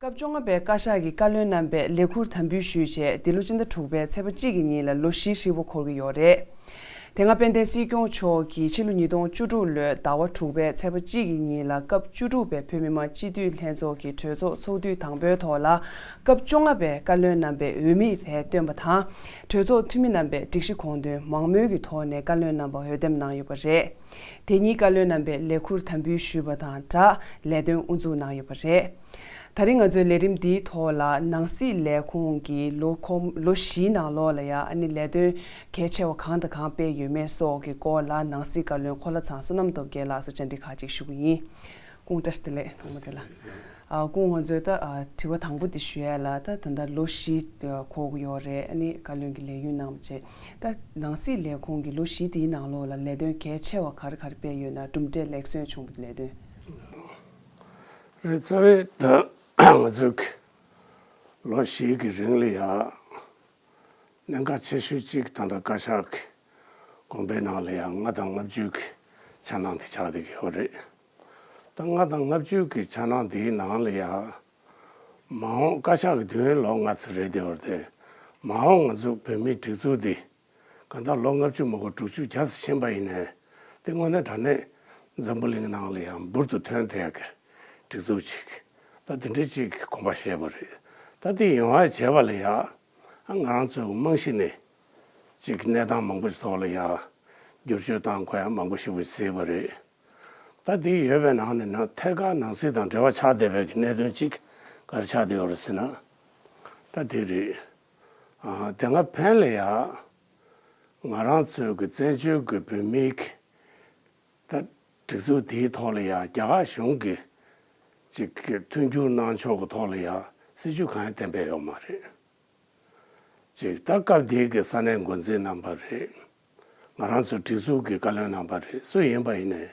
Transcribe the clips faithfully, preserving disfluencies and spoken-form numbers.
སྐབས་བཅོ་ལྔ་པའི་བཀའ་ཤག་གི་བཀའ་བློན་རྣམ་པས་ལས་འཁུར་དམ་འབུལ་ཞུས་རྗེས། འདི་ལོ་སྤྱི་ཟླ་དྲུག་པའི་ཚེས་པ་གཅིག་གི་ཉིན་ལ་ལོ་བཞི་ཧྲིལ་པོ་འཁོར་གྱི་ཡོད་རེད། དེ་སྔ་དཔལ་ལྡན་སྲིད་སྐྱོང་མཆོག་གིས་ཕྱི་ལོ་ཉིས་སྟོང་བཅུ་དྲུག་ལོའི་ཟླ་བ་དྲུག་པའི་ཚེས་པ་གཅིག་གི་ཉིན་ལ་སྐབས་བཅུ་དྲུག་པའི་བོད་མི་མང་སྤྱི་འཐུས་ལྷན་ཚོགས་ཀྱི་གྲོས་ཚོགས་ཚོགས་དུས་དང་པོའི་ཐོག་ལ། སྐབས་བཅོ་ལྔ་པའི་བཀའ་བློན་རྣམ་པས་འོས་མི་དེ་བཏོན་པ་དང་། གྲོས་ཚོགས་འཐུས་མི་རྣམ་པས་སྒྲིག་གཞི་དགོངས་དོན་མང་མོས་ཀྱི་ཐོག་ནས་བཀའ་བློན་རྣམ་པ་འོས་འདེམས་གནང་ཡོད་པ་རེད། དེ་ཉིན་བཀའ་བློན་རྣམ་པས་ལས་འཁུར་དམ་འབུལ་ཞུས་པ་དང་སྦྲགས་ལས་དོན་དབུ་འཛུགས་གནང་ཡོད་པ་རེད། ད་རིང་ང་ཚོའི་ལས་རིམ་འདིའི་ཐོག་ལ་ནང་སྲིད་ལས་ཁུངས་ཀྱི་ལོ་འཁོར་ལོ་བཞིའི་ནང་ལོགས་ལ་ཡང་ཨ་ནི་ལས་དོན་གལ་ཆེ་བ་གང་དང་གང་སྤེལ་ཡོད་མེད་སོགས་ཀྱི་སྐོར་ལ་ནང་སྲིད་བཀའ་བློན་འཁོར་ལྷ་ཚང་བསོད་ནམས་སྟོབས་རྒྱལ་ལགས་སུ་བཅར་འདྲི་ཁག་ཅིག་ཞུ་གི་ཡིན། སྐུ་ངོ་བཀྲ་ཤིས་བདེ་ལེགས། ཐོག་མ་དེ་ལ། ཨ། སྐུ་ངོ་ཚོས་ད་ཨ་དྲི་བ་དང་པོ་དེ་ཞུ་ཡ་ལ། ད་ད་ལྟ་ལོ་བཞི་འཁོར་གྱི་ཡོད་རེད། ཨ་ནི་བཀའ་བློན་གྱི་ལས་ཡུན་གནང་བ་བྱས། ད་ནང་སྲིད་ལས་ཁུངས་ཀྱི་ལོ་བཞི་དེའི་ནང་ལོགས་ལ་ལས་དོན་གལ་ཆེ་བ་ག་རེ་ག་རེ་སྤེལ་ཡོད་ན། གྲུབ་འབྲས་ལེགས་སོན་བྱུང་བའི་ལས་དོན། རེད། རྩ་བའི་ད་ང་ཚོའི་ལོ་བཞིའི་གི་རིང་ལ་ཡ། གནད་འགག་ཆེ་ཤོས་གཅིག་ད་ལྟ་བཀའ་ཤག་གི་དགོངས་པའི་ནང་ལ་ཡང་ལྔ་དང་ལྔ་བཅུ་གི་འཆར་སྣང་དེ་ཆགས་བསྡད་ཀྱི་ཡོད་རེད། ད་ལྔ་དང་ལྔ་བཅུ་གི་འཆར་སྣང་དེའི་ནང་ལ་ཡང་མ་འོངས་བཀའ་ཤག་གི་དུས་ཡུན་ལོ་ལྔ་ཙམ་རེད་བསྡད་ཡོད་རེད་དེ། མ་འོངས་ང་ཚོ་བོད་མིའི་སྒྲིག་འཛུགས་འདི་གང་ལྟར་ལོ་ལྔ་བཅུ་མ་འཁོར་དྲུག་ཅུ་བརྒྱ་ཙམ་ཕྱིན་པ་ཡིན་ནའི། དེ་དངོས་གནས་དྲང་གནས་འཛམ་བུ་གླིང་ནང་ལ་ཡང་འབུར་དུ་ཐོན་བསྡད་ཀྱི་སྒྲིག་འཛུགས་ཅིག་ད་དེ་འདྲའི་ཅིག་གི་དགོངས་པ་བཞེས་པ་རེད། ད་དེ་ཡོང་བ་བྱས་པ་ལ་ཡང་ང་རང་ཚོའི་རྨང་གཞི་ནས་ཅིག་གནས་སྟངས་མང་པོ་ཞིག་ཐོག་ལ་ཡང་བསྒྱུར་བཅོས་བཏང་དགོས་ཡ་མང་པོ་ཞིག་གཟིགས་པ་རེད། ད་དེ་ཡོད་པའི་ནང་ནས་ནང་ཐད་ཀར་ནང་སྲིད་དང་འབྲེལ་བ་ཆགས་བསྡད་པའི་གི་གནད་དོན་གཅིག་ག་རེ་ཆགས་བསྡད་ཡོད་རེད་ཟེར་ན། ད་དེ་རེད། ཨ། དེ་སྔ་ཕན་ལ་ཡ་ང་རང་ཚོའི་གི་བཙན་བྱོལ་གི་བོད་མིའི་གི་ད་སྒྲིག་འཛུགས་དེའི་ཐོག་ལ་ཡ་རྒྱ་གར་གཞུང་གི་ཅིག་གི་མཐུན་འགྱུར་གནང་ཕྱོགས་ཀྱི་ཐོག་ལ་ཡ་སྲིད་ཇུས་གང་ཡང་གཏན་འབེབས་ཡོད་མ་རེད། ཅིག་ད་སྐབས་དེའི་གི་ས་གནས་འགོ་འཛིན་རྣམ་པ་རེད། ང་རང་ཚོ་སྒྲིག་འཛུགས་ཀྱི་བཀའ་བློན་རྣམ་པ་རེད། སུ་ཡིན་པ་ཡིན་ནའི་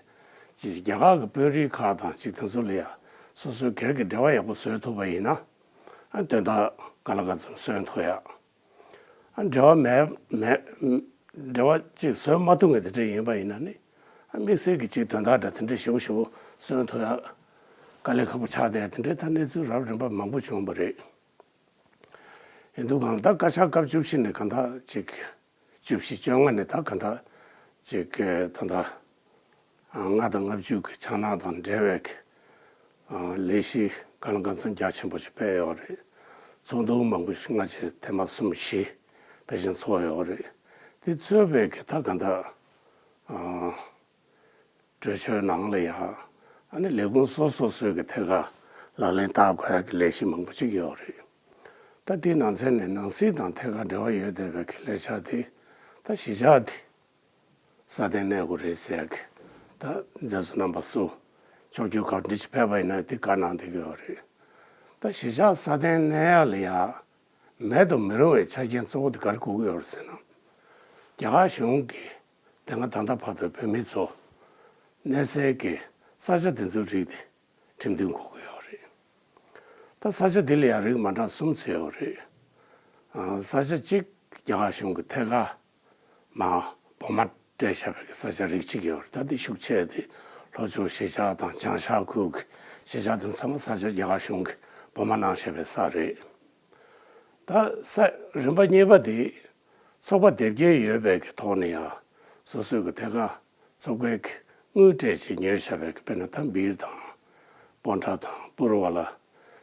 ཅིག་རྒྱ་གར་གྱི་དཔོན་རིགས་ཁག་དང་ཅིག་དེ་ཚོ་ལ་ཡ་སོ་སོའི་སྒེར་གྱི་འབྲེལ་བ་ཡག་པོ་བཟོས་ཐུབ་པ་ཡིན་ན། ཨ། དོན་དག་ག་ལ་ག་ཚོད་སོན་ཐུབ་ཡ། ཨ། འབྲེལ་བ་མེད་མེད། འབྲེལ་བ་ཅིག་བཟོས་མ་ཐུབ་མཁན་དེ་འདྲ་ཡིན་པ་ཡིན་ན་ནི། ཨ། དམིགས་བསལ་གྱི་ཅིག་དོན་དག་འདྲ་དེ་འདྲ་ཞེ་པོ་ཞེ་པོ་སོན་ཐུབ་ཡ་དཀའ་ལས་ཁག་པོ་ཆགས་བསྡད་དེ་འདྲའི་ད་གནས་ཚུལ་རབ་རིམ་པ་མང་པོ་བྱུང་བ་རེད། ཡིན་དུས་གང་ལྟར་བཀའ་ཤག་སྐབས་བཅུ་བཞི་ནས་གང་ལྟར་ཅིག་བཅུ་བཞི་བཅོ་ལྔ་ནས་ད་གང་ལྟར་ཅིག་ད་ལྟ་ལྔ་དང་ལྔ་བཅུ་གི་འཆར་སྣང་དང་འབྲེལ་བའི་གི་ལས་གཞི་གང་ལ་གང་འཚམ་རྒྱ་ཆེན་པོ་ཞིག་སྤེལ་ཡོད་རེད། ཚོགས་འདུ་མང་པོ་ཞིག་སྔ་ཕྱི་ཐེངས་མ་གསུམ་བཞི་ཕལ་ཆེར་ཚོགས་ཡོད་རེད། དེ་ཚོས་པའི་གི་ད་གང་ལྟར་གྲོས་ཆོད་ནང་ལ་ཡང་ཨ་ནི་ལས་ཁུངས་སོ་སོ་སོའི་གི་ཐད་ཀར་ལག་ལེན་བསྟར་དགོས་ཡ་གི་ལས་གཞི་མང་པོ་ཅིག་ཡོད་རེད། ད་དེའི་ནང་ཚན་ནས་ནང་སྲིད་དང་ཐད་ཀར་འབྲེལ་བ་ཡོད་བསྡད་པའི་གི་ལས་འཆར་དེ་ད་གཞིས་ཆགས་དེ་སྲ་བརྟན་གནས་དགོས་རེད་ཟེར་ཡ་གི་ད་མཛད་གཙོ་རྣམ་པ་སུ་ཕྱོགས་བསྒྱུར་ག་འདྲ་ཅིག་ཕེབས་པ་ཡིན་ན་དེ་བཀའ་གནང་བསྡད་ཀྱི་ཡོད་རེད། ད་གཞིས་ཆགས་སྲ་བརྟན་གནས་ཡ་ལ་ཡ་མེད་དུ་མི་རུང་བའི་ཆ་རྐྱེན་གཙོ་བོ་དེ་ག་རེ་དགོས་ཀྱི་ཡོད་རེད་ཟེར་ན། རྒྱ་གར་གཞུང་གིས་དེ་སྔ་ད་ལྟ་བར་དུ་བོད་མི་ཚོ་གནས་སའི་གི་ས་ཆ་དེ་ཚོའི་རིགས་དེ་ཁྲིམས་མཐུན་དགོས་ཀྱི་ཡོད་རེད། ད་ས་ཆ་དེ་ལ་ཡང་རིགས་མ་འདྲ་གསུམ་ཚོ་ཡོད་རེད། ཨ། ས་ཆ་གཅིག་རྒྱ་གར་གཞུང་གི་ཐད་ཀར་མར་སྦོམ་མ་སྤྲད་བཞག་པའི་གི་ས་ཆ་རིགས་གཅིག་ཡོད་རེད། ད་དེ་ཤུགས་ཆེ་དེ་ལྷོ་ཕྱོགས་གཞིས་ཆགས་དང་བྱང་ཤར་ཁུལ་གྱི་གཞིས་ཆགས་དེ་ཚང་མ་ས་ཆ་རྒྱ་གར་གཞུང་གིས་སྦོམ་མ་གནང་བཞག་པའི་ས་རེད། ད་ས་རིམ་པ་གཉིས་པ་དེ་ཚོགས་པ་སྡེ་བརྒྱད་ཡོད་པའི་གི་ཐོག་ནས་ཡང་སོ་སོའི་གི་ཐད་ཀར་ཚོགས་པའི་གི་དངུལ་སྤྲད་བྱས་ཉོས་བཞག་པའི་གི་དཔེར་ན་ད་སྦིར་དང་སྤོན་ཊ་དང་པུ་རུ་ཝ་ལ་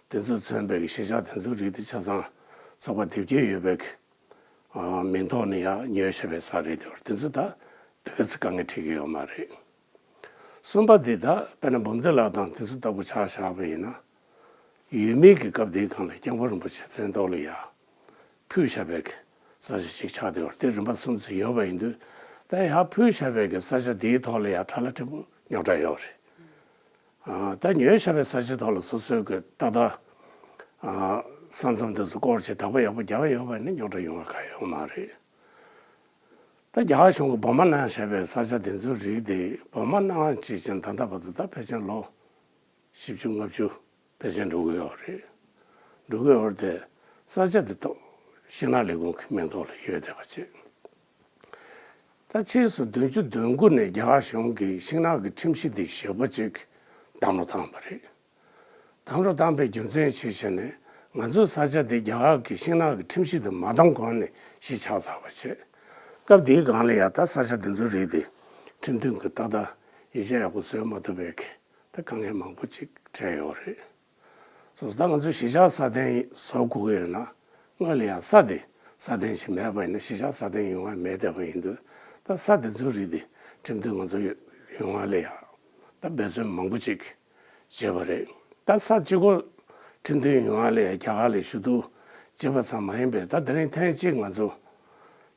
དེ་ཚོ་མཚོན་པའི་གི་གཞིས་ཆགས་དེ་ཚོའི་རིགས་དེ་ཆ་ཚང་ཚོགས་པ་སྡེ་བརྒྱད་ཡོད་པའི་གི་ཨ། མིང་ཐོག་ནས་ཡང་ཉོས་བཞག་པའི་ས་རེད་དེ། དེ་ཚོ་ད་དེ་ག་ཚོད་དཀའ་ངལ་འཕྲད་ཀྱི་ཡོད་མ་རེད། གསུམ་པ་དེ་ད་དཔེར་ན་འབུམ་སྡེ་ལ་དང་དེ་ཚོ་ལྟ་བུ་ཆ་བཞག་པ་ཡིན་ན། ཡུལ་མིའི་གི་སྐབས་དེའི་སྒང་ལ་སྐྱབས་མགོན་རིན་པོ་ཆེ་མཚན་ཐོག་ལ་ཡ་ཕུལ་བཞག་པའི་གི་ས་ཆ་ཞིག་ཆགས་བསྡད་ཡོད་རེད། དེ་རིམ་པ་གསུམ་ཙམ་ཡོད་པ་ཡིན་དུས། ད་ཡ་ཕུལ་བཞག་པའི་གི་ས་ཆ་དེའི་ཐོག་ལ་ཡ་ཁྲ་ལ་ཁྲི་པོ་རྙོག་དྲ་ཡོད་རེད། ཨ། ད་ཉོས་བཞག་པའི་ས་ཆའི་ཐོག་ལ་སོ་སོའི་གི་ཏག་ཏག་ཨ། ས་མཚམས་དེ་ཚོ་སྐོར་བྱས་བདག་པོ་ཡག་པོ་རྒྱག་ཡོད་པ་ཡིན་ན་རྙོག་དྲ་ཡོང་བ་གང་ཡང་ཡོད་མ་རེད། ད་རྒྱ་གར་གཞུང་གིས་སྦོམ་མ་གནང་བཞག་པའི་ས་ཆ་དེ་ཚོའི་རིགས་དེ་སྦོམ་མ་གནང་བྱས་ཙང་ད་ལྟ་བར་དུ་ད་ཕལ་ཆེར་ལོ་བཞི་བཅུ་ལྔ་བཅུ་ཕལ་ཆེར་འགྲོ་གི་ཡོད་རེད། འགྲོ་གི་ཡོད་རེད་དེ། ས་ཆ་དེ་ཐོག་ཤིང་ནགས་ལས་ཁུངས་ཀྱི་མིང་ཐོག་ལ་ཡོད་བསྡད་པ་བྱས། ད་ཕྱིས་སུ་བདུན་ཅུ་དོན་དགུ་ནས་རྒྱ་གར་གཞུང་གིས་ཤིང་ནགས་ཀྱི་ཁྲིམས་གཞི་འདི་ཞེ་པོ་ཅིག་བསྡམ་བློ་བཏང་བ་རེད། དམ་བསྒྲགས་བཏང་པའི་རྒྱུ་མཚན་ཆེ་ཤོས་ནི། ང་ཚོའི་ས་ཆ་དེ་རྒྱ་གར་གྱི་ཤིང་ནགས་ཀྱི་ཁྲིམས་གཞི་དེ་མ་བཏང་གོང་ནས་གཞི་ཆགས་ཚར་བ་བྱས། སྐབས་དེའི་སྒང་ལ་ཡ་ད་ས་ཆ་དེ་ཚོའི་རིགས་དེ་ཁྲིམས་མཐུན་གྱི་ཏག་ཏག་ཡིག་ཆ་ཡག་པོ་བཟོས་མ་ཐུབ་པའི་གི་ད་དཀའ་ངལ་མང་པོ་ཅིག་འཕྲད་ཡོད་རེད། སོང་ཙང་ད་ང་ཚོས་གཞིས་ཆགས་སྲ་བརྟན་བཟོ་དགོས་ཀྱི་ཡོད་ན། སྔོན་ལ་ཡང་ས་དེ་སྲ་བརྟན་ཞིག་མེད་པ་ཡིན་ན་གཞིས་ཆགས་སྲ་བརྟན་ཡོང་བ་མེད་བསྡད་པ་ཡིན་དུས། ད་ས་དེ་ཚོའི་རིགས་དེ་ཁྲིམས་མཐུན་ང་ཚོ་ཡོང་བ་ལ་ཡང་ད་འབད་བརྩོན་མང་པོ་ཅིག་བྱས་པ་རེད། ད་ས་གཅིག་པོ་ཁྲིམས་མཐུན་ཡོང་བ་ལ་ཡང་རྒྱ་གར་ལ་ཞུ་གཏུག་བྱས་པ་ཙམ་མ་ཡིན་པར། ད་དེ་རིང་ཐེངས་གཅིག་ང་ཚོ་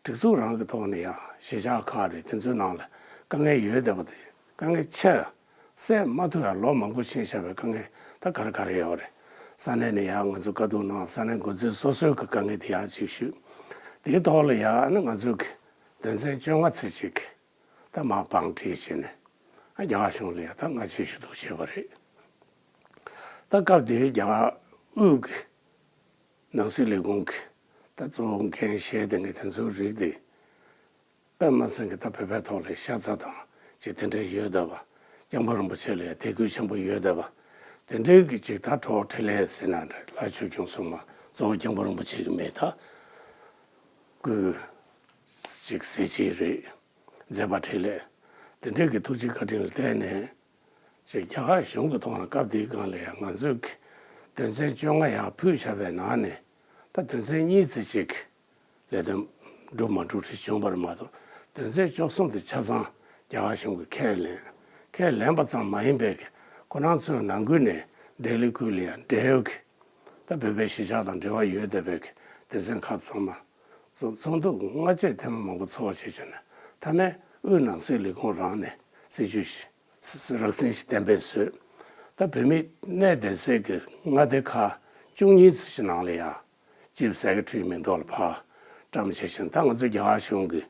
སྒྲིག་འཛུགས་རང་གི་ཐོག་ནས་ཡང་གཞིས་ཆགས་ཁག་རེད། དེ་ཚོའི་ནང་ལ་དཀའ་ངལ་ཡོད་བསྡད་པ་དེ། དཀའ་ངལ་ཆེ་སེལ་མ་ཐུབ་ཡ་ལོ་མང་པོ་ཕྱིན་བཞག་པའི་དཀའ་ངལ་ད་ག་རེ་ག་རེ་ཡོད་རེད། ས་གནས་ནས་ཡང་ང་ཚོ་བཀའ་བསྡུར་གནང་། ས་གནས་འགོ་འཛིན་སོ་སོའི་གི་དཀའ་ངལ་དེ་ཡང་ཅིག་ཞུས། དེའི་ཐོག་ལ་ཡང་ཨ་ནི་ང་ཚོ་གི་དོན་ཚན་བཅོ་ལྔ་ཙམ་ཅིག་ད་མར་བང་སྒྲིག་བྱས་ནས་ཨ་རྒྱ་གར་གཞུང་ལ་ཡང་ད་སྔ་ཕྱི་ཞུ་གཏུག་བྱས་པ་རེད། ད་སྐབས་དེའི་རྒྱ་གར་དབུས་ཀྱི་ནང་སྲིད་ལས་ཁུངས་ཀྱི་ད་གཙོ་བོ་འགན་བཞེས་བསྡད་མཁན་དེ་ཚོའི་རིགས་དེ། དཔེ་མ་སྲིད་ཀྱི་ད་བོད་པའི་ཐོག་ལ་ཤ་ཚ་དང་ཅིག་དེ་འདྲ་ཡོད་བསྡད་པ། སྐྱབས་མགོན་རིན་པོ་ཆེ་ལ་ཡང་དད་གུས་ཆེན་པོ་ཡོད་བསྡད་པ། དེ་འདྲའི་གི་ཅིག་ད་གྲོགས་འཕྲིན་ལས་ཟེར་ན་འདྲ། ལྷ་ཆོས་སྐྱོང་སྲུང་མ་གཙོ་བོ་སྐྱབས་མགོན་རིན་པོ་ཆེ་གི་མི་ད་སྐུའི་ཅིག་གཟི་བརྗིད་རེད། མཛད་པ་འཕྲིན་ལས་དེ་འདྲའི་གི་ཐུགས་རྗེ་བཀའ་དྲིན་ལ་བརྟེན་ནས། ཅིག་རྒྱ་གར་གཞུང་གི་ཐོག་ནས་སྐབས་དེའི་སྒང་ལ་ཡང་ང་ཚོས་ཀྱི་དོན་ཚན་བཅོ་ལྔ་ཡར་ཕུལ་བཞག་པའི་ནང་ནས་ད་དོན་ཚན་གཉིས་ཙམ་ཅིག་ལས་དོན་འགྲུབ་མ་འགྲུབ་རེ་བྱུང་བ་རེད་མ་གཏོགས། དོན་ཚན་བཅུ་གསུམ་དེ་ཆ་ཚང་རྒྱ་གར་གཞུང་གིས་ཁས་ལེན། ཁས་ལེན་པ་ཙམ་མ་ཡིན་པའི་གི་ཁོ་རང་ཚོའི་ནང་ཁུལ་ནས་ལྡི་ལི་ཁུལ་ལ་ཡང་འབྲེལ་ཡོད་ཀྱི་ད་བོད་པའི་གཞིས་ཆགས་དང་འབྲེལ་བ་ཡོད་བསྡད་པའི་གི་སྡེ་ཚན་ཁག་ཚང་མ་ཚོགས་ཚོགས་འདུ་སྔ་རྗེས་ཐེངས་མ་མང་པོ་ཚོགས་བྱས་བྱས་ནས། མཐའ་མའི་དབུས་ནང་སྲིད་ལས་ཁུངས་རང་ནས་སྲིད་ཇུས་ཤིག་རགས་ཟིན་ཞིག་གཏན་འབེབས་བཟོས། ད་བོད་མི་གནས་བསྡད་སའི་གི་མངའ་སྡེ་ཁག་བཅུ་གཉིས་ཙམ་ཞིག་ནང་ལ་ཡང་ཅིབ་ཟས་ཀྱི་ཁྲུའི་མིང་ཐོག་ལ་ཕར་བཀྲམ་བྱས་ཤིང་། ད་ང་ཚོ་རྒྱ་གར་གཞུང་གིས་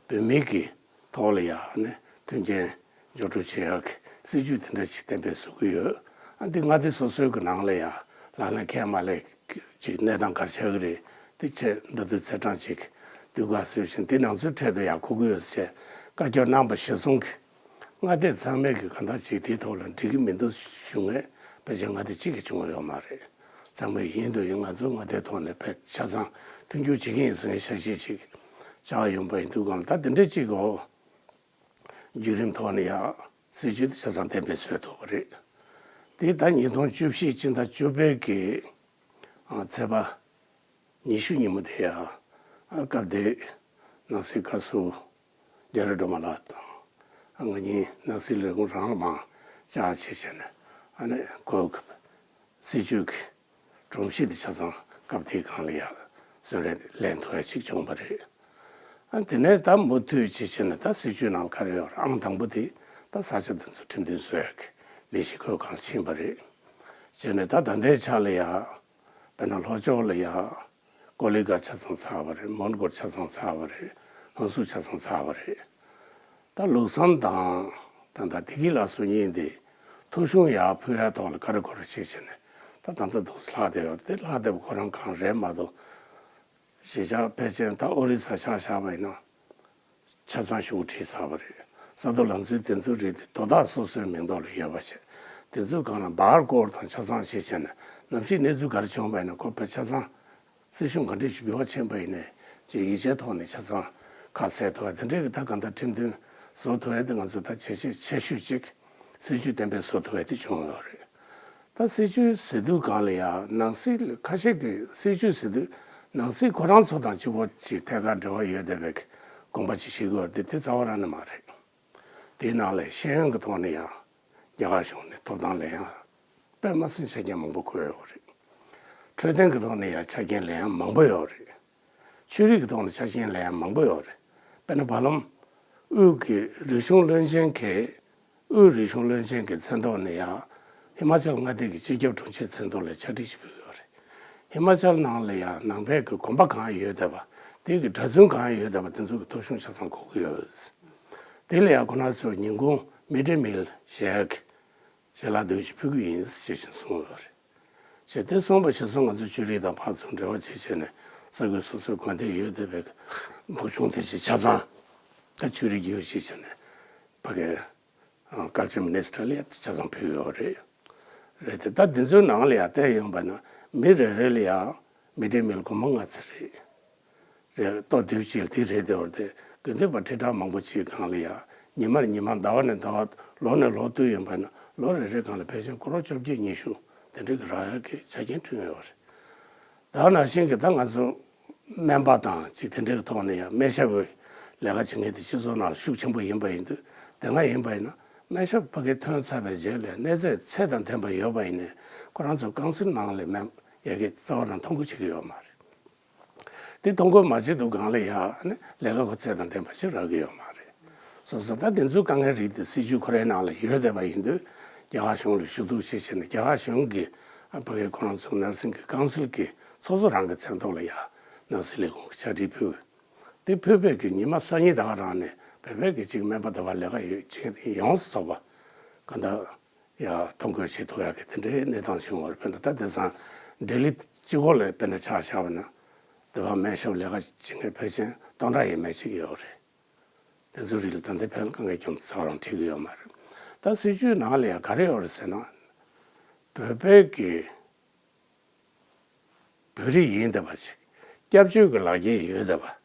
བོད་མི་གི་ཐོག་ལ་ཡང་ནས་མཐུན་རྐྱེན་སྦྱོར་སྤྲོད་བྱེད་ཡག་གི་སྲིད་ཇུས་དེ་འདྲ་ཞིག་གཏན་འབེབས་བཟོ་གི་ཡོད། ཨ་འདི་མངའ་སྡེ་སོ་སོའི་གི་ནང་ལ་ཡང་ལག་ལེན་འཁེལ་མ་ལེན་ཅིག་གནས་སྟངས་ག་རེ་ཆགས་ཀྱི་རེད། དེ་ཆེད་མདའ་མདུད་ཚེས་གྲངས་ཅིག་དུས་བཀག་སྲོལ་བཞིན་དེ་ནང་ཚུད་འཕྲལ་དུ་ཡང་གོ་གི་ཡོད་ཟེར་བཀའ་བཀྱོན་གནང་བ་གཞིར་བཟུང་གིས། མངའ་སྡེ་ཚང་མས་ཀྱི་གང་ལྟར་ཅིག་དེའི་ཐོག་ལ་འགྲིག་གི་མི་འདུག་ཞུ་མཁན་ཕལ་ཆེར་མངའ་སྡེ་གཅིག་ཀྱང་བྱུང་ཡོད་མ་རེད། ཚང་མས་ཡིན་དུ་ཡིན་ང་ཚོ་མངའ་སྡེའི་ཐོག་ནས་ཕལ་ཆ་ཚང་མཐུན་འགྱུར་བྱེད་ཀྱི་ཡིན་ཟེར་མཁན་ཤ་ཤེད་ཅིག་ཆགས་ཡོང་པ་ཡིན་དུས་སྒང་ལ། ད་དེ་འདྲ་ཅིག་གོ་བརྒྱུད་རིམ་ཐོག་ནས་ཡང་སྲིད་ཇུས་དེ་ཆ་ཚང་གཏན་འབེབས་བཟོས་ཐུབ་པ་རེད། དེ་ད་ཉིས་སྟོང་བཅུ་བཞི་སྤྱི་ཟླ་བཅུ་པའི་གི་ཚེས་པ་ཉི་ཤུ་ཉིན་མོ་དེ་ཡང་སྐབས་དེའི་ནང་སྲིད་བཀའ་ཟུར་རྒྱ་རི་སྒྲོལ་མ་ལགས་དང་། ང་གཉིས་ནང་སྲིད་ལས་ཁུངས་རང་ལ་མར་བཅར་བྱས་བྱས་ནས། ཨ་ནི་ཁོ་སྲིད་ཇུས་ཀྱི་སྒྲོམ་གཞི་དེ་ཆ་ཚང་སྐབས་དེའི་སྒང་ལ་ཡང་གསོལ་རས་ལེན་ཐུབ་ཡ་ཅིག་བྱུང་བ་རེད། ཨ་དེ་ནས་ད་མུ་མཐུད་བྱས་བྱས་ནས་ད་སྲིད་ཇུས་ནང་ག་རེ་ཡོད་རེད། ཨང་དང་པོ་དེ་ད་ས་ཆ་དེ་ཚོ་ཁྲིམས་མཐུན་བཟོ་ཡ་གི་ལས་གཞི་ཁོའི་སྒང་ལ་ཕྱིན་པ་རེད། བྱས་ནས་ད་ད་ལྟའི་ཆ་ལ་ཡང་དཔེར་ན་ལྷོ་ཕྱོགས་ལ་ཡང་ཀོ་ལི་གྷལ་ཆ་ཚང་ཚར་བ་རེད། མོན་གྷོ་ཆ་ཚང་ཚར་བ་རེད། ཧོན་སུར་ཆ་ཚང་ཚར་བ་རེད། ད་ལུགས་བསམ་དང་ད་ད་བདེ་སྐྱིད་ལ་སོགས་གཉིས་འདི་ཐོ་གཞུང་ཡར་ཕུལ་ཡ་ཐོག་ལ་ག་རེ་ག་རེ་བྱས་བྱས་ནས་ད་ད་ལྟ་འདུག་ལྷག་བསྡད་ཡོད་རེད། དེ་ལྷག་བསྡད་པ་ཁོ་རང་གང་རེད་མ་གཏོགས། གཞིས་ཆགས་ཕལ་ཆེར་ད་ཨོ་རི་ས་ཆ་བཞག་པ་ཡིན་ན་ཆ་ཚང་ཞུ་སྒོ་ཁྲིད་ཚར་བ་རེད། ས་རྡོ་ལམ་ཚུན་དེ་ཚོའི་རིགས་དེ་དོ་བདག་སོ་སོའི་མིང་ཐོག་ལ་ཡོད་པ་བྱས། དེ་ཚོའི་སྒང་ལ་བར་སྐོར་དང་ཆ་ཚང་བྱས་བྱས་ནས་ནམ་ཞིག་གནས་ཚུལ་ག་རེ་བྱུང་བ་ཡིན་ན་ཁོ་ཕར་ཆ་ཚང་སྲིད་གཞུང་ག་འདྲ་ཞིག་འགྱུར་བ་ཕྱིན་པ་ཡིན་ནའི་ཅིག་ཡིག་ཆའི་ཐོག་ནས་ཆ་ཚང་ཁ་གསལ་ཐུབ་པ་དེ་འདྲའི་གི་ད་གང་ལྟར་ཁྲིམས་མཐུན་བཟོ་ཐུབ་ཡ་དེ་ང་ཚོ་ད་བྱས་རྗེས་ཆེ་ཤོས་ཅིག་སྲིད་ཇུས་གཏན་འབེབས་བཟོ་ཐུབ་ཡ་དེ་བྱུང་ཡོད་རེད། ད་སྲིད་ཇུས་ཟེར་དུས་སྒང་ལ་ཡང་ནང་སྲིད་ཁ་ཤས་ཀྱིས་སྲིད་ཇུས་ཟེར་དུས་ནང་སྲིད་ཁོ་རང་ཚོ་དང་གཅིག་པོ་ཅིག་ཐད་ཀར་འབྲེལ་བ་ཡོད་བསྡད་པའི་དགོངས་པ་ཅིག་བཞེས་ཀྱི་ཡོད་རེད་དེ། དེ་རྩ་བ་རང་ནས་མ་རེད། དེའི་ནང་ལ་ཤེས་ཡོན་གྱི་ཐོག་ནས་ཡང་རྒྱ་གར་གཞུང་ནས་ཐོབ་ཐང་ལེན་ཡ་དཔེ་མ་སྲིད་ཆ་རྐྱེན་མང་པོ་དགོས་ཡོད་རེད། འཕྲོད་བསྟེན་གྱི་ཐོག་ནས་ཡང་ཆ་རྐྱེན་ལེན་ཡ་མང་པོ་ཡོད་རེད། ཆོས་རིག་གི་ཐོག་ནས་ཆ་རྐྱེན་ལེན་ཡ་མང་པོ་ཡོད་རེད། དཔེར་ན་བར་ལམ་དབུས་ཀྱི་རིག་གཞུང་བློན་ཆེན་གྱིས། དབུས་རིག་གཞུང་བློན་ཆེན་གྱི་མཚན་ཐོག་ནས་ཡང་ཧི་མ་ཅལ་མངའ་སྡེ་གི་སྤྱི་ཁྱབ་དྲུང་ཆེའི་མཚན་ཐོག་ལ་ཕྱག་བྲིས་ཤིག་ཕུལ་ཡོད་རེད། ཧི་མ་ཅལ་ནང་ལ་ཡང་ནང་པའི་གི་དགོན་པ་གང་ཡོད་བསྡད་པ། དེ་གི་གྲྭ་བཙུན་གང་ཡོད་བསྡད་པ་དེ་ཚོ་གི་ཐོ་གཞུང་ཆ་ཚང་དགོས་ཀྱི་ཡོད། དེ་ལ་ཡང་ཁོ་རང་ཚོས་ཉིན་གུང་མིཌ་ཌེ་མིལ་ཞེས་ཡག་གི་ཞལ་ལག་དུས་ཅིག་ཕུལ་གྱི་ཡིན་ཞེས་བཞིན་གསུངས་ཡོད་རེད། ཞེས་དེ་གསུངས་པ་ཞིག་སོང་ང་ཚོ་ཆོས་རིག་དང་ཕར་ཚུར་འབྲེལ་བ་བྱེད་བྱས་ནས་ས་ཁུལ་སོ་སོའི་དགོན་སྡེ་ཡོད་བསྡད་པའི་ཐོ་གཞུང་དེ་ཅིག་ཆ་ཚང་ད་ཆོས་རིག་ཡོད་ཞེས་བྱས་ནས་ཕ་གི་ཀལ་ཅར་མི་ནི་སི་ཊར་ལ་ཆ་ཚང་ཕུལ་ཡོད་རེད། རེད་དེ། ད་འདི་ཚོའི་ནང་ལ་ཡང་བལྟས་ཡོང་པ་ན་མི་རེ་རེ་ལ་ཡང་མི་ཌེ་མིལ་སྒོར་མོ་ལྔ་ཙམ་རེད། རེད། ལྟོ་དུས་གཅིག་ལ་དེ་རེད། དེ་བར་དེ་དགོན་སྡོད་པ་ཁྲི་ཕྲག་མང་པོ་ཅིག་སྒང་ལ་ཡང་ཉི་མར་ཉི་མ་ཟླ་བ་ནས་ཟླ་བ་ལོ་ནས་ལོ་བསྟུད་ཡོང་པ་ན་ལོ་རེ་རེ་སྒང་ལ་ཕལ་ཆེར་ཀོ་རོར་བཅོ་བརྒྱད་ཉི་ཤུ་དེ་འདྲ་གི་རག་ཡག་གི་ཆ་རྐྱེན་བསྐྲུན་ཡོད་རེད། ད་ནང་བཞིན་གྱི་ད་ང་ཚོ་སྨན་པ་དང་ཅིག་དེ་འདྲའི་ཐོག་ནས་ཡང་སྨན་ཞབས་ཀྱི་ལས་ཀ་བྱེད་མཁན་དེ་སྤྱི་ཚོགས་ནང་ཤུགས་ཆེན་པོ་ཡིན་པ་ཡིན་དུས། དེ་སྔ་ཡིན་པ་ཡིན་ན་སྨན་ཞབས་ཕ་གིར་ཐོན་ཚར་བའི་རྗེས་ལ་གནས་ཚད་ཚད་དང་ལྡན་པ་ཡོད་པ་ཡིན་ནའི་ཁོ་རང་ཚོ་ཀའུན་སིལ་ནང་ལ་སྨན་ཡ་གི་རྩ་བ་རང་ཐོ་འགོད་བྱེད་ཀྱི་ཡོད་མ་རེད། དེ་ཐོ་འགོད་མ་བྱེད་དུས་སྒང་ལ་ཡང་ནི་ལས་ཀ་ཁོ་ཚད་དང་ལྡན་པ་ཞིག་རག་གི་ཡོད་མ་རེད། སོ་སོ་ད་དེ་ཚོའི་དཀའ་ངལ་རིགས་དེ་སྲིད་ཇུས་ཁོ་རའི་ནང་ལ་ཡོད་བསྡད་པ་ཡིན་དུས། རྒྱ་གར་གཞུང་ལ་ཞུ་གཏུག་བྱེད་བྱས་ནས་རྒྱ་གར་གཞུང་གིས་ཨ་ཕ་གི་ཁོ་རང་ཚོ་ནར་སིང་གི་ཀའུན་སིལ་གྱི་ཚོགས་གཙོ་རང་གི་མཚན་ཐོག་ལ་ཡང་ནང་སྲིད་ལས་ཁུངས་ཀྱི་ཕྱག་བྲིས་ཕུལ། དེ་ཕུལ་བའི་གི་ཉི་མ་སང་ཉིན་ད་ག་རང་ནས་བོད་པའི་གི་གཅིག་སྨན་པ་དེ་བ་ལས་ཀ་ཡོད་ཅིག་ཡོངས་སུ་རྫོགས་པ་ག་འདྲ། ཡ། ཐོ་འགོད་བྱེད་ཐུབ་ཡག་གི་དེ་འདྲའི་གནས་སྟངས་བྱུང་བ་རེད། དཔེར་ན་ད་དེང་སང་ལྡི་ལི་གཅིག་པོ་ལ་དཔེར་ན་ཆ་བཞག་པ་ན་དེ་བ་སྨན་ཞབས་ལས་ཀ་བྱེད་མཁན་ཕལ་ཆེར་སྟོང་ཕྲག་ཡས་མས་ཅིག་ཡོད་རེད། དེ་ཚོའི་རིགས་ལ་ད་ལྟའི་ཕན་དཀའ་ངལ་སྐྱོན་ཚ་བ་རང་འཕྲད་ཀྱི་ཡོད་མ་རེད། ད་སྲིད་ཇུས་ནང་ལ་ཡང་ག་རེ་ཡོད་རེད་ཟེར་ན། བོད་པའི་གི་བོད་རིགས་ཡིན་བསྡད་པ་ཞིག་སྐྱབས་བཅོལ་གྱི་ལག་འཁྱེར་ཡོད་བསྡད་པ།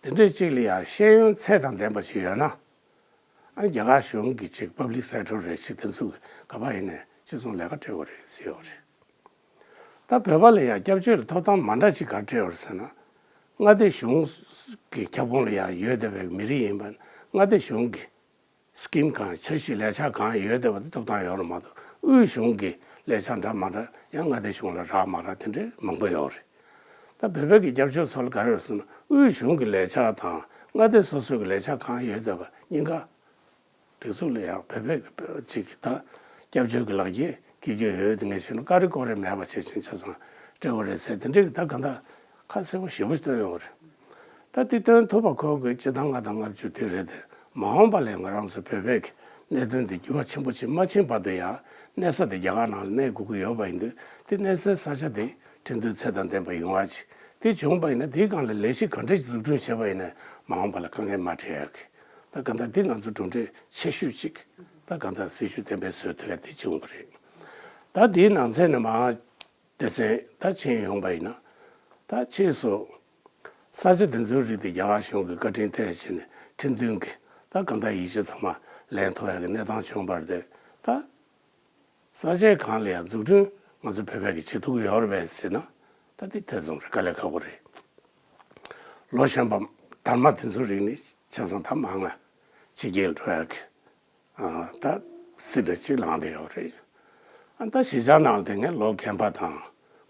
དེ་འདྲས་ཅིག་ལ་ཡང་ཤེས་ཡོན་ཚད་དང་ལྡན་པ་ཞིག་ཡོད་ན། ཨ། རྒྱ་གར་གཞུང་གི་ཅིག་པབ་ལིག་སེག་ཊར་རེད་ཅིག་དེ་ཚོ་ག་པར་ཡིན་ནའི་སྤྱི་ཚོགས་ལས་ཀ་སྤྲད་དགོས་རེད་ཟེར་ཡོད་རེད། ད་བོད་པ་ལ་ཡང་སྐྱབས་བཅོལ་ལ་ཐོབ་ཐང་མ་འདྲ་ཅིག་ག་རེ་སྤྲད་ཡོད་རེད་ཟེར་ན། མངའ་སྡེ་གཞུང་གི་ཁྱབ་ཁོངས་ལ་ཡང་ཡོད་བསྡད་པའི་མི་རིགས་ཡིན་པ། མངའ་སྡེ་གཞུང་གི་སི་ཀིམ་གང་། འཆར་གཞི་ལས་འཆར་གང་ཡོད་བསྡད་པ་དེ་ཐོབ་ཐང་ཡོད་རེད་མ་གཏོགས། དབུས་གཞུང་གི་ལས་འཆར་འདྲ་མ་འདྲ་ཡང་མངའ་སྡེ་གཞུང་ལ་རག་མ་རག་དེ་འདྲའི་མང་པོ་ཡོད་རེད། ད་བོད་པའི་གི་སྐྱབས་བཅོལ་ཚོ་ལ་ག་རེ་ཡོད་ཟེར་ན། དབུས་གཞུང་གི་ལས་འཆར་དང་མངའ་སྡེ་སོ་སོའི་གི་ལས་འཆར་གང་ཡོད་བསྡད་པ་གཉིས་ཀ་སྒྲིག་འཛུགས་ལ་ཡང་བོད་པའི་གི་ཅིག་གི་ད་སྐྱབས་བཅོལ་གི་ལག་འཁྱེར་འཁྱེར་རྒྱུ་ཡོད་དེ་ངས་ཞུས་ན། ཀ་རེ་ཀོ་རེ་མེད་པ་བྱས་ཤིང་ཆ་ཚང་སྤྲད་དགོས་རེད་ཟེར་དེ་འདྲའི་གི་ད་གང་ལྟར་ཁ་གསལ་པོ་ཞེ་པོ་ཞིག་བཏོན་ཡོད་རེད། ད་དེ་བཏོན་ཐུབ་པ་ཁོ་གི་སྤྱི་ཟླ་ལྔ་དང་ལྔ་བཅུ་དེ་རེད་དེ། མ་འོངས་པ་ལ་ང་རང་ཚོ་བོད་པའི་གི་གནད་དོན་དེ་འགྱུར་བ་ཆེན་པོ་ཅིག་མ་ཕྱིན་བར་དུ་ཡང་གནས་ས་དེ་རྒྱ་གར་ནང་ལ་གནས་དགོས་ཀྱི་ཡོད་པ་ཡིན་དུས། དེ་གནས་སའི་ས་ཆ་དེ་ཁྲིམས་མཐུན་ཚད་དང་ལྡན་པ་ཡོང་བ་ཅིག་དེ་བྱུང་བ་ཡིན་ན། དེའི་སྒང་ལ་ལས་གཞི་ག་འདྲ་འཛུགས་སྐྲུན་བྱས་པ་ཡིན་ན་མ་འོངས་པ་ལ་དཀའ་ངལ་མ་འཕྲད་ཡག་གི། ད་ག་འདྲ་འདི་ང་ཚོ་གྲུབ་འབྲས་ཆེ་ཤོས་ཅིག་ད་ག་འདྲ་སྲིད་ཇུས་གཏན་འབེབས་བཟོས་ཐུབ་ཡག་དེ་བྱུང་བ་རེད། ད་དེའི་ནང་ཚན་ནས་མར་སྡེ་ཚན་ད་ཕྱིན་ཡོང་པ་ཡིན་ན། ད་ཕྱིས་སུ་ས་ཆ་དེ་ཚོའི་རིགས་དེ་རྒྱ་གར་གཞུང་གི་བཀའ་དྲིན་ཐད་བྱས་ནས་ཁྲིམས་མཐུན་གྱི་ད་གང་ལྟར་ཡིག་ཆ་ཚང་མ་ལེན་ཐུབ་ཡག་གི་གནས་སྟངས་བྱུང་བ་རེད་དེ། ད་ས་ཆའི་སྒང་ལ་ཡང་འཛུགས་སྐྲུན་ང་ཚོ་བོད་པས་ཀྱི་བྱེད་ཐུབ་ཀྱི་ཡོད་རེད་པས་ཟེར་ན། ད་དེ་ཐེ་ཚོམ་རེད། དཀའ་ལས་ཁག་པོ་རེད། ལོ་གཞོན་པ་དར་མ་དེ་ཚོའི་རིགས་ནི་ཆ་ཚང་ད་མང་ང་ཕྱི་རྒྱལ་འགྲོ་ཡག་གི་ཨ། ད་སྲིད་ད་ཅིག་ལངས་བསྡད་ཡོད་རེད། ཨ། ད་གཞིས་ཆགས་ནང་དེ་ངས་ལོ་རྒན་པ་དང་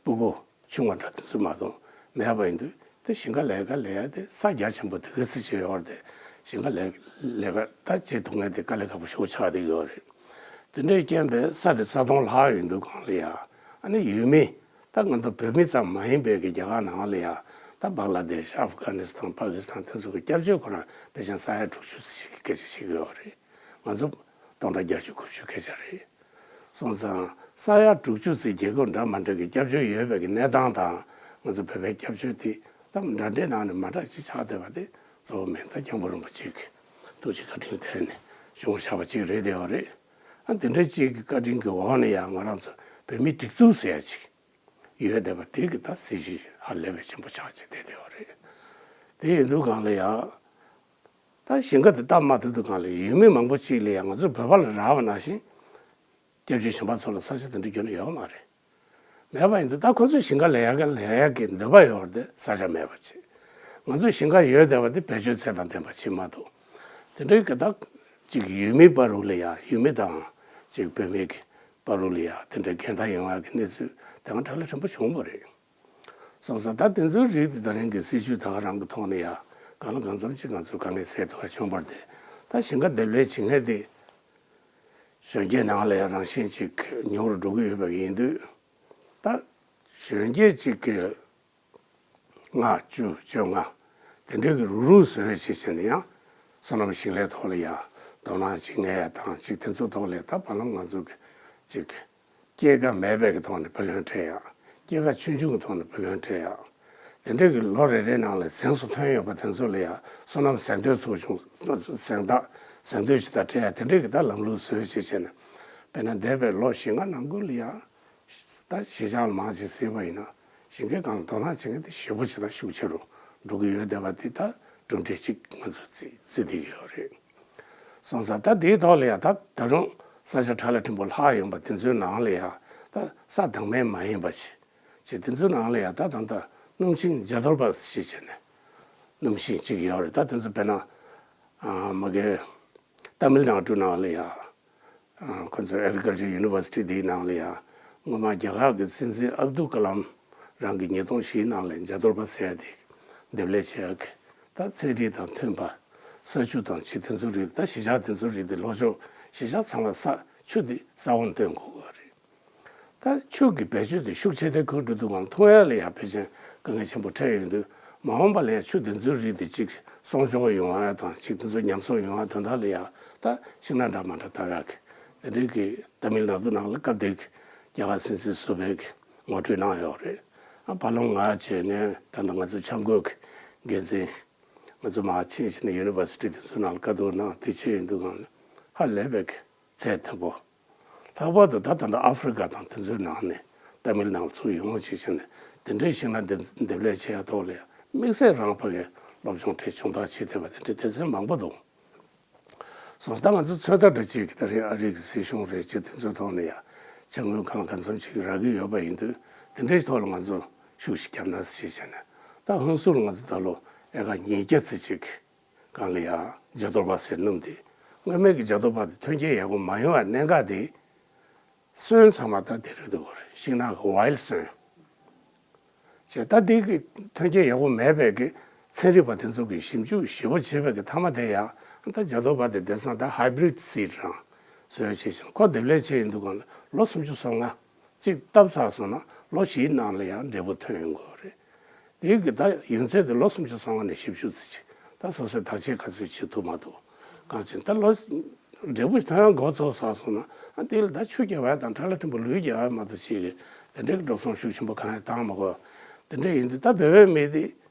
སྤུ་གུ་ཆུང་བ་འདྲ་དེ་ཚོ་མ་གཏོགས་མེད་པ་ཡིན་དུས། དེ་ཞིང་ཁ་ལས་ཀ་ལས་ཡ་དེ་ས་རྒྱ་ཆེན་པོ་དེ་ག་ཚོད་ཅིག་ཡོད་རེད་དེ། ཞིང་ཁ་ལས་ལས་ཀ་ད་བྱེད་ཐུབ་མཁན་དེ་དཀའ་ལས་ཁག་པོ་ཞེ་པོ་ཆགས་བསྡད་ཡོད་རེད། དེ་འདྲའི་རྐྱེན་པས་ས་དེ་ས་སྟོང་ལྷག་ཡོང་དུས་སྒང་ལ་ཡ། ཨ་ནི་ཡུལ་མི་ད་ང་ཚོ་བོད་མི་ཙམ་མ་ཡིན་པའི་གི་རྒྱ་གར་ནང་ལ་ཡ། ད་བང་ལ་དེཤ། ཨབ་གྷ་ནི་སི་ཐན། པ་ཀི་སི་ཐན་དེ་ཚོ་གི་སྐྱབས་བཅོལ་ཁོ་རང་ཕལ་ཆེར་ས་ཡ་དྲུག་ཅུ་ཙམ་ཞིག་གི་སྐད་ཆ་བཤད་ཀྱི་ཡོད་རེད། ང་ཚོ་སྟོང་ཕྲག་བརྒྱད་ཅུ་དགུ་བཅུ་སྐད་ཆ་རེད། སོང་ཙང་ས་ཡ་དྲུག་ཅུ་ཙམ་རྒྱལ་ཁབ་འདྲ་མ་འདྲ་གི་སྐྱབས་བཅོལ་ཡོད་པའི་གི་གནས་སྟངས་དང་། ང་ཚོ་བོད་པའི་སྐྱབས་བཅོལ་དེ་ད་འདྲ་འདྲའི་ནང་ནས་མ་འདྲ་ཅིག་ཆགས་བསྡད་པ་དེ་གཙོ་བོ་མེ་མདའ་སྐྱབས་མགོན་རིན་པོ་ཆེ་གི་ཐུགས་རྗེ་བཀའ་དྲིན་ཐད་ནས་བྱུང་བཞག་པ་ཅིག་རེད་བསྡད་ཡོད་རེད། ཨ། དེ་འདྲ་ཅིག་གི་བཀའ་དྲིན་གྱི་འོག་ནས་ཡང་ང་རང་ཚོ་བོད་མིའི་སྒྲིག་འཛུགས་ཟེར་ཡ་ཅིག་ཡོད་བསྡད་པ་དེ་གི་ད་སྲིད་ཇུས་ཧ་ལས་པའི་ཆེན་པོ་ཆགས་ཅིག་བསྡད་བསྡད་ཡོད་རེད། དེ་ཡིན་དུས་སྒང་ལ་ཡ། ད་ཞིང་ཁ་དེ་སྟབས་མ་བདེ་དུས་སྒང་ལ་ཡུལ་མི་མང་པོ་ཅིག་ལ་ཡང་ང་ཚོ་བོད་པ་ལ་རག་པ་ནང་བཞིན་སྐྱབས་བཅོལ་གཞན་པ་ཚོ་ལ་ས་ཆ་དེ་འདྲ་ཁྱོན་ནས་ཡོད་མ་རེད། མེད་པ་ཡིན་དུས་ད་ཁོ་ཚོས་ཞིང་ཁ་ལས་ཡག་གི་ལས་ཡག་གི་འདོད་པ་ཡོད་རེད་དེ། ས་ཆ་མེད་པ་བྱས། ང་ཚོས་ཞིང་ཁ་ཡོད་བསྡད་པ་དེ་བེད་སྤྱོད་ཚད་དང་ལྡན་པ་བྱེད་མ་ཐུབ། དེ་འདྲའི་གི་ད་ཅིག་ཡུལ་མིའི་བར་རུ་ལ་ཡ། ཡུལ་མི་དང་ཅིག་བོད་མི་གི་བར་རུ་ལ་ཡ་དེ་འདྲའི་འགལ་ཟླ་ཡོང་ཡག་གི་གནས་ཚུལ་དེ་སྔ་གྲ་ལ་ཕྲན་བུ་བྱུང་བ་རེད། སོང་ཙང་ད་དེ་ཚོའི་རིགས་དེ་ད་རིང་གི་སྲིད་ཇུས་ད་ག་རང་གི་ཐོག་ནས་ཡ་གང་ལ་གང་འཚམ་ཅིག་ང་ཚོར་དཀའ་ངལ་སེལ་ཐུབ་པ་བྱུང་བ་རེད་དེ། ད་ཞིང་ཁ་འདེབས་ལས་བྱེད་མཁན་དེ་གཞོན་སྐྱེས་ནང་ལ་ཡ་རང་བཞིན་ཅིག་ཉུང་རུ་འགྲོ་གི་ཡོད་པ་ཡིན་དུས། ད་གཞོན་སྐྱེས་ཅིག་གི་ལྔ་བཅུ་བཅོ་ལྔ་དེ་འདྲའི་གི་རུག་རུག་བཟོས་བྱས་བྱས་ནས་ཡང་སོ་ནམ་ཞིང་ལས་ཐོག་ལ་ཡ་དོ་སྣང་བྱེད་མཁན་ཡ་དང་ཅིག་དེ་ཚོ་ཐོག་ལ་ད་བར་ལམ་ང་ཚོ་གི་ཅིག་སྐྱེད་ཀ་མེད་པའི་གི་ཐོག་ནས་བུ་ལོན་སྤྲད་ཡག་སྐྱེད་ཀ་ཆུང་ཆུང་གི་ཐོག་ནས་བུ་ལོན་སྤྲད་ཡག་དེ་འདྲའི་གི་ལོ་རེ་རེའི་ནང་ལ་གཟེངས་སུ་ཐོན་ཡོད་པ་དེ་ཚོ་ལ་ཡང་སོ་ནམ་གཟེངས་བསྟོད་ཚོགས་ཆུང་། གཟེངས་རྟགས་གཟེངས་བསྟོད་ཅིག་ད་སྤྲད་ཡག་དེ་འདྲའི་གི་ད་ལམ་ལུགས་བཟོས་བྱས་བྱས་ནས། དཔེར་ན་འདས་པའི་ལོ་བཞི་ལྔ་ནང་ཁུལ་ལ་ཡང་ད་གཞིས་ཆགས་ལ་མར་ཅིག་གཟིགས་པ་ཡིན་ན་ཞིང་ཁའི་སྒང་ལ་དོ་སྣང་བྱེད་མཁན་དེ་ཞེ་པོ་ཅིག་དང་ཤུགས་ཆེ་རུ་འགྲོ་གི་ཡོད་བསྡད་པ་འདི་ད་གྲུབ་འབྲས་ཅིག་ང་ཚོས་བརྩི་བརྩི་བསྡད་ཀྱི་ཡོད་རེད། སོང་ཙང་ད་དེའི་ཐོག་ལ་ཡང་ད་ད་རུང་ས་ཆ་ཁྲ་ལ་ཕྲན་བུ་ལྷག་ཡོང་པ་དེ་ཚོའི་ནང་ལ་ཡང་ད་ས་དང་མའི་མ་ཡིན་པ་ཞིག་ཅིག་དེ་ཚོའི་ནང་ལ་ཡང་ད་ད་ལྟ་སྣུམ་ཤིང་བྱ་གཏོར་པ་ཞེས་བྱས་ནས་སྣུམ་ཤིང་ཅིག་ཡོད་རེད། ད་དེ་ཚོ་དཔེར་ན་ཨ་མ་གི་ཏ་མིལ་ནཱ་ཌུ་ནང་ལ་ཡང་ཨ་ཁོ་ཚོ་Agriculture University དེའི་ནང་ལ་ཡང་སྔོན་མ་རྒྱ་གར་གྱི་སྲིད་འཛིན་ཨབ་དུལ་ཀ་ལམ་རང་གི་ཉིས་སྟོང་བཞིའི་ནང་ལ་བྱ་གཏོར་པ་ཟེར་ཡ་དེ་འདེབས་ལས་བྱེད་ཡ་གི་ད་ཚན་རིག་དང་མཐུན་པ་ས་ཆུ་དང་ཅིག་དེ་ཚོའི་རིགས། ད་གཞིས་ཆགས་དེ་ཚོའི་རིགས་དེ་ལྷོ་ཕྱོགས་གཞིས་ཆགས་ཚང་མ་ས་ཆུ་དེ་ས་འོག་ནས་བཏོན་དགོས་ཀྱི་རེད། ད་ཆུ་གི་བེད་སྤྱོད་དེ་ཤུགས་ཆེ་དེ་ག་འདྲ་འདུག་གམ། འཐུང་ཡ་ལ་ཡང་ཕལ་ཆེར་དཀའ་ངལ་ཆེན་པོ་འཕྲད་ཡོང་དུས་མ་འོངས་པ་ལ་ཡང་ཆུ་དེ་ཚོའི་རིགས་དེ་ཅིག་སྲུང་སྐྱོབ་ཡོང་བ་དང་ཅིག་དེ་ཚོ་ཉམས་གསོ་ཡོང་བ་དོན་དག་ལ་ཡང་ད་ཤིང་སྣ་འདྲ་མ་འདྲ་བཏབ་ཡག་གི་དེ་འདྲའི་གི་ཏ་མིལ་ནཱ་ཌུ་ནང་ལ་སྐབས་དེ་གི་རྒྱ་གར་སྲིད་འཛིན་ཟུར་པས་གི་ངོ་སྤྲོད་གནང་ཡོད་རེད། ཨ་བར་ལམ་ང་བྱས་ནས་ད་ལྟ་ང་ཚོ་འཆར་འགོད་ཀྱི་འགན་འཛིན་ང་ཚོ་མར་ཕྱིན་བྱས་ནས་University དེ་ཚོའི་ནང་ལ་བཀའ་བསྡུར་གནང་དེ་བྱས་ཡོང་དུས་སྒང་ལ་ཧ་ལས་པའི་གི་ཚད་མཐོ་པོ། ལྷག་པར་དུ་ད་ད་ལྟ་ཨ་ཧྥི་རི་ཀ་དང་དེ་ཚོའི་ནང་ནས་ཏ་མིལ་ནང་ཚུར་ཡོང་བྱས་བྱས་ནས་དེ་འདྲའི་ཤིང་སྣ་འདེབས་འདེབས་ལས་བྱེད་ཡ་ཐོག་ལ་ཡང་དམིགས་བསལ་རང་ཕ་གིའི་སློབ་སྦྱོང་ཁྲིད་སྦྱོང་བརྡར་བྱེད་བསྡད་པ་དེ་འདྲའི་སྡེ་ཚན་མང་པོ་འདུག་སོང་ཙང་ད་ང་ཚོ་ཚོད་ལྟ་འདྲ་ཅིག་གི་ད་རེས་ཨ་རི་གི་སྲིད་གཞུང་རེད་ཅེས་དེ་ཚོའི་ཐོག་ནས་ཡང་ཅ་དངོས་གང་ལ་གང་འཚམ་ཅིག་རག་གི་ཡོད་པ་ཡིན་དུས་དེ་འདྲའི་ཐོག་ལ་ང་ཚོ་ཤུགས་ཤིག་བརྒྱབ་ན་ཞེས་བྱས་ནས་ད་ཧུན་སུར་ང་ཚོ་ད་ལོ་ཨེ་ཀར་ཉིས་བརྒྱ་ཙམ་ཅིག་སྒང་ལ་ཡང་བྱ་གཏོར་པ་ཟེར་སྣུམ་དེ་སྔོན་མའི་གི་བྱ་གཏོར་པ་དེ་ཐོན་སྐྱེད་ཡག་པོ་མ་ཡོང་བའི་གནད་འགག་དེ་སོན་ཚང་མ་ད་དེ་རེད་འདུག་གོ། ཤིང་ནགས་ཀྱི་ཝའིལ་སོན་བྱས། ད་དེ་གི་ཐོན་སྐྱེད་ཡག་པོ་མེད་པའི་གི་ཚན་རིག་པ་དེ་ཚོ་གི་ཞིབ་འཇུག་ཞིབ་པོ་བྱས་པའི་གི་མཐའ་མ་དེ་ཡང་ད་བྱ་གཏོར་པ་དེ་དེང་སང་ད་hybrid seed རང་བཟོས་བྱས་ཤིང་ཁོ་འདེབས་ལས་བྱས་ཡིན་འདུག་གོ། ལོ་སུམ་ཅུ་སོ་ལྔ་གཅིག་བཏབ་ཚར་སོང་ན་ལོ་བཞིའི་ནང་ལ་ཡང་འབྲས་བུ་ཐོན་ཡོང་གི་རེད། དེའི་གི་ད་ཡུན་ཚད་དེ་ལོ་སུམ་ཅུ་སོ་ལྔ་ནས་བཞི་བཅུ་ཙམ་ཅིག་ད་སོ་སོའི་བརྟག་དཔྱད་ག་ཚོད་བྱེད་ཐུབ་མ་ཐུབ་གང་ཅི་ད་ལོ་འབྲས་བུ་ཐོན་ཡག་འགོ་ཚུགས་ཚར་སོང་ན་ཨ་དེ་ལ་ད་ཆུ་རྒྱབ་ཡག་དང་ཁྲ་ལ་ཕྲན་བུ་ལུད་རྒྱབ་ཡག་མ་གཏོགས་ཅིག་དེ་འདྲའི་གི་འགྲོ་སོང་ཤུགས་ཆེན་པོ་གང་ཡང་བཏང་མ་དགོས། དེ་འདྲ་ཡིན་དུས་ད་བོད་པའི་མི་དེ་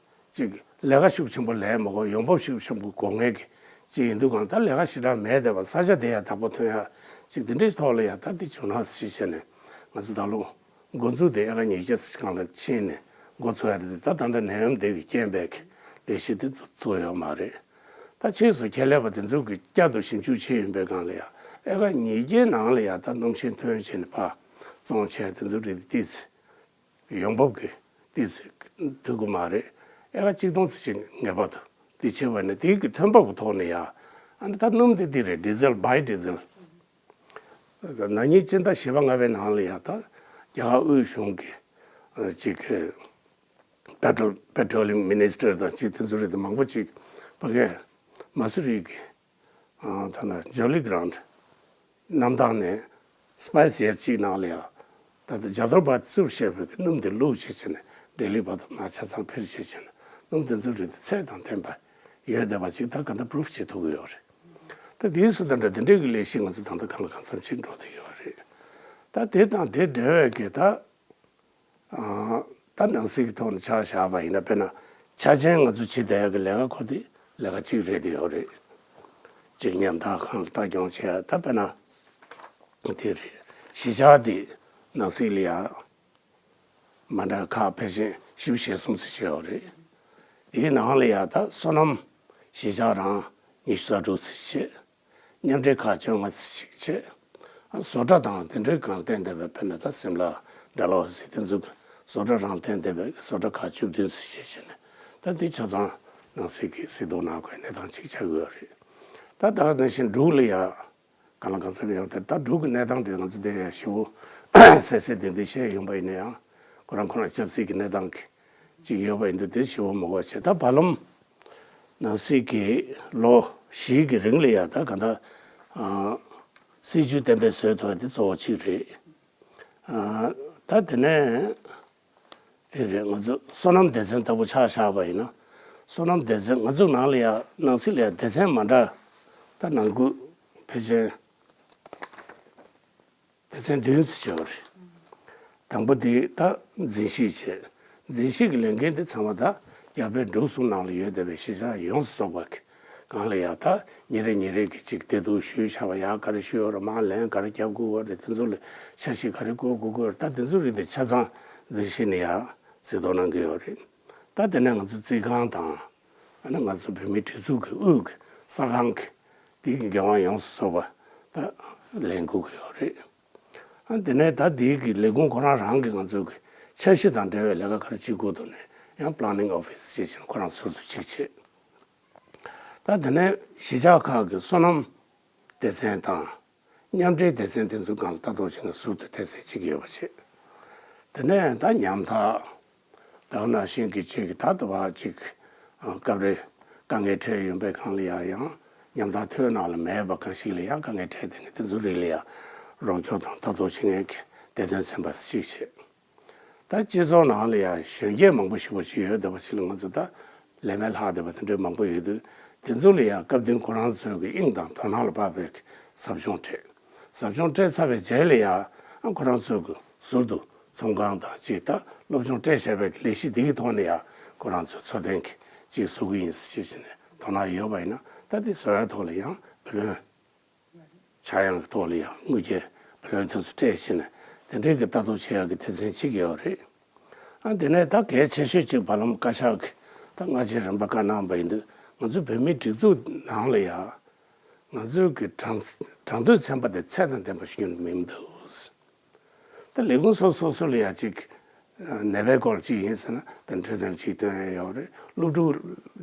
ཅིག་ལས་ཀ་ཤུགས་ཆེན་པོ་ལས་མ་དགོས། ཡོང་འབབ་ཤུགས་ཆེན་པོ་དགོས་མཁན་གྱི་ཅིག་ཡིན་དུས་གང་ད་ལས་ཀ་ཞེ་དྲག་མེད་བསྡད་པ། ས་ཆ་དེ་ཡང་བདག་པོ་ཐོན་ཡག་ཅིག་དེ་འདྲའི་ཐོག་ལ་ཡང་ད་འདི་བྱུང་ན་ཞེས་བྱས་ནས་ང་ཚོ་ད་ལོ་འགོ་འཛུགས་དེ་ཨེ་ཀར་ཉིས་བརྒྱ་ཙམ་སྒང་ལ་ཕྱིན་ནས་འགོ་ཚུགས་ཡ་རེད་དེ། ད་ད་ལྟ་ནད་ཡམས་དེ་གི་རྐྱེན་པས་ལས་གཞི་དེ་ཚོ་ཚུགས་ཡོད་མ་རེད། ད་ཕྱིས་སུ་ཁྱད་ལས་པ་དེ་ཚོ་གི་བསྐྱར་དུ་ཞིབ་འཇུག་བྱས་ཡོང་པའི་སྒང་ལ་ཡང་ཨེ་ཀར་ཉིས་བརྒྱའི་ནང་ལ་ཡང་ད་སྣུམ་ཤིང་ཐོན་བྱས་ནས་ཕར་བཙོང་བྱས་དེ་ཚོ་རེད་དེ། ཏིས་ཡོང་འབབ་ཀྱི་ཏིས་ཐོན་གི་མ་རེད། ཨེ་ཀར་གཅིག་སྟོང་ཙམ་ཅིག་ངེས་པར་དུ་དེ་བྱས་པ་ནི་དེ་གི་ཐོན་འབབ་ཀྱི་ཐོག་ནས་ཡང་ཨ་ནི་ད་སྣུམ་དེ་དེ་རེད། ཌི་ཟལ་བྷའི་ཌི་ཟལ། ན་ནིང་སྤྱི་ཟླ་བཞི་པ་ལྔ་པའི་ནང་ལ་ཡང་ད་རྒྱ་གར་དབུས་གཞུང་གི་ཅིག་པེ་ཊོ་པེ་ཊོ་ལི་ཡམ་མི་ནི་སི་ཊར་དང་ཅིག་དེ་ཚོ་རེད་དེ་མང་པོ་ཅིག་ཕ་གིའི་མ་སུ་རི་གི་ཨ་ད་ནི་ཇོ་ལི་གྷི་རན་ཌི་གནམ་ཐང་ནས་སི་པའེ་སི་ཡར་གཅིག་ནང་ལ་ཡང་ད་ལྟ་བྱ་གཏོར་པ་བཙུགས་བྱས་པའི་སྣུམ་དེ་བླུགས་བྱས་བྱས་ནས་ལྡི་ལི་བར་དུ་མར་ཆ་ཚང་འཕུར་བྱས་བྱས་ནས་སྣུམ་དེ་ཚོ་རེད་དེ་ཚད་དང་ལྡན་པ་ཡོད་བསྡད་པ་ཅིག་ད་ག་འདྲ་པུ་རུབ་བྱེད་ཐུབ་ཀྱི་ཡོད་རེད། ད་དེའི་སུ་དང་འདྲ་དེ་འདྲའི་གི་ལས་གཞི་ང་ཚོ་ད་ལྟ་གང་ལ་གང་འཚམ་ཅིག་འགྲོ་བསྡད་ཡོད་རེད། ད་དེ་དང་དེ་འབྲེལ་བའི་གི་ད་ཨ་ད་ནང་སྲིད་ཀྱི་ཐོག་ནས་ཆ་བཞག་པ་ཡིན་ན། དཔེར་ན་ཆ་ཆེན་ང་ཚོ་བྱེད་བསྡད་ཡག་གི་ལས་ཀ་ཁོ་དེ་ལས་ཀ་གཅིག་རེད་དེ་ཡོད་རེད། གཅིག་ཉམ་ཐག་ཁང་ལ་ལྟ་སྐྱོང་བྱེད་ཡག་ད་དཔེར་ན་དེ་རེད། གཞིས་ཆགས་དེ་ནང་སྲིད་ལ་ཡང་མ་འདྲ་ཁག་ཕལ་ཆེར་བཞི་བཅུ་ཞེ་གསུམ་ཙམ་ཅིག་ཡོད་རེད། དེའི་ནང་ལ་ཡང་ད་སོ་ནམ་གཞིས་ཆགས་རང་ཉི་ཤུ་རྩ་དྲུག་ཙམ་བྱེད། མཉམ་འབྲེལ་ཁག་བཅོ་ལྔ་ཙམ་ཅིག་བྱེད། བཟོ་གྲྭ་དང་དེ་འདྲའི་སྒང་བརྟེན་བསྡད་པའི་དཔེར་ན་ད་སིམ་ལ་ཌལ་ཧོ་སི་དེ་ཚོ་གི་བཟོ་གྲྭ་རང་བརྟེན་བསྡད་པའི་བཟོ་གྲྭ་ཁག་བཅུ་བདུན་ཙམ་བྱེད་བྱས་ནས་ད་འདི་ཆ་ཚང་ནང་སྲིད་ཀྱི་གཟིགས་རྟོག་གནང་དགོས་གནས་སྟངས་ཅིག་ཆགས་ཀྱི་ཡོད་རེད། ད་ད་ནང་བཞིན་འབྲུག་ལ་ཡང་གང་ལ་གང་འཚམ་ཡོད་དེ། ད་འབྲུག་གི་གནས་སྟངས་དེ་ང་ཚོ་དེ་ཡང་ཞེ་པོ་གསལ་གསལ་བདེན་བདེན་བཤད་ཡོང་པ་ཡིན་ན་ཡང་ཁོ་རང་ཁོ་རང་ཆབ་སྲིད་ཀྱི་གནས་སྟངས་ཀྱི་ཅིག་ཡོད་པ་ཡིན་དུས་དེ་ཞེ་པོ་མི་གོ་བྱས། ད་བར་ལམ་ནང་སྲིད་ཀྱི་ལོ་བཞིའི་གི་རིང་ལ་ཡང་ད་ག་འདྲ་ཨ་སྲིད་ཇུས་གཏན་འབེབས་བཟོས་ཐུབ་པ་དེ་གཙོ་བོ་གཅིག་རེད། ཨ་ད་དེ་ནས་དེ་རེད། ང་ཚོ་སོ་ནམ་སྡེ་ཚན་ལྟ་བུ་ཆ་བཞག་པ་ཡིན་ན། སོ་ནམ་སྡེ་ཚན་ང་ཚོ་ནང་ལ་ཡང་ནང་སྲིད་ལ་ཡང་སྡེ་ཚན་མ་འདྲ་ད་ནང་ཁུལ་ཕལ་ཆེར་སྡེ་ཚན་བདུན་ཙམ་ཡོད་རེད། དང་པོ་དེ་ད་འཛིན་བྱེད་བྱས། འཛིན་བྱེད་ཀྱི་ལས་འགན་དེ་ཚང་མ་ད་རྒྱ་བལ་འབྲུག་གསུམ་ནང་ལ་ཡོད་བསྡད་པའི་གཞིས་ཆགས་ཡོངས་སུ་རྫོགས་པ་གི་ སྒང་ལ་ཡ་ད་ཉིན་རེ་ཉིན་རེ་གི་ཅིག་བདེ་སྡུག་ཞུས་བཞག་པ་ཡ། ག་རེ་ཞུས་ཡོད་རེད། མར་ལན་ག་རེ་རྒྱབ་དགོས་ཡོད་རེད། དེ་ཚོ་ལ་འཆར་གཞི་ག་རེ་བཀོད་དགོས་ཀྱི་ཡོད་རེད། ད་དེ་ཚོ་རིགས་དེ་ཆ་ཚང་འཛིན་བྱེད་ནས་ཡ་གཟིགས་རྟོག་གནང་གི་ཡོད་རེད། ད་དེ་ནས་ང་ཚོ་རྩིས་ཁང་དང་། ཨ་ནི་ང་ཚོ་བོད་མིའི་སྒྲིག་འཛུགས་ཀྱི་དབུས་ཀྱི་གསར་ཁང་གི་དེ་གི་འགན་དབང་ཡོངས་སུ་རྫོགས་པ་ད་ལེན་དགོས་ཀྱི་ཡོད་རེད། ཨ་དེ་ནས་ད་དེའི་གི་ལས་ཁུངས་ཁོ་རང་རང་གི་ང་ཚོ་གི་འཆར་གཞི་དང་འབྲེལ་བའི་ལས་ཀ་ག་རེ་བྱེད་དགོས་འདུག་ནས་ཡང་Planning Office་ཞེས་བྱས་ཁོ་རང་ཟུར་དུ་གཅིག་བྱས། ད་དེ་ནས་གཞིས་ཆགས་ཁག་གི་སོ་ནམ་སྡེ་ཚན་དང་མཉམ་འབྲེལ་སྡེ་ཚན་དེ་ཚོའི་སྒང་ལ་ལྟ་རྟོག་བྱེད་མཁན་ཟུར་དུ་སྡེ་ཚན་གཅིག་ཡོད་པ་བྱས། དེ་ནས་ད་ཉམ་ཐག་དེ་ནང་བཞིན་གྱི་ཅིག་ད་ལྟ་བ་ཅིག་ཨ་སྐབས་རེ་དཀའ་ངལ་འཕྲད་ཡོང་པའི་སྒང་ལ་ཡང་ཡང་ཉམ་ཐག་ཐོའི་ནང་ལ་མེད་པ་གང་ཞིག་ལ་ཡང་དཀའ་ངལ་འཕྲད་དེ་ནས་དེ་ཚོ་རིགས་ལ་ཡང་རོགས་སྐྱོར་དང་ལྟ་རྟོག་བྱེད་མཁན་གྱི་སྡེ་ཚན་ཚན་པ་ཞིག་བྱས། ད་སྤྱི་ཚོགས་ནང་ལ་ཡང་གཞོན་སྐྱེས་མང་པོ་ཞེ་པོ་ཅིག་ཡོད་བསྡད་པ་ཞིག་ལ་ང་ཚོ་ད་ལས་མེད་ལྷག་བསྡད་པ་དེ་འདྲའི་མང་པོ་ཡོད་དུས། དེ་ཚོ་ལ་ཡང་སྐབས་བསྟུན་ཁོ་རང་ཚོའི་གི་དབྱིངས་དང་དོ་སྣང་ལ་བབས་པའི་གི་ཟབ་སྦྱོང་སྤྲད། ཟབ་སྦྱོང་སྤྲད་ཚར་བའི་རྗེས་ལ་ཡང་ཁོ་རང་ཚོའི་གི་ཟུར་དུ་ཚོང་ཁང་དང་ཅིག་ད་སློབ་སྦྱོང་སྤྲད་བཞག་པའི་གི་ལས་གཞི་འདི་གི་ཐོག་ནས་ཡང་ཁོ་རང་ཚོའི་འཚོ་རྟེན་གི་ཅིག་བཟོ་གི་ཡིན་ཟེར་བྱས་ནས་དོ་སྣང་ཡོད་པ་ཡིན་ན། ད་འདི་བཟོ་ཡ་ཐོག་ལ་ཡང་བུ་ལོན་ཆག་ཡང་གི་ཐོག་ལ་ཡང་དངུལ་རྐྱེན་བུ་ལོན་དེ་ཚོ་སྤྲད་བྱས་ནས་དེ་འདྲའི་གི་ལྟ་རྟོག་བྱེད་ཡག་གི་སྡེ་ཚན་གཅིག་ཡོད་རེད། ཨ་དེ་ནས་ད་གལ་ཆེ་ཤོས་གཅིག་བར་ལམ་བཀའ་ཤག་གི་ད་སྔ་ཕྱི་རིམ་པ་བཀའ་གནང་བ་ཡིན་དུས། ང་ཚོ་བོད་མིའི་སྒྲིག་འཛུགས་ནང་ལ་ཡང་ང་ཚོའི་གི་གྲངས་གྲངས་ཐོའི་ཚན་པ་དེ་ཚད་དང་ལྡན་པ་ཞིག་ཡོང་མི་འདུག་ད་ལས་ཁུངས་སོ་སོ་སོ་ལ་ཡང་ཅིག་ནད་པའི་སྐོར་ལ་ཅིག་ཡིན་ཟེར་ན་ད་འཕྲོད་བསྟེན་ལ་ཅིག་སྟོན་ཡ་ཡོད་རེད། སློབ་ཕྲུག་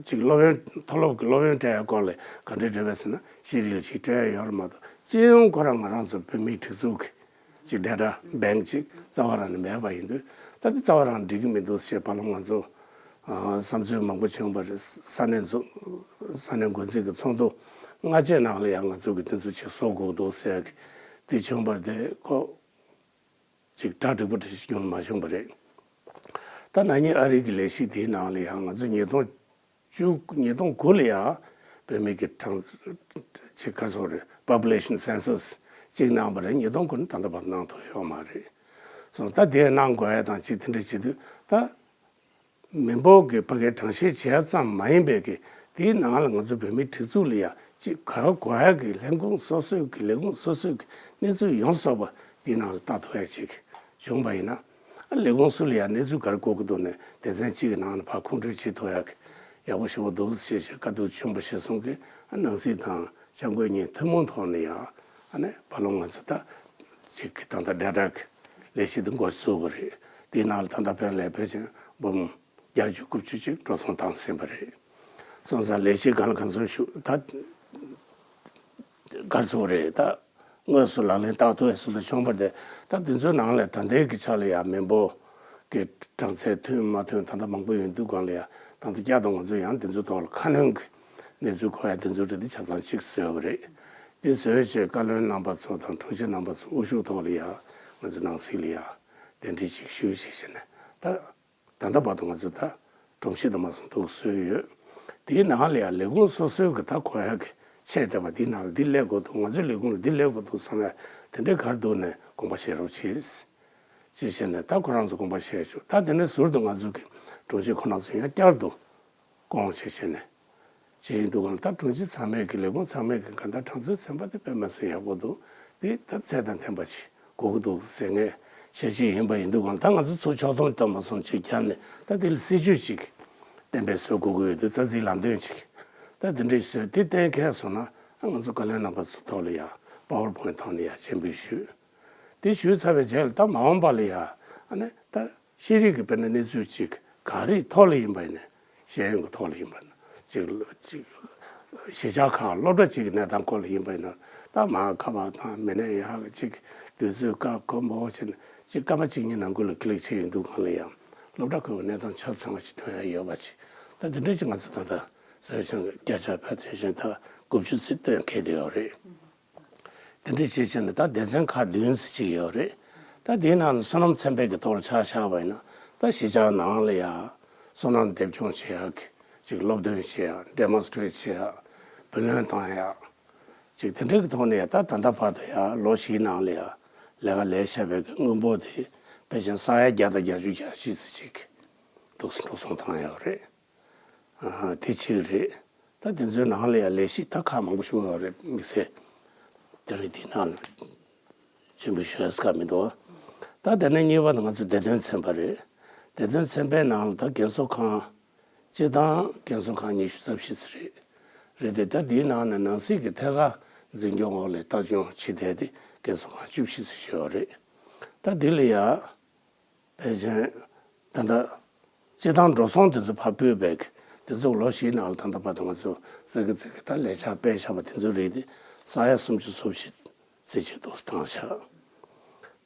ཅིག་སློབ་ཡོན་མཐོ་སློབ་ཀྱི་སློབ་ཡོན་སྤྲད་ཡ་སྐོར་ལ་ག་འདྲའི་འབྲེལ་བ་ཟེར་ན་ཤེས་རིག་ལ་ཅིག་སྤྲད་ཡ་ཡོད་རེད་མ་གཏོགས། སྤྱི་ཡོངས་ཁོ་རང་ང་རང་ཚོ་བོད་མིའི་སྒྲིག་འཛུགས་ཀྱི་ཅིག་data bank་ཅིག་རྩ་བ་རང་ནས་མེད་པ་ཡིན་དུས། ད་འདི་རྩ་བ་རང་འགྲིག་གི་མི་འདུག་ཞེས་བར་ལམ་ང་ཚོ་ཨ་བསམ་ཚུལ་མང་པོ་བྱུང་བ་རེད། ས་གནས་འཛུགས་ས་གནས་འགོ་འཛིན་གྱི་ཚོགས་འདུ་སྔ་རྗེས་ནང་ལ་ཡང་ང་ཚོ་གི་དེ་ཚོ་ཅིག་བཟོ་དགོས་འདུག་ཟེར་གི་འདི་བྱུང་བ་རེད། དེ་ཁོ་ཅིག་གྲ་འགྲིག་པོ་དེ་ཞིག་ཡོང་མ་བྱུང་བ་རེད། ད་ན་ནིང་ཨ་རི་གི་ལས་གཞི་དེའི་ནང་ལ་ཡང་ང་ཚོ་ཉིས་སྟོང་བཅུ་ཉིས་སྟོང་དགུ་ལ་ཡང་བོད་མི་གི་གྲངས་ཅིག་ག་རེ་ཟེར་དགོས་རེད། population census་ཅིག་གནང་བ་རེད། ཉིས་སྟོང་དགུ་ནས་ད་ལྟ་བར་གནང་ཐུབ་ཡོད་མ་རེད། སོང་ཙང་ད་དེ་གནང་དགོས་ཡ་དང་ཅིག་དེ་འདྲ་བྱེད་དུས་ད་མི་འབོར་གྱི་ཕ་གིའི་གྲངས་བཤེར་བྱེད་ཡ་ཙམ་མ་ཡིན་པའི་གི་དེའི་ནང་ལ་ང་ཚོ་བོད་མིའི་སྒྲིག་འཛུགས་ལ་ཡ་ཅིག་ག་རེ་དགོས་ཡ་གི་ལས་ཁུངས་སོ་སོའི་གི་ལས་ཁུངས་སོ་སོའི་གི་གནས་ཚུལ་ཡོངས་སུ་རྫོགས་པ་དེའི་ནང་ལ་ལྟ་ཐུབ་ཡ་ཅིག་བྱུང་བ་ཡིན་ན། ཨ་ལས་ཁུངས་སུ་ལ་ཡང་གནས་ཚུལ་ག་རེ་དགོས་ཀྱི་འདུག་ནས་སྡེ་ཚན་གཅིག་གི་ནང་ནས་ཕར་ཁོང་ཁྲོ་བྱེད་ཐུབ་ཡག་གི་ཡག་པོ་ཞེ་པོ་འདུག་ཞེས་བྱས་བཀའ་བསྡུར་བྱུང་བ་ཞིག་སོང་གི། ཨ་ནང་སྲིད་དང་བྱ་འགུལ་གཉིས་ཐུན་མོང་ཐོག་ནས་ཡང་ཨ་ནས་བར་ལམ་ང་ཚོ་ད་ཅིག་གི་ད་ལྟ་data་གི་ལས་གཞི་འདི་འགོ་བཙུགས་པ་རེད། དེའི་ནང་ལ་ད་ལྟ་བོད་ལ་ཕལ་ཆེར་འབུམ་བརྒྱད་ཅུ་དགུ་བཅུ་ཅིག་འགྲོ་སོང་བཏང་ཟིན་པ་རེད། སོང་ཙང་ལས་གཞི་སྒང་ལ་གང་འཚམ་ཞུ་ད། ག་རེ་ཟེར་དགོས་རེད། ད་དངོས་སུ་ལག་ལེན་བསྟར་ཐུབ་ཡ་སུ་ལ་བྱུང་བ་རེད། ད་འདི་ཚོའི་ནང་ལས་ད་ལྟའི་གི་ཆ་ལ་ཡང་མི་འབོར་གྱི་གྲངས་ཚད་མཐུན་མ་མཐུན་ད་ལྟ་མང་པོ་ཡོང་དུས་སྒང་ལ་ཡང་ད་ལྟ་བསྐྱར་དུ་ང་ཚོ་ཡང་འདི་ཚོའི་ཐོག་ལ་ཁ་སྣོན་གྱི་གནས་ཚུལ་གོ་ཡ་འདི་ཚོ་རེད། འདི་ཆ་ཚང་གཅིག་བཟོས་པ་རེད། འདི་བཟོས་བྱས་བཀའ་བློན་རྣམ་པ་ཚོ་དང་དྲུང་ཆེ་རྣམ་པ་ཚོ་དབུ་བཞུགས་ཐོག་ལ་ཡང་ང་ཚོ་ནང་སྲིད་ལ་ཡང་གདན་འདྲེན་ཅིག་ཞུས་ཞེས་བྱས་ནས་ད། ད་ལྟ་བར་དུ་ང་ཚོས་ད་སྒྲོམ་གཞི་དུ་མ་སོང་འདུག་བཟོས་ཡོད། དེའི་ནང་ལ་ཡང་ལས་ཁུངས་སོ་སོའི་གི་ད་གོ་ཡག་གི་ཆེད་དེ་བ་འདི་ནང་ལ་འདི་སླེབས་དགོས་འདུག་ང་ཚོའི་ལས་ཁུངས་ལ་འདི་སླེབས་དགོས་འདུག་བསམ་ཡ་དེ་འདྲའི་ག་རེ་འདུག་ནས་དགོངས་པ་བཞེས་རོགས་གྱིས། ཅེས་བྱས་ནས་ད་ཁོ་རང་ཚོ་དགོངས་པ་བཞེས་ཞུ། ད་དེ་ནས་ཟུར་དུ་ང་ཚོ་གི་དྲུང་ཆེ་ཁོ་རང་ཚོ་ཡང་བསྐྱར་དུ་སྐོང་བྱས་བྱས་ནས་བྱས་ཡིན་འདུག་ག་ལ། ད་དྲུང་ཆེ་ཚང་མས་ཀྱི་ལས་ཁུངས་ཚང་མས་ཀྱི་ག་ད་གྲངས་ཚོད་ཚན་པ་དེ་དཔེ་མ་སྲིད་ཡག་པོ་འདུག་དེ་ད་ཚད་དང་ལྡན་པ་ཞིག་དགོས་ཀྱི་འདུག་ཟེར་མཁན་ཞལ་བཞེས་ཡིན་པ་ཡིན་འདུག་ག་ལ། ད་ང་ཚོ་ཚོགས་ཕྱོགས་སྡོམ་དང་མ་སོང་ཅིག་བརྒྱབ་ནས་ད་དེ་ལ་སྲིད་ཇུས་ཅིག་གཏན་འབེབས་བཟོ་དགོས་ཀྱི་ཡོད་དུས་རྩ་འཛིན་ལམ་སྟོན་ཅིག་ད་དེ་འདྲས་བཟོས་དེ་གཏན་འཁེལ་སོང་ན་ང་ཚོ་བཀའ་བློན་རྣམ་པ་ཚོ་ཐོག་ལ་ཡ་པ་ཝར་པོའིན་ཐོག་ནས་ཡ་སྤྱན་འབུལ་ཞུས། དེ་ཞུས་ཚར་བའི་རྗེས་ལ་ད་མ་འོངས་པ་ལ་ཡ་ཨ་ནི་ད་ཤེས་རིག་གི་དཔེར་ན་གནས་ཚུལ་ཅིག་ག་རེའི་ཐོག་ལ་ཡིན་པ་ཡིན་ན་ཤེས་ཡོན་གྱི་ཐོག་ལ་ཡིན་པ་ཡིན་ན་ཅིག་ཅིག་གཞིས་ཆགས་ཁག་སློབ་གྲྭ་ཅིག་གི་གནས་སྟངས་སྐོར་ལ་ཡིན་པ་ཡིན་ན་ད་མ་ཁ་པར་དང་མི་སྣ་ཡག་གི་ཅིག་དུས་ཚོད་བཀག་འགོག་མང་པོ་བྱས་ནས་ཅིག་སྐར་མ་གཅིག་གཉིས་ནང་ཁུལ་ལ་ཀི་ལིག་བྱས་ཡོང་དུས་སྒང་ལ་ཡང་སློབ་གྲྭ་ཁག་གི་གནས་སྟངས་ཆ་ཚང་བ་ཞིག་ཐོན་ཡ་ཡོད་པ་ཅིག་ད་དེ་འདྲ་ཅིག་ང་ཚོ་ད་ལྟ་བཟོས་ཤིང་བརྒྱ་ཆ་བརྒྱ་དེ་བཞིན་ད་དགུ་བཅུ་ཙམ་བཏོན་འཁེལ་བསྡད་ཡོད་རེད། དེ་འདྲ་བྱས་བྱས་ནས་ད་སྡེ་ཚན་ཁག་བདུན་ཙམ་ཅིག་ཡོད་རེད། ད་དེའི་ནང་ནས་སོ་ནམ་ཚན་པའི་གི་ཐོག་ལ་ཆ་བཞག་པ་ཡིན་ན་ད་གཞིས་ཆགས་ནང་ལ་ཡ་སོ་ནམ་འདེབས་སྐྱོང་བྱེད་ཡག་གི་ཅིག་སློབ་སྟོན་བྱེད་ཡག་ཌེ་མོན་སི་ཊི་རེཊ་བྱེད་ཡག་བུ་ལོན་བཏང་ཡག་ཅིག་དེ་འདྲའི་གི་ཐོག་ནས་ཡ་ད་ད་ལྟ་བར་དུ་ཡ་ལོ་བཞིའི་ནང་ལ་ཡ་ལས་ཀ་ལས་བཞག་པའི་གི་དངུལ་འབོར་དེ་ཕལ་ཆེར་ས་ཡ་བརྒྱ་དང་བརྒྱད་ཅུ་གྱ་བཞི་ཙམ་ཅིག་འདུག་སེ་འགྲོ་སོང་བཏང་ཡོད་རེད། ཨ་དེ་གཅིག་རེད། ད་དེ་ཚོའི་ནང་ལ་ཡང་ལས་གཞི་ད་ཁག་མང་པོ་ཞིག་ཡོད་རེད། དམིགས་བསལ་དེ་རིང་འདི་ནང་ལ་ཆེན་པོ་ཞུ་ཡས་ཀ་མི་འདུག་ད་དེ་ནས་གཉིས་པ་དེ་ང་ཚོ་བདེ་དོན་ཚན་པ་རེད། བདེ་དོན་ཚན་པའི་ནང་ལ་ད་རྒན་གསོ་ཁང་། སྤྱིར་བཏང་རྒན་གསོ་ཁང་ཉི་ཤུ་རྩ་བཞི་ཙམ་རེད། རེད་དེ་ད་འདིའི་ནང་ནས་ནང་སྲིད་ཀྱི་ཐད་ཀར་འཛིན་སྐྱོང་འོག་ལ་ལྟ་སྐྱོང་བྱེད་བསྡད་དེ་རྒན་གསོ་ཁང་བཅུ་བཞི་ཙམ་ཞིག་ཡོད་རེད། ད་འདི་ལ་ཡ། ཕལ་ཆེར་ད་ལྟ་སྤྱིར་བཏང་འགྲོ་སོང་དེ་ཚོ་ཕར་སྤོས་པའི་དེ་ཚོ་ལོ་བཞིའི་ནང་ལ་ད་ལྟ་བར་དུ་ང་ཚོ་ཙི་གེ་ཙི་གེ་ད་ལས་འཆར་སྤེལ་བཞག་པ་དེ་ཚོ་རེད་དེ། ས་ཡ་སུམ་ཅུ་སོ་བཞི་ཙམ་ཅིག་འདུག་སེ་བཏང་བཞག་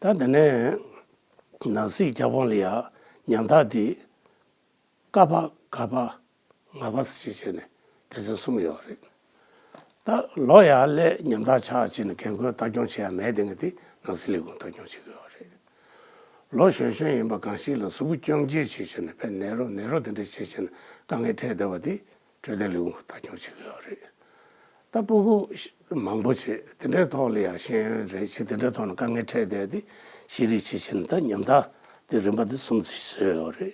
ད་དེ་ནས་ནང་སྲིད་བརྒྱ་དཔོན་ལ་ཡ་ཉམ་ཐག་དེ་ཀ་པ་ག་པ་ང་པ་ཞེས་བྱས་ནས་སྡེ་ཚན་གསུམ་ཡོད་རེད། ད་ལོ་ཡར་སླེབས་ཉམ་ཐག་ཆགས་བྱས་ནས་རྒན་རྒོན་ལྟ་སྐྱོང་བྱེད་ཡ་མེད་དེ་ངས་དེ་ནང་སྲིད་ལས་ཁུངས་ལྟ་སྐྱོང་བྱེད་ཀྱི་ཡོད་རེད། ལོ་གཞོན་གཞོན་ཡིན་པ་གང་ཞིག་ལ་གཟུགས་པོ་སྐྱོན་ཅན་བྱས་བྱས་ནས་དཔེ་ནད་རོ་ནད་རོ་དེ་འདྲ་བྱས་བྱས་ནས་དཀའ་ངལ་འཕྲད་བསྡད་པ་དེ་འཕྲོད་བསྟེན་ལས་ཁུངས་ལྟ་སྐྱོང་བྱེད་ཀྱི་ཡོད་རེད། ད་སྤུ་གུ་མང་པོ་བྱས་དེ་འདྲའི་ཐོག་ལ་ཡང་ཤེས་ཡོན་རེད་བྱས་དེ་འདྲའི་ཐོག་ནས་དཀའ་ངལ་འཕྲད་བསྡད་དེ་ཤེས་རིག་བྱས་བྱས་ནས་ད་ཉམ་ཐག་དེ་རིམ་པ་དེ་གསུམ་ཙམ་བཟོས་ཡོད་རེད།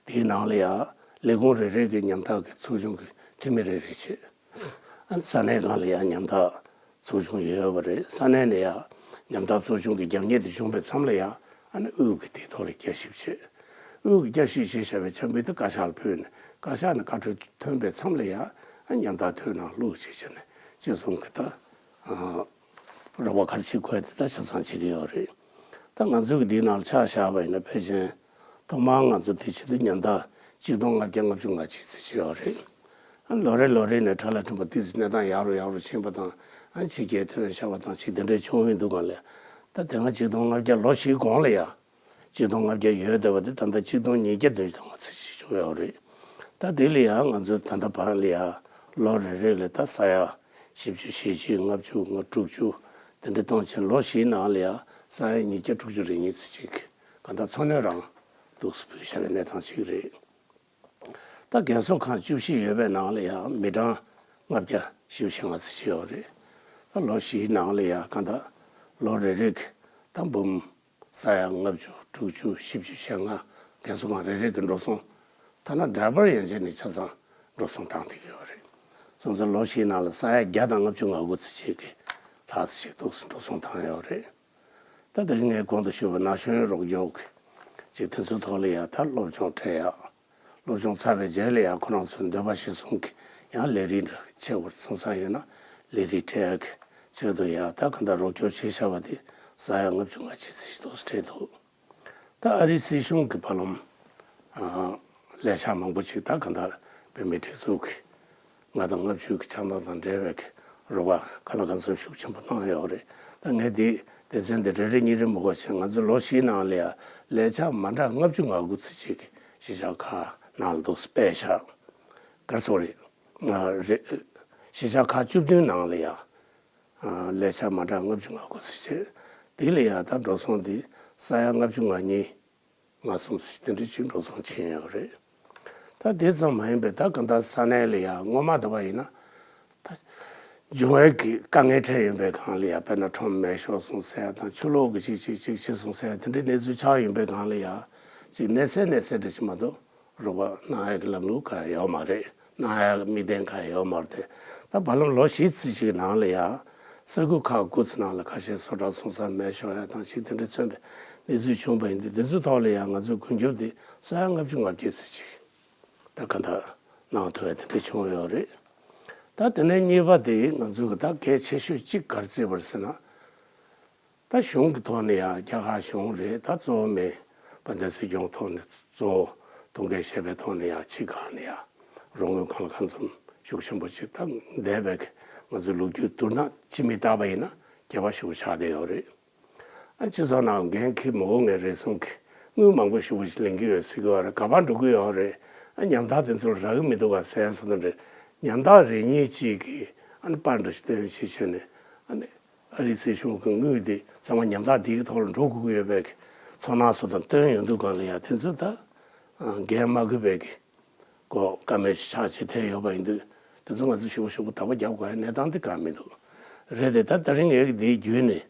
དེའི་ནང་ལ་ཡང་ལས་ཁུངས་རེ་རེ་གི་ཉམ་ཐག་གི་ཚོགས་ཆུང་གི་འཐུས་མི་རེ་རེ་བྱས། ཨ་ནི་ས་གནས་སྒང་ལ་ཡང་ཉམ་ཐག་ཚོགས་ཆུང་ཡོད་པ་རེད། ས་གནས་ནས་ཡང་ཉམ་ཐག་ཚོགས་ཆུང་གི་རྒྱབ་གཉེར་དེ་བྱུང་བའི་མཚམས་ལ་ཡང་ཨ་ནི་དབུས་ཀྱི་དེའི་ཐོག་ལ་བསྐྱར་ཞིབ་བྱས། དབུས་ཀྱི་བསྐྱར་ཞིབ་བྱས་བཞག་པའི་ཆ་འཕྲིན་དེ་བཀའ་ཤག་ལ་ཕུལ་ནས་བཀའ་ཤག་ནས་བཀའ་འཁྲོལ་ཐོན་པའི་མཚམས་ལ་ཡང་ཨ་ཉམ་ཐག་དེ་ནང་བླུགས་བྱས་བྱས་ནས་ཅི་གསུང་གི་ད། རོགས་པ་ག་རེ་བྱེད་དགོས་དེ་ད་ཆ་ཚང་བྱེད་ཀྱི་ཡོད་རེད། ད་ང་ཚོའི་གི་འདིའི་ནང་ལ་ཆ་བཞག་པ་ཡིན་ན་ཕལ་ཆེར་ཐོག་མར་ང་ཚོ་དེ་བྱེད་དུས་ཉམ་ཐག་གཅིག་སྟོང་ལྔ་བརྒྱ་ལྔ་བཅུ་ང་གཅིག་ཙམ་ཅིག་ཡོད་རེད། ཨ་ལོ་རེ་ལོ་རེ་ནས་ཁྲ་ལ་ཁྲིམས་པ་ཏི་ཙི་གནས་སྟངས་ཡག་རུ་ཡག་རུ་ཕྱིན་པ་དང་ཨ་ཕྱི་རྒྱལ་ཐོན་བཞག་པ་དང་ཅིག་དེ་འདྲའི་བྱུང་ཡོང་དུས་སྒང་ལ་ད་དེ་སྔ་གཅིག་སྟོང་ལྔ་བརྒྱ་ལོ་བཞིའི་གོང་ལ་ཡ། གཅིག་སྟོང་ལྔ་བརྒྱ་ཡོད་བསྡད་པ་དེ་ད་ལྟ་གཅིག་སྟོང་ཉིས་བརྒྱ་བདུན་ཅུ་དོན་ལྔ་ཙམ་ཞིག་བྱུང་ཡོད་རེད། ད་དེ་ལ་ཡང་ང་ཚོས་ད་ལྟ་བར་ལ་ཡང་ལོ་རེ་རེ་ལ་ད་ས་ཡ་བཞི་བཅུ་ཞེ་བཞི་ལྔ་བཅུ་ང་དྲུག་ཅུ་དེ་འདྲ་གཏོང་བྱས་ལོ་བཞིའི་ནང་ལ་ཡང་ས་ཡ་ཉིས་བརྒྱ་དྲུག་ཅུ་རེ་གཉིས་ཙམ་ཅིག་གང་ལྟར་འཚོ་སྣོན་རང་འདུག་སེ་ཕུལ་བཞག་པའི་གནས་སྟངས་ཅིག་རེད། ད་རྒན་གསོ་ཁང་བཅུ་བཞི་ཡོད་པའི་ནང་ལ་ཡང་མི་གྲངས་ལྔ་བརྒྱ་བཞི་བཅུ་ཞེ་ལྔ་ཙམ་ཞིག་ཡོད་རེད། ད་ལོ་བཞིའི་ནང་ལ་ཡང་གང་ལྟར་ལོ་རེ་རེ་གི་ད་འབུམ་ས་ཡ་ལྔ་བཅུ་དྲུག་ཅུ་བཞི་བཅུ་ཞེ་ལྔ་རྒན་གསོ་ཁང་རེ་རེ་གི་འགྲོ་སོང་། ཐ་ན་ཌ་རའི་བར་ཡན་ཆད་ནས་ཆ་ཚང་འགྲོ་སོང་བཏང་བསྡད་ཀྱི་ཡོད་རེད། སོང་ཙང་ལོ་བཞིའི་ནང་ལ་ས་ཡ་བརྒྱ་དང་ལྔ་བཅུ་ང་དགུ་ཙམ་ཞིག་གི་ལྷག་ཙམ་ཞིག་འདུག་སེ་འགྲོ་སོང་བཏང་ཡོད་རེད། ད་དེ་རིང་ངས་གོང་དུ་ཞུས་པ་ན་གཞོན་རོགས་སྐྱོར་གྱི་ཅིག་དེ་ཚོའི་ཐོག་ལ་ཡང་ད་སློབ་སྦྱོང་སྤྲད་ཡག་སློབ་སྦྱོང་ཚར་བའི་རྗེས་ལ་ཡང་ཁོ་རང་ཚོའི་འདོད་པ་གཞིར་བཟུང་གིས་ཡང་ལས་རིགས་འདྲ་ཆེ་བར་སོང་ས་ཡོད་ན་ལས་རིགས་སྤྲད་ཡག་གི་ཆེད་དུ་ཡང་ད་གང་ལྟར་རོགས་སྐྱོར་བྱས་བཞག་པ་དེ་ས་ཡ་ལྔ་བཅུ་ང་གཅིག་ཙམ་ཞིག་འདུག་སེ་སྤྲད་འདུག་ད་ཨ་རིའི་སྲིད་གཞུང་གི་བར་ལམ་ལས་འཆར་མང་པོ་ཅིག་ད་གང་ལྟར་བོད་མིའི་སྒྲིག་འཛུགས་ཀྱི་ལྔ་དང་ལྔ་བཅུ་གི་འཆར་སྣང་དང་འབྲེལ་བའི་རོགས་པ་གང་ལ་གང་འཚམ་ཤུགས་ཆེན་པོ་གནང་ཡོད་རེད། ད་ངས་འདི་སྡེ་ཚན་འདི་རེ་རེ་གཉིས་རེ་མི་དགོས་བྱས་ང་ཚོ་ལོ་བཞིའི་ནང་ལ་ཡང་ལས་འཆར་མ་འདྲ་ལྔ་བཅུ་ང་དགུ་ཙམ་ཅིག་གཞིས་ཆགས་ཁག་ནང་ལ་འདུག་སེ་སྤེལ་བཞག་ག་རེ་ཟེར་དགོས་རེད། ང་རེ་གཞིས་ཆགས་ཁག་བཅུ་བདུན་ནང་ལ་ཡང་ལས་འཆར་མ་འདྲ་ལྔ་བཅུ་ང་དགུ་ཙམ་བྱས། དེ་ལ་ཡང་ད་འགྲོ་སོང་འདི་ས་ཡ་ལྔ་བཅུ་ང་གཉིས་ང་གསུམ་ཙམ་དེ་འདྲ་ཅིག་འགྲོ་སོང་ཕྱིན་ཡོད་རེད། ད་དེ་ཙམ་མ་ཡིན་པའི་ད་གང་ལྟར་ས་གནས་ལ་ཡང་སྔོན་མ་འདྲ་བ་ཡིན་ན་ད་འབྱུང་བའི་གི་དཀའ་ངལ་འཕྲད་ཡོད་པའི་སྒང་ལ་ཡང་དཔེར་ན་ཁྲོམ་མེ་ཤོར་སོང་ཟེར་ཡ་དང་ཆུ་ལོག་གི་ཅིག་ཅིག་ཅིག་བྱས་སོང་ཟེར་ཡ་དེ་འདྲའི་གནས་ཚུལ་ཆགས་ཡོད་པའི་སྒང་ལ་ཡང་ཅིག་གནས་སའི་གནས་སའི་འདྲ་ཞིག་མ་གཏོགས། རོགས་པ་གནང་ཡག་གི་ལམ་ལུགས་གང་ཡང་ཡོད་མ་རེད། གནང་ཡག་གི་དམིགས་རྟེན་གང་ཡང་ཡོད་མ་རེད། ད་བར་ལམ་ལོ་བཞི་ཙམ་ཞིག་གི་ནང་ལ་ཡང་ས་ཁུལ་ཁག་དགུ་ཙམ་ནང་ལ་ཁ་ཤས་སོ་ཊར་སོང་ཙང་མེ་ཤོར་ཡག་དང་ཅིག་དེ་འདྲ་མཚོན་པའི་གནས་ཚུལ་བྱུང་བ་ཡིན་དུས་དེ་ཚོའི་ཐོག་ལ་ཡང་ང་ཚོས་མགོན་སྐྱབས་དེ་ས་ཡ་ལྔ་བཅུ་ང་བརྒྱད་ཙམ་ཞིག་ད་ག་འདྲ་གནང་ཐུབ་ཡག་དེ་འདྲ་བྱུང་ཡོད་རེད། ད་དེ་ནས་གཉིས་པ་དེ་ང་ཚོས་ད་གལ་ཆེ་ཤོས་གཅིག་ག་རེ་བརྩིས་པ་རེད་ཟེར་ན། ད་གཞུང་གི་ཐོག་ནས་ཡང་རྒྱ་གར་གཞུང་རེད། ད་གཙོ་བོ་མི་དཔལ་ལྡན་སྲིད་སྐྱོང་ཐོག་ནས་གཙོ་བོ་ཐུགས་འགན་བཞེས་པའི་ཐོག་ནས་ཡང་ཕྱི་ཁག་ནས་ཡང་རོགས་དངུལ་གང་ལ་གང་འཚམ་ཤུགས་ཆེན་པོ་ཞིག་ད་འདས་པའི་ང་ཚོའི་ལོ་རྒྱུས་བསྡུར་ན་ཕྱི་མིག་ལྟ་བ་ཡིན་ན་ཁྱད་པར་ཞེ་པོ་ཆགས་བསྡད་ཡོད་རེད། ཨ་སྤྱི་ཚོགས་ནང་འགན་འཁྱེར་མི་འོ་ངས་རེ་ཟུང་གིས་དངུལ་མང་པོ་ཞེ་པོ་ཞིག་ལེན་གྱི་ཡོད་ཟེར་གྱི་ཡོད་རེད། ག་པར་འགྲོ་གི་ཡོད་རེད། ཨ་ཉམ་ཐག་དེ་ཚོར་རག་གི་མི་འདུག་ག་ཟེར་སོང་དུས་ཉམ་ཐག་རེ་གཉིས་ཅིག་གིས་ཨ་ནི་པར་འདྲ་ཞིག་སྟོན་བྱས་བྱས་ནས་ཨ་ནི། ཨ་རིའི་སྲིད་གཞུང་གི་དངུལ་དེ་ཚང་མ་ཉམ་ཐག་འདིའི་ཐོག་ལ་འགྲོ་དགོས་ཀྱི་ཡོད་པའི་ཚོར་སྣང་སོགས་དང་བཏོན་ཡོང་དུས་སྒང་ལ་ཡང་དེ་ཚོ་ད་འགན་མ་འཁུར་བའི་གོ་བཀའ་མོལ་ཆགས་བྱེད་ཐལ་ཡོད་པ་ཡིན་དུས་དེ་ཚོ་ང་ཚོ་ཞུ་བ་ཞུ་བ་དག་པ་རྒྱབ་དགོས་ཡ་གནས་སྟངས་དེ་གང་མི་འདུག་རེད་དེ། ད་དེ་རིང་ངས་འདིའི་བརྒྱུད་ནས་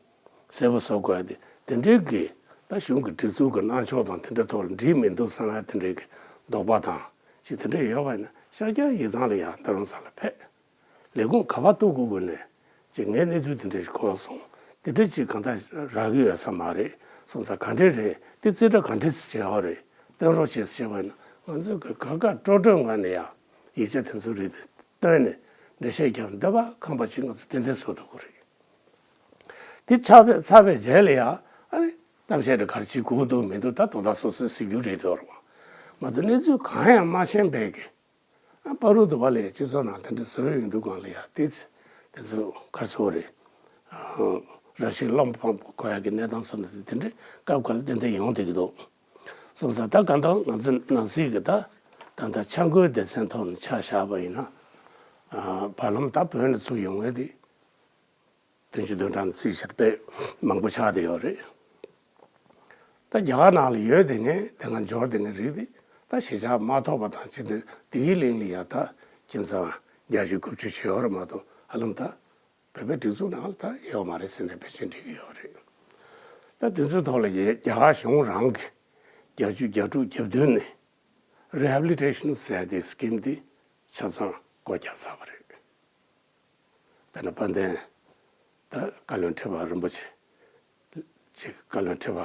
གསལ་པོ་བཟོ་དགོས་ཡ་དེ་དེ་འདྲའི་གི་ད་གཞུང་གི་སྒྲིག་འཛུགས་ཀྱི་གནང་ཕྱོགས་དང་དེ་འདྲའི་ཐོག་ལ་འགྲིག་མི་འདུག་བསམ་ཡ་དེ་འདྲའི་གི་དོགས་པ་དང་ཅིག་དེ་འདྲ་ཡོད་པ་ཡིན་ན་ཤར་རྒྱག་ཡིག་ཚང་ལ་ཡང་ད་རུང་ས་ལ་ཕེབས། ལས་ཁུངས་ག་པར་གཏུག་དགོས་དགོས་ནས་ཅིག་ངས་གནས་ཚུལ་དེ་འདྲ་ཞིག་གོ་སོང་། དེ་འདྲ་ཅིག་གང་ལྟར་རག་གི་ཡོད་ས་མ་རེད་སོང་ཙང་ག་འདྲས་རེད། དེ་རྩིས་ཁྲ་ག་འདྲས་བྱེད་ཡོད་རེད། སྟོན་རོགས་བྱེད་ཟེར་བ་ཡིན་ན་ང་ཚོས་ག་ག་ག་སྤྲོ་སྤྲོའི་ངང་ནས་ཡང་ཡིག་ཆ་དེ་ཚོ་རིགས་དེ་བཏོན་ནས་འགྲེལ་བཤད་རྒྱབ་འདོད་པ་ཁམས་པ་ཅིག་ང་ཚོ་ཏན་ཏན་བཟོ་ཐུབ་ཀྱི་རེད། དེ་ཆགས་པའི་ཚར་བའི་རྗེས་ལ་ཡང་ཨ་ནི་གཏམ་བཤད་དེ་ག་རེ་བྱེད་དགོས་ཀྱི་འདུག་མི་འདུག་ད་དོ་བདག་སོ་སོས་གཟིགས་རྒྱུ་རེད་འདོད་རེད་བ། མ་གཏོགས་གནས་ཚུལ་གང་ཡང་མ་ཤེས་པའི་གི་ཨ་བར་དུ་བ་ལས་སྤྱི་ཚོགས་ནང་དེ་འདྲ་བཟོས་ཡོང་དུས་སྒང་ལ་ཡང་དེ་ཚོ་དེ་ཚོ་ག་རེ་ཟེར་རེད། རང་བཞིན་བློ་མ་ཕམ་པ་གོ་ཡག་གི་གནས་སྟངས་སོགས་ནི་དེ་འདྲ་སྐབས་འགའ་ལ་ཏན་ཏན་ཡོང་བསྡད་ཀྱི་འདུག་སོང་ཙང་ད་གང་ལྟར་ང་ཚོ་ནང་སྲིད་ཀྱི་ད་ད་ལྟ་འཆར་འགོད་སྡེ་ཚན་ཐོག་ནས་ཆ་བཞག་པ་ཡིན་ན། ཨ་བར་ལམ་ད་བོད་ནས་ཚུར་ཡོང་མཁན་དེ་བདུན་ཅུ་དོན་གྲངས་ནས་བརྩིས་ཕྱིར་དཔེ་མང་པོ་ཆགས་བསྡད་ཡོད་རེད། ད་རྒྱ་གར་ནང་ལ་ཡོད་བསྡད་མཁན་དེ་སྔ་འབྱོར་བསྡད་མཁན་རིགས་དེ་ད་གཞིས་ཆགས་མ་ཐོབ་པ་དང་ཅི་འདོད་བདེ་སྐྱིད་གླིང་ལ་ཡ་ད་ཁྱིམ་ཚང་བརྒྱད་ཅུ་དགུ་བཅུ་ཞིག་ཡོད་རེད་མ་གཏོགས་ཧ་ལམ་ད་བོད་པའི་སྒྲིག་འཛུགས་ནང་ལ་ད་ཡོད་མ་རེད་ཟེར་ནས་ཕལ་ཆེར་འགྲིག་གི་ཡོད་རེད། ད་དེ་ཚོའི་ཐོག་ལ་ཡ་རྒྱ་གར་གཞུང་རང་གིས་བརྒྱད་ཅུ་གྱ་དྲུག་གྱ་བདུན་ནས་Rehabilitation ཟེར་ཡ་དེ་སི་ཀིམ་དེ་ཆ་ཚང་སྒོ་བརྒྱབ་ཚར་བ་རེད། དཔེར་ན་དཔལ་ལྡན་ད་བཀའ་བློན་ཁྲི་པ་རིན་པོ་ཆེ་ཅིག་བཀའ་བློན་ཁྲི་པ་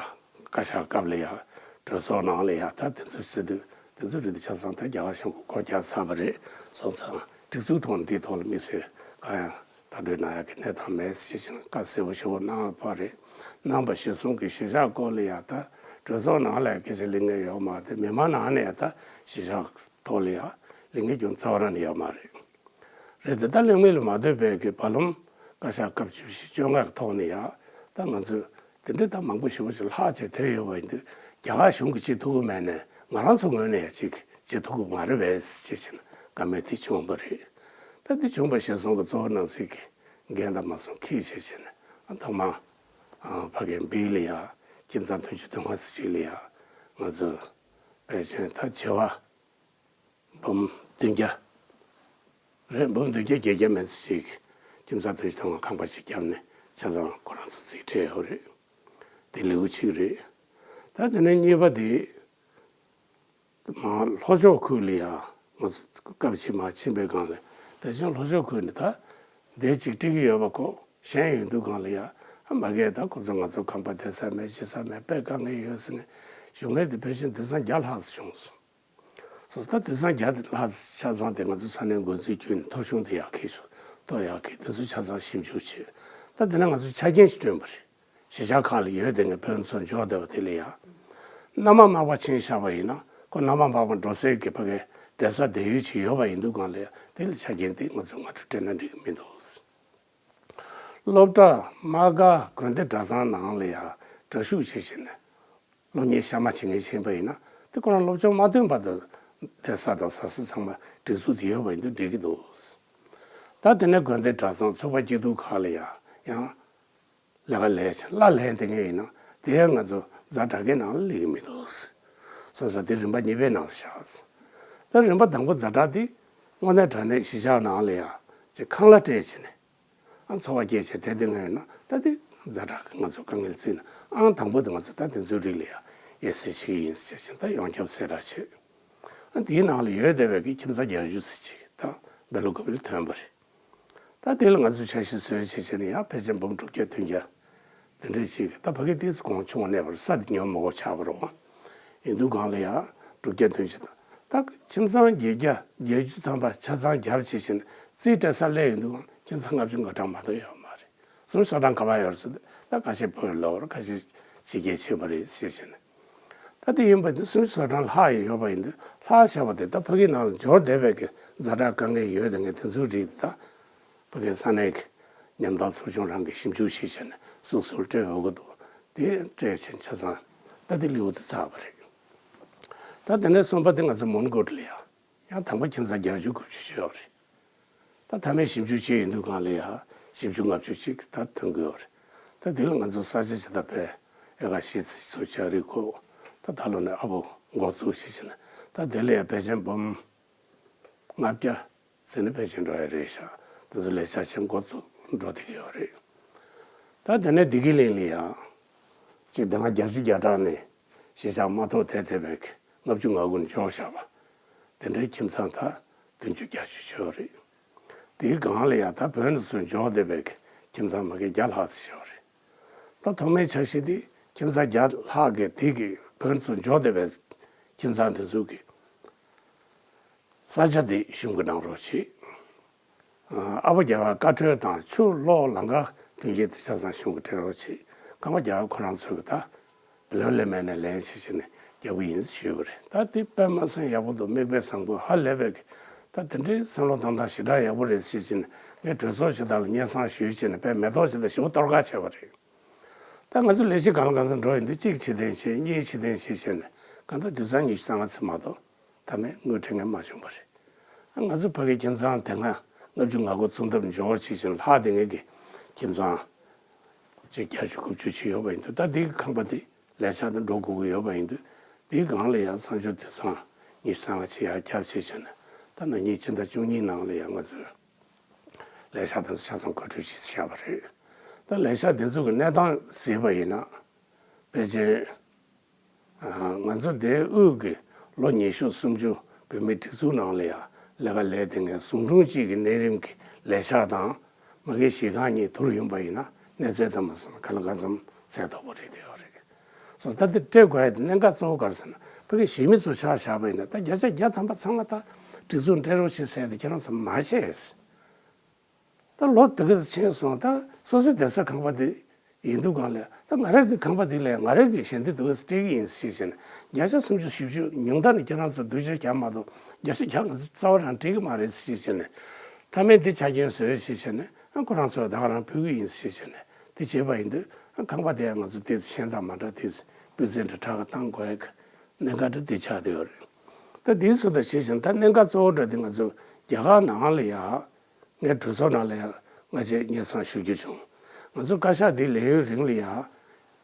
བཀའ་ཤག་སྐབས་ལ་ཡང་གྲོས་ཚོགས་ནང་ལ་ཡང་ད་དེ་ཚོ་ཟེར་དུས་དེ་ཚོ་རིགས་དེ་ཆ་ཚང་ད་རྒྱ་གར་གཞུང་གིས་སྒོ་བརྒྱབ་ཚར་བ་རེད་སོང་ཙང་སྒྲིག་འཛུགས་ཐོག་ནས་འདིའི་ཐོག་ལ་དམིགས་བསལ་གང་ཡང་ད་གྲོས་གནང་ཡག་གི་གནས་སྟངས་མེད་ཟེར་བཞིན་བཀའ་གསལ་པོ་ཞེ་པོ་གནང་བ་རེད། གནང་བ་གཞིར་བཟུང་གི་གཞིས་ཆགས་སྐོར་ལ་ཡང་ད་གྲོས་ཚོགས་ནང་ལ་ཡང་སྐད་ཆ་གླེང་མཁན་ཡོད་མ་རེད། མི་མང་ནང་ནས་ཡང་ད་གཞིས་ཆགས་ཐོག་ལ་ཡང་གླེང་མཁན་ཀྱང་རྩ་བ་རང་ནས་ཡོད་མ་རེད། རེད་དེ་ད་གླེང་མོལ་ལ་མ་ལྟོས་པའི་གི་བར་ལམ་བཀའ་ཤག་སྐབས་བཅུ་བཞི་བཅོ་ལྔ་གི་ཐོག་ནས་ཡང་ད་ང་ཚོས་དེ་འདྲའི་ད་མང་པོ་ཞེ་པོ་ཞིག་ལྷག་བྱས་བསྡད་ཡོད་པ་ཡིན་དུས་རྒྱ་གར་གཞུང་གིས་བྱེད་ཐུབ་ཀྱི་མེད་ནས་ང་རང་ཚོ་ངོས་ནས་ཡང་ཅིག་བྱེད་ཐུབ་ཀྱི་མ་རེད་པས་ཅེས་བྱས་ནས་བཀའ་མོལ་དེ་བྱུང་བ་རེད། ད་དེ་བྱུང་བ་གཞིར་བཟུང་གི་གཙོ་བོ་ནང་སྲིད་ཀྱི་འགན་དང་མ་སོང་ཁྱི་བྱས་བྱས་ནས་ཐོག་མ་ཕ་གིའི་བིལ་ལ་ཡང་ཁྱིམ་ཚང་བདུན་ཅུ་དོན་ལྔ་ཙམ་ཅིག་ལ་ཡང་ང་ཚོས་ཕལ་ཆེར་ད་བྱེ་བ། འབུམ་བདུན་བརྒྱ། རེད་འབུམ་བདུན་བརྒྱ་བརྒྱད་བརྒྱ་མན་ཙམ་ཞིག་ཁྱིམ་ཚང་བདུན་ཅུ་དོན་ལྔ་ཁང་པ་ཞིག་བརྒྱབ་ནས་ཆ་ཚང་ཁོ་རང་ཚོ་རྩིས་སྤྲད་ཡོད་རེད། དེ་ལེའུ་གཅིག་རེད། ད་དེ་ནས་གཉིས་པ་དེ། མ་ལྷོ་ཕྱོགས་ཁུལ་ལ་ཡང་ང་ཚོ་སྐབས་ཕྱི་མ་ཕྱིན་པའི་སྒང་ལ་ཕལ་ཆེར་ལྷོ་ཕྱོགས་ཁུལ་ནས་ད་སྡེ་གཅིག་སྒྲིག་གི་ཡོད་པ་ཁོ་ཤེས་ཡོང་དུས་སྒང་ལ་ཡང་མ་གིར་ད་ཁོ་ཚོ་ང་ཚོ་ཁང་པ་སྡོད་ས་མེད་ཤི་ས་མེད་དཔེ་དཀའ་ངལ་ཡོད་ཟེར་ནས་བཞུགས་མཁན་དེ་ཕལ་ཆེར་སྡེ་ཚན་བརྒྱ་ལྷག་ཙམ་བྱུང་སོང་། སོ་སོ་ད་དུས་སང་རྒྱ་ལྷག་ཆ་ཚང་དེ་ང་ཚོ་ས་གནས་འགོ་འཛིན་བརྒྱུད་ནས་ཐོ་གཞུང་དེ་ཡར་འཁྱེར་ཤོག་ཐོ་ཡར་འཁྱེར་དེ་ཚོ་ཆ་ཚང་ཞིབ་འཇུག་བྱས། ད་དེ་ནས་ང་ཚོ་ཆ་རྐྱེན་ཞིག་བསྐྲུན་པ་རེད། གཞིས་ཆགས་ཁག་ལ་ཡོད་དེ་ངས་བོད་ཚོ་འབྱོར་བསྡད་པ་དེ་ལ་ཡང་། མནའ་མ་མག་པ་ཕྱིན་བཞག་པ་ཡིན་ན་ཁོ་མནའ་མ་མག་པ་འགྲོ་སའི་གི་ཕ་གའི་བསྡད་ས་བསྡད་ཡུལ་ཅིག་ཡོད་པ་ཡིན་དུས་སྒང་ལ་ཡང་དེ་ལ་ཆ་རྐྱེན་དེ་ང་ཚོ་ང་ཚོ་སྤྲད་ན་འགྲིག་གི་མི་འདུག་སློབ་གྲྭ། དམག་སྒར། དགོན་སྡེ་གྲྭ་ཚང་ནང་ལ་ཡང་འདྲ་བཤུག་བྱེད་བཞིན་ནས། སློབ་གཉེར་གཤའ་མ་བྱེད་མཁན་ཕྱིན་པ་ཡིན་ན་དེ་ཁོ་རང་སློབ་སྦྱོང་མ་ཐོན་བར་དུ་བསྡད་ས་དང་ཟ་ས་ཚང་མ་སྒྲིག་འཛུགས་དེ་ཡོད་པ་ཡིན་དུས་འགྲིག་གི་འདུག་ད་དེ་ནས་དགོན་སྡེ་གྲྭ་ཚང་ཚོགས་པ་སྐྱིད་སྡུག་ཁག་ལ་ཡང་ཡང་ལས་ཀ་ལས་ཕྱིན་གླ་ལེན་དེ་ངས་ཡིན་ན་དེ་ཡང་ང་ཚོ་ཛ་དྲག་གི་ནང་ལ་སླེབས་ཀྱི་མི་འདུག་སོང་ཙང་དེ་རིམ་པ་གཉིས་པའི་ནང་ལ་བཞག་ད་རིམ་པ་དང་པོ་ཛ་དྲག་དེ་དངོས་གནས་དྲང་གནས་གཞིས་ཆགས་ནང་ལ་ཡང་ཅིག་ཁང་གླ་སྤྲད་བྱས་ནས། ཨང་ཚོ་བ་སྐྱེས་བྱས་དེ་དེ་ངོས་ན་ད་དེ་ཛ་དྲག་གི་ང་ཚོ་དཀའ་ངལ་བརྩིས་ན་ཨང་དང་པོ་དེ་ང་ཚོ་ད་དེ་ཚོའི་རིགས་ལ་ཡ་དབྱེ་གསལ་བྱེད་ཀྱི་ཡིན་ཟེར་བྱས་ད་ཡོངས་ཁྱབ་གསལ་བསྒྲགས་བྱས། ཨང་དེའི་ནང་ལ་ཡོད་བསྡད་པའི་གི་ཁྱིམ་ཚང་བརྒྱད་ཅུ་ཙམ་ཅིག་ད་སྦེལ་ཀོབ་ལ་ཐོན་པ་རེད། ད་དེ་ལ་ང་ཚོས་འཆར་གཞི་བཟོས་བྱས་བྱས་ནས་ཡང་ཕལ་ཆེར་འབུམ་དྲུག་བརྒྱ་བདུན་བརྒྱ་དེ་འདྲས་ཅིག་ད་ཕ་གི་དེ་ཚོ་གོང་ཆུང་གནས་པར་ས་དེ་ཉོ་མི་དགོས་ཆགས་པ་རེད་བ། ཡིན་དུས་སྒང་ལ་ཡང་དྲུག་བརྒྱ་བདུན་ཅུ་དང་། ད་ཁྱིམ་ཚང་བརྒྱད་བརྒྱ་བརྒྱད་ཅུ་ཐམ་པ་ཆ་ཚང་རྒྱབ་བྱས་བྱས་ནས་རྩིས་སྤྲད་ས་སླེབས་ཡོང་དུས་ཁྱིམ་ཚང་ལྔ་བཅུ་ང་གྲངས་མ་གཏོགས་ཡོད་མ་རེད། སུམ་ཅུ་སོ་གྲངས་ག་པར་ཡོད་རེད་ཟེར་དུས་ད་ཁ་ཤས་བོད་ལ་ཡོད་རེད། ཁ་ཤས་ཕྱི་རྒྱལ་ཕྱིན་པ་རེད་ཟེར་བྱས་ནས། ད་དེ་ཡིན་པ་འདི་སུམ་ཅུ་སོ་གྲངས་ལྷག་ཡོད་པ་ཡིན་དུས་ལྷག་བྱས་པ་དེ་ད་ཕ་གི་ནང་ལ་འབྱོར་བསྡད་པའི་གི་ཛ་དྲག་དཀའ་ངལ་ཡོད་དེ་ངས་དེ་ཚོའི་རིགས་དེ་ད། ཕ་གིའི་ས་གནས་ཀྱི་ཉམ་ཐག་ཚོགས་ཆུང་རང་གིས་ཞིབ་འཇུག་བྱས་བྱས་ནས་སུ་སུར་སྤྲད་འོས་ཀྱི་འདུག་དེ་སྤྲད་བྱས་ཆ་ཚང་ད་དེ་ལེའུ་དེ་ཚར་བ་རེད། ད་དེ་ནས་གསུམ་པ་དེ་ང་ཚོ་མོན་གྷོ་ལ་ཡ་ཡང་དང་པོ་ཁྱིམ་ཚང་བརྒྱད་ཅུ་དགུ་བཅུ་ཞིག་ཡོད་རེད། ད་མཐའ་མའི་ཞིབ་འཇུག་བྱས་ཡོང་དུས་སྒང་ལ་ཡ་བཞི་བཅུ་ལྔ་བཅུ་ཅིག་ད་ཐོན་གྱི་ཡོད་རེད། ད་དེ་ལ་ང་ཚོ་ས་ཆ་ཇི་ལྟར་བས་ཨེ་ཀ་བཞི་ཙམ་ཚུར་ལྕགས་རི་ཁུག་ད་ད་ལོ་ནས་ཨ་བོ་འགོ་བཙུགས་བྱས་བྱས་ནས་ད་དེ་ལ་ཡ་ཕལ་ཆེར་འབུམ་ལྔ་བརྒྱ། ཟེར་ནས་ཕལ་ཆེར་འགྲོ་ཡ་རེད་ཤག་དེ་ཚོ་ལས་འཆར་ཆེན་འགོ་བཙུགས་འགྲོ་བསྡད་ཀྱི་ཡོད་རེད། ད་དེ་ནས་བདེ་སྐྱིད་གླིང་ལ་ཡང་ཅིག་དེ་སྔ་བརྒྱད་ཅུ་གྱ་གྲངས་ནས་གཞིས་ཆགས་མ་ཐོབ་དེ་ཐེ་བའི་ལྔ་བཅུ་ང་དགུ་ནས་འཇོག་བཞག་པ་དེ་འདྲའི་ཁྱིམ་ཚང་ད་བདུན་ཅུ་གྱ་བཞི་ཡོད་རེད། དེའི་སྒང་ལ་ཡང་ད་བོད་ནས་ཚུར་འབྱོར་བསྡད་པའི་ཁྱིམ་ཚང་མ་གི་བརྒྱ་ལྷག་ཙམ་ཡོད་རེད། ད་ཐོག་མའི་འཆར་གཞི་དེ་ཁྱིམ་ཚང་བརྒྱ་ལྷག་གི་དེ་གི་བོད་ནས་ཚུར་འབྱོར་བསྡད་པའི་ཁྱིམ་ཚང་དེ་ཚོ་གི་ས་ཆ་དེ་གཞུང་གི་གནང་རོགས་བྱེད། ཨ་ཕ་རྒྱལ་བ་བཀའ་འཁྲོལ་དང་ཆུ་གློག་ལམ་ཁ་མཐུན་རྐྱེན་དེ་ཆ་ཚང་གཞུང་གི་སྤྲད་རོགས་བྱེད། ཁང་པ་རྒྱག་ཁོ་རང་ཚོས་ད་བུ་ལོན་ལེན་མེད་ནས་ལེན་བྱེད་བྱས་ནས་རྒྱག་གི་ཡིན་ཞུས་པ་རེད། ད་དེ་དཔེ་མ་སྲིད་ཡག་པོ་འདུག་མིག་དཔེ་བཟང་པོ་ཧ་ལས་པའི་གི་ད་དེ་འདྲའི་བསམ་བློ་བཏང་སྟངས་ཞེ་དྲག་ཡག་པོ་རེད་ཟེར་བྱས་ནས་ངས་གྲོས་ཚོགས་ཞིག་དང་ལ་སྙན་སེང་ཞུས་བྱས་ནས་དཔེ་མེ་ཏོག་ཞིག་དང་ཞེ་པོ་གཏོར་བརླག་བྱས་པ་རེད། ད་ང་ཚོ་ལས་གཞི་གང་ལ་གང་འཚམ་འགྲོ་ཡིན་དུས་གཅིག་ཕྱིར་འཐེན་བྱས་གཉིས་ཕྱིར་འཐེན་བྱས་བྱས་ནས་གང་ལྟར་དུས་ཚོད་ཉི་ཤུ་རྩ་ལྔ་ཙམ་མ་གཏོགས། མཐའ་མའི་དངུལ་འཕྲི་མཁན་མ་བྱུང་བ་རེད། ང་ཚོ་ཕ་གིའི་ཁྱིམ་ཚང་དེ་སྔ་ལྔ་བཅུ་ང་དགུ་ཚུན་ཐབས་འབྱོར་བྱེད་བཞིན་ལྷག་དེ་ངེད་ཀྱི་ཁྱིམ་ཚང་ཅིག་བརྒྱད་ཅུ་དགུ་བཅུ་ཅིག་ཡོད་པ་ཡིན་དུས། ད་དེའི་ཁང་པ་དེ་ལས་འཆར་དང་འགྲོ་དགོས་ཀྱི་ཡོད་པ་ཡིན་དུས། དེའི་སྒང་ལ་ཡང་གསང་སྤྱོད་དུད་ཚང་ཉི་ཤུ་རྩ་ལྔ་ཅིག་ཡར་བརྒྱབ་བྱས་བྱས་ནས་ད་ན་ནིང་ཕྱི་ཟླ་བཅུ་གཉིས་ནང་ལ་ཡང་ང་ཚོས་ལས་འཆར་དེ་ཚོ་ཆ་ཚང་བཀོད་སྒྲིག་བྱས་བཞག་པ་རེད། ད་ལས་འཆར་དེ་ཚོ་གི་གནས་སྟངས་གཟིགས་པ་ཡིན་ན་ཕལ་ཆེར། ང་ཚོ་དེའི་དབུས་ཀྱི་ལོ་ཉི་ཤུ་སུམ་ཅུ་བོད་མིའི་སྒྲིག་འཛུགས་ནང་ལ་ཡང་ལས་ཀ་ལས་དེ་ངས་ཟུང་དྲུང་གཅིག་གི་གནས་རིམ་གྱི་ལས་འཆར་དང་མ་གིའི་གཞི་རྐང་གཉིས་བསྡུར་ཡོང་པ་ཡིན་ན་གནས་ཚད་དང་མ་ཟིན་ག་ལ་ག་ཙམ་ཚད་མཐོ་པོ་རེད་དེ་ཡོད་རེད། སོ་ད་དེ་སྤྲད་དགོས་ཡ་དེ་གནད་འགག་གཙོ་བོ་ག་རེ་ཟེར་ན་ཕ་གི་གཞིས་མི་ཚོ་ཆ་བཞག་པ་ཡིན་ན་ད་བརྒྱ་ཆ་བརྒྱ་ཐམ་པ་ཚང་མ་ད་སྒྲིག་འཛུགས་འབྲེལ་རོགས་བྱེད་ཟེར་ཏེ་ཁྱེད་རང་ཚོ་མ་བཤད། ད་ལོ་དེ་ག་ཙམ་ཕྱིན་སོང་། ད་སོ་སོའི་བསྡད་ས་ཁང་པ་དེ་ཡིན་དུས་གང་ལས་ད་ང་རང་གི་ཁང་པ་དེ་ལས་ང་རང་གི་ཞལ་འདེབས་དེ་ག་ཙམ་སྤྲད་ཀྱི་ཡིན་ཞེས་བྱས་ནས་བརྒྱ་ཆ་སུམ་ཅུ་བཞི་བཅུ་ཉུང་མཐའ་ནས་ཁྱེད་རང་ཚོ་སྡུག་ཅག་རྒྱག་མ་གཏོགས་བརྒྱ་ཆ་བརྒྱ་ང་ཚོ་རྩ་བ་རང་སྤྲད་ཀྱི་མ་རེད་ཞེས་བྱས་ནས་མཐའ་མའི་འདི་ཆ་རྐྱེན་བཟོས་ཞེས་བྱས་ནས་ཨ་ཁོ་རང་ཚོ་ད་ག་རང་ཕུལ་གྱི་ཡིན་ཞེས་བྱས་ནས་དེ་བྱས་པ་ཡིན་དུས་ཨ་ཁང་པ་དེ་ང་ཚོ་དེ་ཤེས་དང་མ་འདྲ་དེ་སྤུས་ཚད་འདྲ་དྲག་ག་བཏང་དགོས་ཀྱི་གནད་འགག་འདྲ་དེ་ཆགས་བསྡད་ཡོད་རེད། ད་དེའི་སུ་དང་ཞེས་བྱས་ནས་ད་གནད་འགག་གཙོ་བོ་འདྲ་དེ་ང་ཚོ་རྒྱ་གར་ནང་ལ་ཡ། ངའི་གྲོས་ཚོགས་ནང་ལ་ཡང་ང་ཚོས་སྙན་སེང་ཞུ་རྒྱུ་བྱུང་། ང་ཚོ་བཀའ་ཤག་འདིའི་ལས་ཡུན་རིང་ལ་ཡང་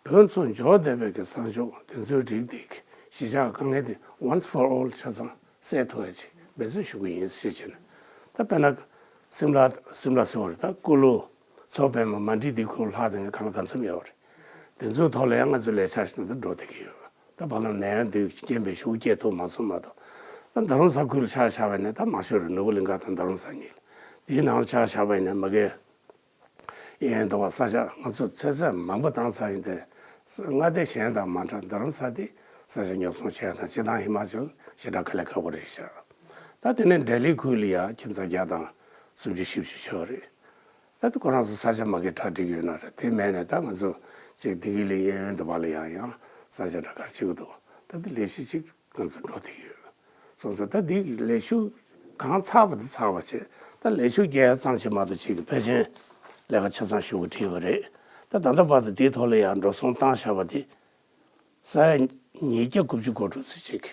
བོད་ཚོ་འབྱོར་བསྡད་པའི་གི་གསང་སྤྱོད་དེ་ཚོའི་རིགས་དེ་གཞིས་ཆགས་དཀའ་ངལ་དེ་once for all ཆ་ཚང་སེལ་ཐུབ་ཡ་ཅིག་འབད་བརྩོན་ཞུ་གི་ཡིན་ཞེས་བྱས་ནས། ད་དཔེར་ན་སིམ་ལ་སིམ་ལ་ཟེར་བ་རེད། ད་ཀུ་ལུ་མཚོ་པདྨ་མན་ཌི་འདི་ཁུལ་ལྷག་དེ་ངས་གང་ལ་གང་འཚམ་ཡོད་རེད། དེ་ཚོའི་ཐོག་ལ་ཡང་ང་ཚོ་ལས་འཆར་ཞིག་ད་འགྲོ་བསྡད་ཀྱི་ཡོད། ད་བར་ལམ་ནད་ཡམས་འདི་རྐྱེན་པས་ཤུགས་སྐྱེད་ཐུབ་མ་སོང་མ་གཏོགས། ད་རྡ་རམ་ས་ཁུལ་ཆ་བཞག་པ་ཡིན་ན་ད་མང་ཤོས་རེད། ནོར་བུ་གླིང་ཁ་དང་རྡ་རམ་ས་གཉིས་ལ། དེའི་ནང་ཆ་བཞག་པ་ཡིན་ན་མ་གི་གཡས་གཡོན་དུ་བ་ས་ཆ་ང་ཚོ་ཚེ་ཚད་མང་པོ་བཏང་ཚར་ཡིན་ཏེ། མངའ་སྡེ་གཞན་དང་མ་འདྲ་རྡ་རམ་ས་དེ་ས་ཆ་ཉོ་ཚོང་བྱས་དང་སྤྱིར་བཏང་ཧི་མ་ཅལ་ཞེ་དྲག་དཀའ་ལས་ཁག་པོ་རེད་ཤག་ད་དེ་ནས་ལྡི་ལི་ཁུལ་ལ་ཡ་ཁྱིམ་ཚང་བརྒྱ་དང་སུམ་ཅུ་བཞི་བཅུ་ཆགས་རེད། ད་དེ་ཁོ་རང་ཚོ་ས་ཆ་མ་གི་གྲ་སྒྲིག་ཡོད་ན་རེད། དེ་མེད་ནས་ད་ང་ཚོ་ཅིག་ལྡི་ལི་གཡས་གཡོན་དུ་བ་ལ་ཡང་ཡང་ས་ཆ་འདྲ་གར་བྱེད་ཀྱི་འདུག་ད་དེ་ལས་གཞི་ཅིག་ང་ཚོ་འགྲོ་བསྡད་ཀྱི་ཡོད། སོང་ཙང་ད་འདི་ལས་ཞུགས་གང་ཚར་བ་དེ་ཚར་བ་བྱས། ད་ལས་ཞུགས་རྒྱག་ཡ་ཙམ་ཞིག་མ་གཏོགས་ཅིག་གི་ཕལ་ཆེར་ལས་ཀ་ཆ་ཚང་ཞུ་གི་བྲིས་པ་རེད། ད་ད་ལྟ་བར་དུ་འདིའི་ཐོག་ལ་ཡང་འགྲོ་སོང་བཏང་བཞག་པ་དེ་ས་ཡ་ཉིས་བརྒྱ་དགུ་བཅུ་གོ་དྲུག་ཙམ་ཅིག་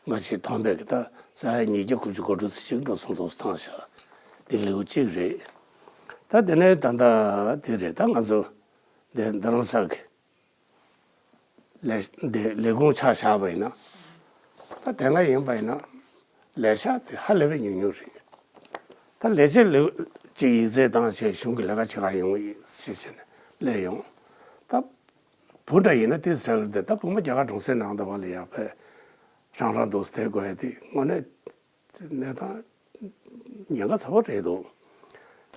ང་ཚོས་མཐོང་བས་ཀྱི་ད་ས་ཡ་ཉིས་བརྒྱ་དགུ་བཅུ་གོ་དྲུག་ཙམ་ཅིག་འགྲོ་སོང་དུ་བཏང་བཞག་འདི་ལེའུ་གཅིག་རེད། ད་དེ་ནས་ད་ལྟ་དེ་རེད། ད་ང་ཚོ་འདི་རྡ་རམ་ས་གི་ལས་འདི་ལས་ཁུངས་ཆ་བཞག་པ་ཡིན་ན། ད་དེ་སྔ་ཡིན་པ་ཡིན་ན་ལས་འཆར་དེ་ཧ་ལས་པའི་ཉུང་ཉུང་རེད། ད་ལས་བྱེད་ལེའུ་གཅིག་ཡིག་ཚད་བཏང་བྱས་གཞུང་གི་ལས་ཀ་བྱེད་ག་ཡོང་གི་ཡིན་ཞེས་བྱས་ནས་སླེབས་ཡོང་། ད་བུ་འདྲ་ཡིན་ན་ཏིས་ཧྲ་གི་དེ་ད་བུ་མོ་རྒྱ་གར་གྲོང་གསེབ་ནང་དུ་བ་ལ་ཡག་པས་རང་རང་འདུག་སྟེ་དགོས་ཡ་དེ་དངོས་གནས་གནས་སྟངས་ཉེན་ཁ་ཚ་བོ་རེད་འདུག་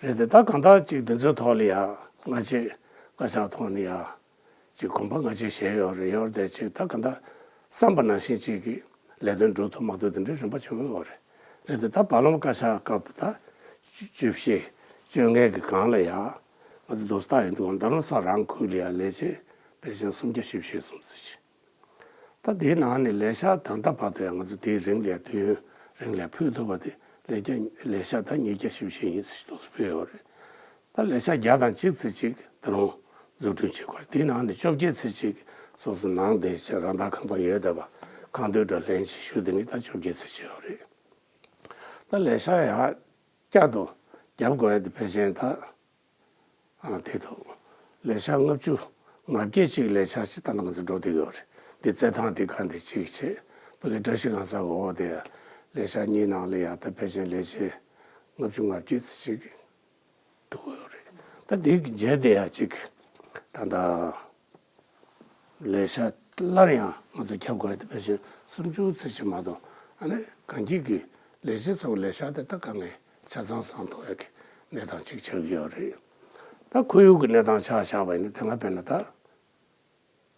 རེད་དེ་ད་གང་ལྟར་ཅིག་དེ་ཚོའི་ཐོག་ལ་ཡ་ང་ཚོས་བཀའ་ཤག་ཐོག་ནས་ཡ་ཅིག་གོམ་པ་ང་ཚོས་བཞེས་ཡོད་རེད། ཡོད་རེད་དེ་ཅིག་ད་གང་ལྟར་བསམ་པ་ནང་བཞིན་ཅིག་གི་ལས་དོན་འགྲུབ་ཐུབ་མ་ཐུབ་དེ་འདྲའི་རིམ་པ་བྱུང་ཡོད་རེད། རེད་དེ་ད་བར་ལམ་བཀའ་ཤག་སྐབས་ད་བཅུ་བཅུ་བཞི་བཅོ་ལྔའི་གི་སྒང་ལ་ཡ་ང་ཚོ་རྡོ་སྟག་ཡིན་འདུག་རྡ་རམ་ས་རང་ཁུལ་ལ་ཡ་ལས་བྱེད་ཕལ་ཆེར་སུམ་བརྒྱ་བཞི་བཅུ་ཞེ་གསུམ་ཙམ་ཅིག་ད་དེའི་ནང་ནས་ལས་འཆར་ད་ལྟ་བར་དུ་ཡང་ང་ཚོ་དེའི་རིང་ལ་དུས་ཡུན་རིང་ལ་ཕུལ་ཐུབ་པ་དེ་ལས་ཀྱི་ལས་འཆར་ད་ཉིས་བརྒྱ་བཞི་བཅུ་ཞེ་གཉིས་ཙམ་ཞིག་ཏོག་ཙམ་ཕུལ་ཡོད་རེད། ད་ལས་འཆར་བརྒྱ་དང་གཅིག་ཙམ་ཅིག་ད་རུང་འཛུགས་སྐྲུན་བྱེད་དགོས། དེའི་ནང་ནས་བཅོ་བརྒྱད་ཙམ་ཅིག་སོ་སོ་ནང་བསྡད་བྱས་རང་བདག་ཁང་པ་ཡོད་བསྡད་པ་ཁང་སྡོད་འདྲ་ལེན་བྱེད་ཞུ་དེ་ངས་ད་བཅོ་བརྒྱད་ཙམ་ཅིག་ཡོད་རེད། ད་ལས་འཆར་ཡང་བསྐྱར་དུ་རྒྱབ་དགོས་ཡ་དེ་ཕལ་ཆེར་ད། ཨ་དེ་དང་། ལས་འཆར་ལྔ་བཅུ་ང་བརྒྱད་ཅིག་ལས་འཆར་ཞིག་ད་ལྟ་ང་ཚོ་འགྲོ་བསྡད་ཡོད་རེད། འདི་རྩེད་ཐང་འདི་གང་དེ་གཅིག་བྱས། ཕ་གི་བཀྲ་ཤིས་སྒང་གསར་འོག་དེ་ལས་འཆར་གཉིས་ནང་ལ་ཡ་ད་ཕལ་ཆེར་ལས་བྱེད་ལྔ་བཅུ་ང་བརྒྱད་ཅིག་འདུག་ཡོད་རེད། ད་འདི་རྗེས་དེ་ཡ་ཅིག་ད་ལྟ་ལས་འཆར་སླར་ཡང་ང་ཚོ་ཁྱབ་དགོས་དེ་ཕལ་ཆེར་སུམ་ཅུ་ཙམ་ཞིག་མ་གཏོགས། ཨ་ནི་གང་ཅིག་གི་ལས་བྱེད་ཚོ་ལས་འཆར་དེ་ད་དཀའ་ངལ་ ཆ་ཚང་བཟང་ཐུབ་ཡག་གི་གནས་སྟངས་ཅིག་ཆགས་ཀྱི་ཡོད་རེད། ད་ཁོར་ཡུག་གི་གནས་སྟངས་ཆ་བཞག་པ་ཡིན་ན་དེ་སྔ་དཔེར་ན་ད།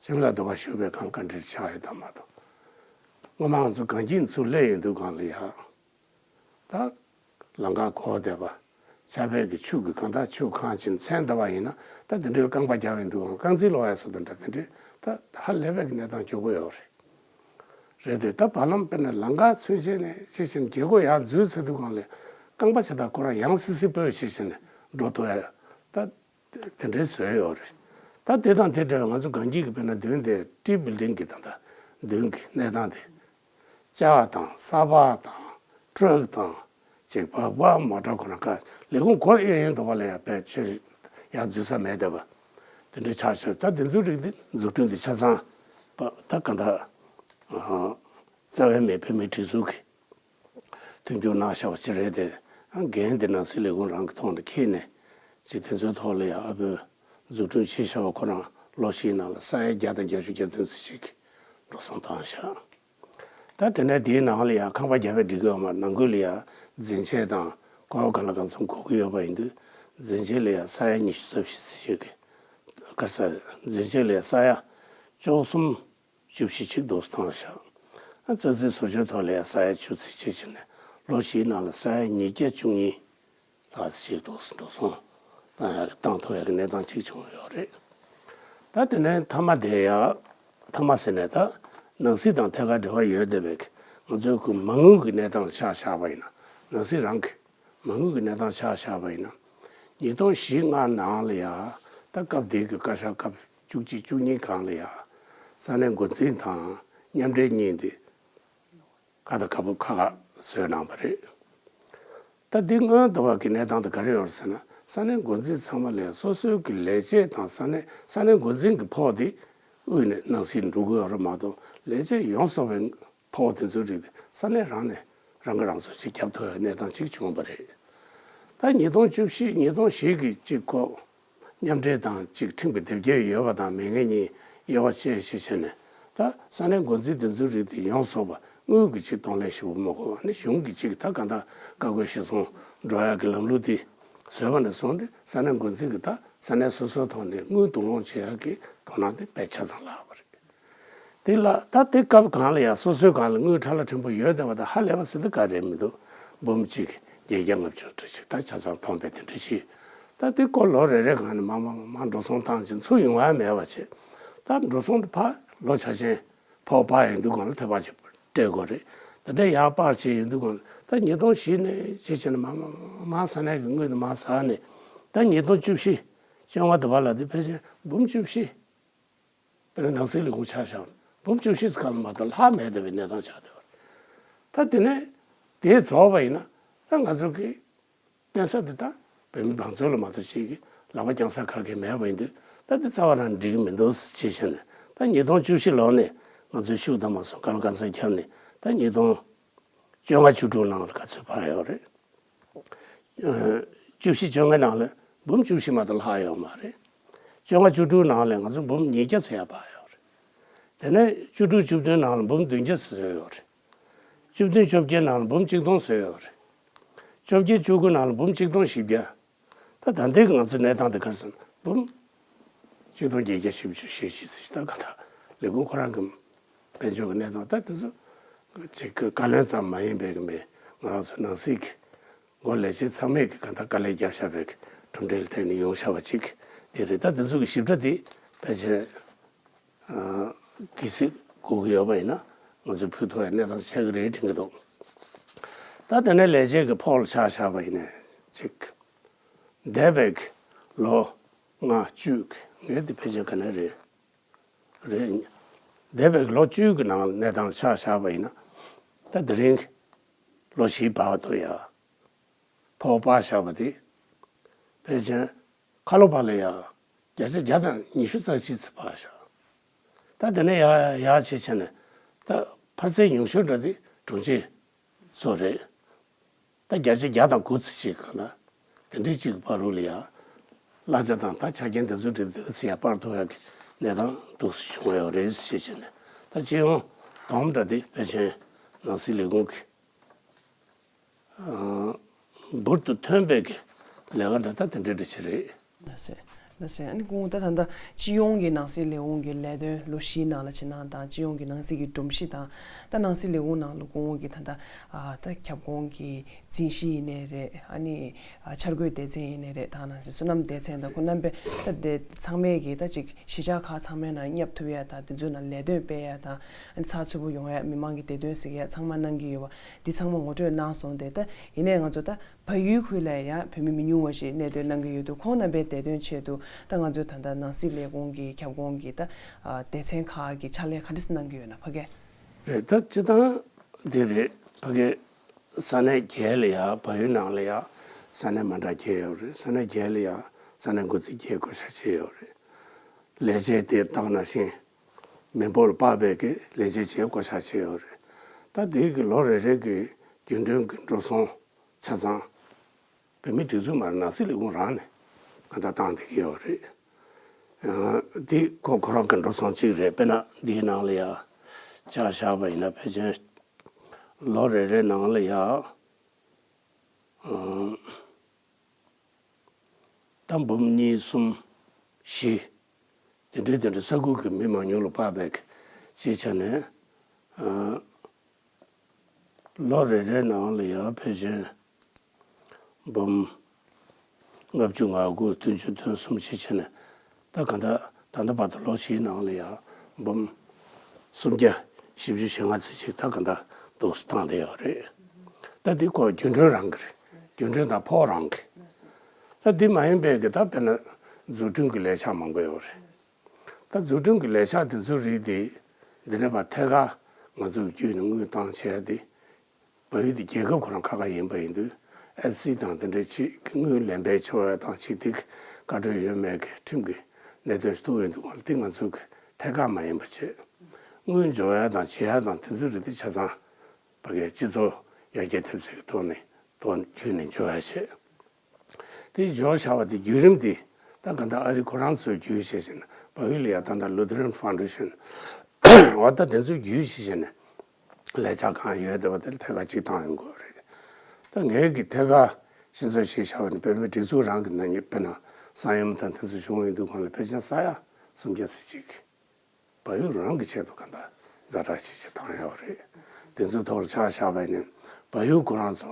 ཁྱིམ་ལ་འདུ་བ་ཞུགས་པའི་གང་ག་འདྲ་ཆགས་ཡོད་དམ་མ་གཏོགས། སྔོན་མ་ང་ཚོ་གངས་སྐྱིད་ཚུར་སླེབས་ཡོང་དུས་སྒང་ལ་ཡ། ད། ལམ་ཁ་གོག་བསྡད་པ། ཆར་པའི་གི་ཆུ་གི་གང་ལྟར་ཆུ་གང་ཅིག་མཚན་འདུ་བ་ཡིན་ན་ད་དེ་འདྲའི་རྐང་པ་རྒྱབ་ཡོང་དུས་སྒང་རྐང་རྩིས་ལོག་ཡ་སོགས་དང་འདྲ་དེ་འདྲའི་ད་ཧ་ལས་པའི་གི་གནས་སྟངས་འགྱུར་གྱི་ཡོད་རེད། རེད་དེ་ད་བར་ལམ་དཔེར་ན་ལམ་ཁ་ཚུན་ཆད་ནས་ཅི་ཞིག་རྒྱལ་སྒོ་ཡར་འཛུལ་ཚར་དུས་སྒང་ལ་རྐང་པ་ཇི་ལྟར་ཁོ་རང་ཡང་སིལ་སིལ་སྤོས་ཅི་ཞིག་ནས་འགྲོ་ཐུབ་ཡ་ད། དེ་འདྲའི་བཟོས་ཡོད་རེད། ད་དེ་དང་དེ་འདྲ་བའི་ང་ཚོ་གངས་སྐྱིད་ཀྱི་དཔེར་ན་མདུན་དེ་ཏི་བིལ་ཌིང་གི་ད་ལྟ་མདུན་གྱི་གནས་སྟངས་དེ། ལྕགས་དང་ས་ཕག་དང་ཊྲག་དང་ཅིག་སྦག་སྦག་མོ་ཊ་ཁོ་ན་ཀ་ལས་ཁུངས་གོ་ཨེ་ཡིན་འདུག་པ་ལ་ཡ་བས་ཕྱིར་ཡར་འཛུལ་ས་མེད་བསྡད་པ། དེ་འདྲའི་ཆགས་ཤོར་ད་དེ་ཚོའི་རིགས་དེ་འཛུགས་སྐྲུན་དེ་ཆ་ཚང་པ་ད་ག་འདྲ། རྩ་བའི་མེས་པོའི་མི་སྒྲིག་འཛུགས་ཀྱི། མཐུན་འགྱུར་གནང་བཞག་པ་ཅིག་རེད་དེ། འགན་དེ་ནང་སྲིད་ལས་ཁུངས་རང་གི་ཐོག་ནས་འཁྱེར་ནས་ཅིག་དེ་ཚོའི་ཐོག་ལ་ཡང་ཨ་བོས་འཛུགས་སྐྲུན་བྱས་བཞག་པ་ཁོ་རང་ལོ་བཞིའི་ནང་ལ་ས་ཡ་བརྒྱ་དང་བརྒྱད་ཅུ་གྱ་བདུན་ཙམ་ཅིག་འགྲོ་སོང་བཏང་བཞག་ད་དེ་ནས་དེའི་ནང་ལ་ཡང་ཁང་པ་བརྒྱབ་པའི་སྒྲིག་གི་ཡོད་མ་ནང་ཁུལ་ལ་ཡང་འཛིན་ཆས་དང་གོ་བ་གང་ལ་གང་འཚམ་དགོས་ཀྱི་ཡོད་པ་ཡིན་དུས་འཛིན་ཆས་ལ་ཡང་ས་ཡ་ཉི་ཤུ་རྩ་བཞི་ཙམ་ཅིག་གི་ག་རེ་ཟ་འཛིན་ཆས་ལ་ཡང་ས་ཡ་བཅུ་གསུམ། བཅུ་བཞི་ཅིག་འདུག་སེ་བཏང་བཞག་ཨ་ཙག་ཙིག་བཟོ་བཅོས་ཐོག་ལ་ཡང་ས་ཡ་བཅུ་ཙམ་ཅིག་བྱས་ནས་ལོ་བཞིའི་ནང་ལ་ས་ཡ་ཉིས་བརྒྱ་བཅུ་གཉིས་ལྷག་ཙམ་ཅིག་འདུག་སེ་འགྲོ་སོང་བཏང་ཐུབ་ཡག་གི་གནས་སྟངས་ཅིག་བྱུང་ཡོད་རེད། ད་དེ་ནས་མཐའ་མ་དེ་ཡང་མཐའ་མ་ཟེར་ནས་ད་ནང་སྲིད་དང་ཐད་ཀར་འབྲེལ་བ་ཡོད་བསྡད་པའི་ང་ཚོའི་ཁུལ་མ་དངུལ་གྱི་གནས་སྟངས་ལ་ཆ་བཞག་པ་ཡིན་ན་ནང་སྲིད་རང་གི་མ་དངུལ་གྱི་གནས་སྟངས་ཆ་བཞག་པ་ཡིན་ན། ཉིས་སྟོང་བཞི་ལྔ་ནང་ལ་ཡང་ད་སྐབས་དེའི་གི་བཀའ་ཤག་སྐབས་བཅུ་གཅིག་བཅུ་གཉིས་སྒང་ལ་ཡང་ས་གནས་འགོ་འཛིན་དང་མཉམ་འབྲེལ་གཉིས་འདི་ཁ་དང་ཁ་སྦུབ་ཁ་ཁ་བཟོས་གནང་བ་རེད། ད་འདི་སྔོན་དུ་བ་གི་གནས་སྟངས་དེ་ག་རེ་ཡོད་རེད་ཟེར་ན་ས་གནས་འགོ་འཛིན་ཚང་མ་ལ་ཡང་སོ་སོའི་གི་ལས་བྱེད་དང་ས་གནས་ས་གནས་འགོ་འཛིན་གི་ཕོགས་དེ་དབུས་ནས་ནང་སྲིད་འགྲོ་གི་ཡོད་རེད་མ་གཏོགས་ལས་བྱེད་ཡོངས་རྫོགས་པའི་ཕོགས་དེ་ཚོའི་རིགས་དེ་ས་གནས་རང་ནས་རང་གིས་རང་ཚོ་ཅིག་རྒྱབ་ཐུབ་པའི་གནས་སྟངས་ཅིག་བྱུང་བ་རེད། ད་ཉིས་སྟོང་བཅུ་བཞི་ཉིས་སྟོང་བཞི་གི་ཅིག་ཁོ་མཉམ་འབྲེལ་དང་ཅིག་ཁྲིམས་ཀྱི་དེབ་སྐྱེལ་ཡོད་པ་དང་མེད་མཁན་གཉིས་དབྱེ་བ་ཕྱེ་ཞིག་བྱས་ནས་ད་ས་གནས་འགོ་འཛིན་དེ་ཚོའི་རིགས་དེ་ཡོངས་རྫོགས་པ་དངུལ་གྱི་ཅིག་གཏོང་ལེན་ཞུ་བ་མ་དགོས་པ་ནི་གཞུང་གི་ཅིག་ད་གང་ལྟར་བཀའ་བཀོད་གཞིར་བཟུང་འགྲོ་ཡག་གི་ལམ་ལུགས་དེ་བཟོས་པ་ནས་བཟུང་སྟེ་ས་གནས་འགོ་འཛིན་གྱི་ད་ས་གནས་སོ་སོའི་ཐོག་ནས་དངུལ་བསྡུ་སློང་བྱེད་ཡག་གི་དོ་སྣང་དེ་དཔེ་ཆ་ཚང་ལྷག་པ་རེད། དེ་ལ་ད་དེ་སྐབས་གང་ལ་ཡང་སོ་སོའི་སྒང་ལ་དངུལ་ཁྲ་ལ་ཕྲན་བུ་ཡོད་བསྡད་པ་དང་ཧ་ལས་པ་ཟེར་དུས་ག་རེ་མི་འདུག་འབུམ་གཅིག་བརྒྱད་བརྒྱ་ལྔ་བཅུ་ཙམ་ཅིག་ད་ཆ་ཚང་མཐོང་བས་དེ་འདྲ་ཞིག་ད་དེ་སྐོར་ལོ་རེ་རེ་གང་ནས་མར་མར་མར་འགྲོ་སོང་བཏང་ཕྱིན་ཚུར་ཡོང་ཡ་མེད་པ་བྱས། ད་འགྲོ་སོང་དེ་ཕར་ལོ་ཆ་ཆེན་ཕོགས་སྤར་ཡོང་དུས་སྒང་ལ་ཐོལ་པ་ཅིག་སྤྲད་དགོས་རེད། ད་ལྟ་ཡར་སྤར་བྱས་ཡོང་དུས་སྒང་ལ་ད་ཉིས་སྟོང་བཞི་ནས་བྱས་བྱས་ནས་མར་མར་མར་ས་གནས་ཀྱི་དངུལ་དེ་མར་ཟགས་ནས་ད་ཉིས་སྟོང་བཅུ་བཞི་བཅོ་ལྔ་དུ་བ་ལ་དེ་ཕལ་ཆེར་འབུམ་བཅུ་བཞི། དཔེར་ན་ནང་སྲིད་ལས་ཁུངས་ཆ་བཞག་ན་འབུམ་བཅུ་བཞི་ཙམ་ལ་མ་གཏོགས་ལྷག་མེད་བསྡད་པའི་གནས་སྟངས་ཆགས་བསྡད་པ་རེད། ད་དེ་ནས་དེ་རྫོགས་པ་ཡིན་ན་ད་ང་ཚོ་གི་གཏན་ས་དེ་ད་བོད་མི་མང་ཚོགས་ལ་མ་གཏོགས་ཅིག་གི་ལག་པ་བརྐྱང་ས་ག་གེ་མེད་པ་ཡིན་དུས་ད་དེ་རྩ་བ་རང་འགྲིག་གི་མི་འདུག་ཅེས་བཤད་ནས་ད་ཉིས་སྟོང་བཅུ་བཞི་ལོ་ནས་ང་ཚོས་ཤུགས་དང་མ་སོང་གང་ལ་གང་འཚམ་བརྒྱབ་ནས་ད་ཉིས་སྟོང་བཅོ་ལྔ་བཅུ་དྲུག་ནང་ལ་ག་ཚོད་བབས་ཡོད་རེད། བཅུ་བཞི་བཅོ་ལྔ་ནང་ལ་འབུམ་བཅུ་བཞི་མ་གཏོགས་ལྷག་ཡོད་མ་རེད། བཅོ་ལྔ་བཅུ་དྲུག་ནང་ལ་ང་ཚོ་འབུམ་ཉིས་བརྒྱ་ཙམ་ཡར་བབས་ཡོད་རེད། དེ་ནས་བཅུ་དྲུག་བཅུ་བདུན་ནང་ལ་འབུམ་བདུན་བརྒྱ་ཙམ་བཟོས་ཡོད་རེད། བཅུ་བདུན་བཅོ་བརྒྱད་ནང་ལ་འབུམ་གཅིག་སྟོང་བཟོས་ཡོད་རེད། བཅོ་བརྒྱད་བཅུ་དགུ་ནང་ལ་འབུམ་གཅིག་སྟོང་བཞི་བརྒྱ། ད་ད་ལྟའི་ང་ཚོའི་གནས་སྟངས་དེ་ག་རེ་ཟེར་ན་འབུམ་གཅིག་སྟོང་བརྒྱད་བརྒྱ་བཞི་བཅུ་ཞེ་བཞི་ཟེར་ཞིག་ད་ག་ད་ལས་ཁུངས་ཁོ་རང་གི་དཔལ་འབྱོར་གྱི་གནས་སྟངས་ད་དེ་ཚོ་ཅིག་བཀའ་བློན་ཙམ་མ་ཡིན་པའི་གི་མི་ང་རང་ཚོ་ནང་སྲིད་ཀྱི་འགོ་ལས་བྱེད་ཚང་མས་ཀྱི་གང་ལྟར་དཀའ་ལས་བརྒྱབ་བཞག་པའི་གི་གྲུབ་འབྲས་ལ་བརྟེན་ནས་ཡོང་བཞག་པ་ཅིག་དེ་རེད། ད་དེ་ཚོ་གི་ཞིབ་ཕྲ་དེ་ཕལ་ཆེར་གལ་སྲིད་དགོས་ཀྱི་ཡོད་པ་ཡིན་ན་ང་ཚོས་ཕུལ་ཐུབ་པའི་གནས་སྟངས་ཆགས་ཀྱི་རེད་དྲན་གྱི་འདུག་ད་དེ་ནས་ལས་བྱེད་ཀྱི་ཕོགས་ལ་ཆ་བཞག་པ་ཡིན་ནའི་ཅིག་འདས་པའི་ལོ་ལྔ་བཅུ་ངས་འདི་ཕལ་ཆེར་ག་ནས་རེད། རེད། འདས་པའི་ལོ་བཅུ་གི་ནང་གནས་སྟངས་ཆ་བཞག་པ་ཡིན་ན་ད་དེ་རིང་ལོ་བཞིའི་བར་དུ་ཡ་ཕོགས་སྤར་བཞག་པ་དེ་ཕལ་ཆེར་ཁ་ལོ་བ་ལ་ཡ་བརྒྱ་ཆ་བརྒྱ་དང་ཉི་ཤུ་རྩ་གཅིག་ཙམ་སྤར་བཞག་ད་དེ་ནས་ཡ་ཡ་བྱས་བྱས་ནས་ད་འཕར་ཚད་ཉུང་ཤོས་འདྲ་དེ་དྲུང་ཆེ་ཚོ་རེད། ད་བརྒྱ་ཆ་བརྒྱ་དང་དགུ་ཙམ་ཅིག་གང་ལ་དེ་འདྲའི་ཅིག་བར་རུ་ལ་ཡ་གླ་ཆ་དང་ད་ཆ་རྐྱེན་དེ་ཚོ་འདྲ་དེ་ཚོ་ཡ་སྤར་ཐུབ་ཡག་གི་གནས་སྟངས་འདུག་སེ་བྱུང་ཡོད་རེད་ཞེས་བྱས་ནས་ད་སྤྱི་ཡོངས་དོམ་འདྲ་དེ་ཕལ་ཆེར་ནང་སྲིད་ལས་ཁུངས་ཀྱི་ཨ་ འབུར་དུ་ཐོན་པའི་གི་ལས་ཀ་འདྲ་ད་དེ་འདྲ་འདྲ་ཞིག་རེད། ལགས་སོ། ལགས་སོ། ཨ་ནི་སྐུ་ངོ་ད་ད་ལྟ་སྤྱི་ཡོངས་ཀྱི་ནང་སྲིད་ལས་ཁུངས་ཀྱི་ལས་དོན་ལོ་བཞིའི་ནང་ལ་བྱེད་སྟངས་དང་སྤྱི་ཡོངས་ཀྱི་ནང་སྲིད་ཀྱི་སྒྲོམ་གཞི་དང་། ད་ནང་སྲིད་ལས་ཁུངས་ནང་ལ་སྐུ་ངོ་གི་ད་ལྟ་ཨ་ད་ཁྱབ་ཁོངས་ཀྱི་འཛིན་གཞི་ཡིན་ནའི་རེད། ཨ་ནི་ཨ་འཆར་འགོད་སྡེ་ཚན་ཡིན་ནའི་རེད། ད་ནང་སྲིད་བསོད་ནམས་སྡེ་ཚན་དང་ཁོང་རྣམ་པས་ད་དེ་ཚང་མས་ཀྱི་ད་ཅིག་གཞིས་ཆགས་ཁག་ཚང་མའི་ནང་བསྙབ་ཐུབ་ཡ་དང་དེ་ཚོའི་ནང་ལས་དོན་སྤེལ་ཡ་དང་ཨ་ནི་ཚགས་ཚུད་པོ་ཡོང་ཡ་མི་མང་གི་བདེ་དོན་གཟིགས་ཡ་ཚང་མ་གནང་གི་ཡོད་པ་འདི་ཚང་མ་ངོ་སྤྲོད་གནང་སོང་། དེ་ད་ཡིན་ནའི་ང་ཚོ་ད་བལ་ཡུལ་ཁུལ་ལ་ཡང་བོད་མི་མི་ཉུང་བ་ཞིག་གནས་སྡོད་གནང་གི་ཡོད་འདུག་ཁོང་རྣམ་པའི་བདེ་དོན་ཆེད་དུ་ད་ང་ཚོས་ད་ལྟ་ནང་སྲིད་ལས་ཁུངས་ཀྱི་ཁྱབ་ཁོངས་ཀྱི་ད་ཨ་སྡེ་ཚན་ཁག་གི་ཕྱག་ལས་ག་འདྲ་གནང་གི་ཡོད་ན་ཕ་གི། རེད། ད་སྤྱིར་བཏང་འདི་རེད། ཕ་གི་ས་གནས་བརྒྱད་ལ་ཡང་བལ་ཡུལ་ནང་ལ་ཡང་ས་གནས་མ་འདྲ་བརྒྱད་ཡོད་རེད། ས་གནས་བརྒྱད་ལ་ཡང་ས་གནས་འགོ་འཛིན་བརྒྱད་བསྐོ་བཞག་བྱས་ཡོད་རེད། ལས་བྱེད་དེ་ད་ག་ནང་བཞིན་མི་འབོར་ལ་དཔག་པའི་གི་ལས་བྱེད་བྱས་བསྐོ་བཞག་བྱས་ཡོད་རེད། ད་འདི་གི་ལོ་རེ་རེ་གི་རྒྱུན་གྲོན་གྱི་འགྲོ་སོང་ཆ་ཚང་བོད་མིའི་སྒྲིག་འཛུགས་མ་རེད། ནང་སྲིད་ལས་ཁུངས་རང་ནས་གང་ལྟར་བཏང་བསྡད་ཀྱི་ཡོད་རེད། ཨ་འདི་ཁོ་ཁོ་རང་གི་འགྲོ་སོང་གཅིག་རེད། དཔེར་ན་འདིའི་ནང་ལ་ཡ་ཆ་བཞག་པ་ཡིན་ན་ཕལ་ཆེར་ལོ་རེ་རེ་ནང་ལ་ཡ་ཨ་ད་འབུམ་གཉིས་གསུམ་བཞི་དེ་འདྲའི་དེ་འདྲའི་ས་ཁུལ་གྱི་མི་མང་ཉུང་ལ་དཔག་པའི་གི་ཅིའི་ཆ་ནས་ཨ་ལོ་རེ་རེའི་ནང་ལ་ཡང་ཕལ་ཆེར་འབུམ་ལྔ་བཅུ་ང་དགུ་བདུན་ཅུ་དོན་གསུམ་ཞིག་བྱས་ནས་ད་ག་ད་ད་ལྟ་བར་དུ་ལོ་བཞིའི་ནང་ལ་ཡང་འབུམ་སུམ་བརྒྱ་བཞི་བཅུ་ཞེ་ལྔ་ཙམ་ཞིག་ད་ག་ད་འདུག་སེ་བཏང་བསྡད་ཡོད་རེད། ད་འདི་ཁོ་རྒྱུན་གྲོན་རང་གི་རེད། རྒྱུན་གྲོན་དང་ཕོགས་རང་གི། ད་འདི་མ་ཡིན་པའི་གི་ད་དཔེར་ན་འཛུགས་སྐྲུན་གྱི་ལས་འཆར་མང་པོ་ཡོད་རེད། ད་འཛུགས་སྐྲུན་གྱི་ལས་འཆར་དེ་ཚོའི་རིགས་དེ་འདི་ནས་ཕར་ཐད་ཀར་ང་ཚོ་གི་བརྒྱུད་ནས་དངུལ་བཏང་བྱས་ཏེ། བལ་ཡུལ་དེ་རྒྱལ་ཁབ་ཁོ་རང་ཁ་ཁ་ཡིན་པ་ཡིན་དུས་ཨེཕ་སི་དང་དེ་འདྲའི་ཆེད་ཀྱི་དངུལ་ལེན་པའི་ཆོག་ཡ་དང་ཆེད་དེ་གི་བཀའ་འཁྲོལ་ཡོད་མེད་ཀྱི་ཁྲིམས་ཀྱི་གནད་དོན་ཞིག་ཐུག་ཡོད་འདུག་ག་ལ། དེ་ང་ཚོ་གི་ཐད་ཀར་མ་ཡིན་པ་བྱས། དངུལ་འབྱོར་ཡ་དང་བྱེད་ཡ་དང་དེ་ཚོའི་རིགས་དེ་ཆ་ཚང་ཕ་གིའི་སྤྱི་ཚོགས་ཡར་རྒྱས་ཐེབས་ཚད་ཀྱི་ཐོག་ནས་ཐོག་བརྒྱུད་ནས་འབྱོར་ཡ་བྱས། དེ་འབྱོར་བཞག་པ་དེ་བརྒྱུད་རིམ་དེ་ད་ག་ད་ཨ་རི་ཁོ་རང་ཚོས་བརྒྱུད་བྱས་བྱས་ན་བལ་ཡུལ་ལ་ཡ་ད་ད་Lutheran Foundation འོ་ད་དེ་ཚོས་བརྒྱུད་བྱས་བྱས་ནས་ལས་འཆར་གང་ཡོད་དེ་བ་དེ་ཐད་ཀར་གཅིག་བཏང་ཡོང་དགོས་རེད། ད་ངས་ཀྱི་ཐད་ཀར་ཤེས་ཚོད་ཞིག་བཞག་པ་ནི་བོད་མིའི་སྒྲིག་འཛུགས་རང་གི་ནང་ཉིད་དཔེར་ན་ས་ཡོམ་དང་དེ་ཚོ་བྱུང་ཡོང་དུས་གང་ལ་ཕལ་ཆེར་ས་ཡ་སུམ་བརྒྱ་ཙམ་ཅིག་བལ་ཡུལ་རང་གི་ཆེད་དུ་གང་ལྟར་ཛ་དྲག་ཞིག་ཅིག་བཏང་ཡོད་རེད། དེ་ཚོའི་ཐོག་ལ་ཆ་བཞག་པ་ཡིན་ན་བལ་ཡུལ་ཁོ་རང་ཚོ་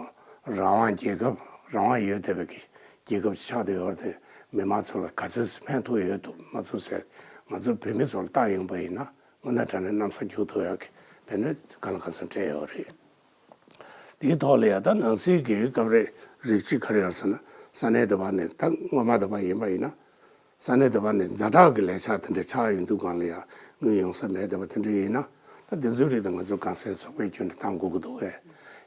རང་དབང་རྒྱལ་ཁབ་རང་དབང་ཡོད་བསྡད་པའི་གི་རྒྱལ་ཁབ་ཅིག་ཆགས་བསྡད་ཡོད་རེད་དེ། མི་མང་ཚོ་ལ་ག་ཚོད་ཙམ་ཕན་ཐོགས་ཡོད་འདུག་མ་འདུག་ཟེར་ང་ཚོ་བོད་མི་ཚོ་ལ་བལྟ་ཡོང་པ་ཡིན་ན་དངོས་གནས་དྲང་གནས་གནམ་ས་འགྱུར་ཐུབ་ཡག་གི་དེ་ནས་གང་ལ་གང་འཚམ་སྤྲད་ཡོད་རེད། དེའི་ཐོག་ལ་ཡང་ད་ནང་སྲིད་ཀྱི་སྐབས་རེ་རིགས་གཅིག་ག་རེ་ཡོད་ཟེར་ན་ས་གནས་དེ་བ་ནས་ད་སྔོན་མ་དེ་བ་ཡིན་པ་ཡིན་ན། ས་གནས་དེ་བ་ནས་ཛ་དྲག་གི་ལས་འཆར་དེ་འདྲ་ཆགས་ཡོང་དུས་སྒང་ལ་ཡང་དངུལ་ཡོང་ས་མེད་དེ་བ་དེ་འདྲ་ཡིན་ན། ད་དེ་ཚོའི་རིགས་དེ་ང་ཚོ་གོང་གསལ་ཚོགས་པའི་བརྒྱུད་ནས་བཏང་དགོས་ཀྱི་འདུག་གས།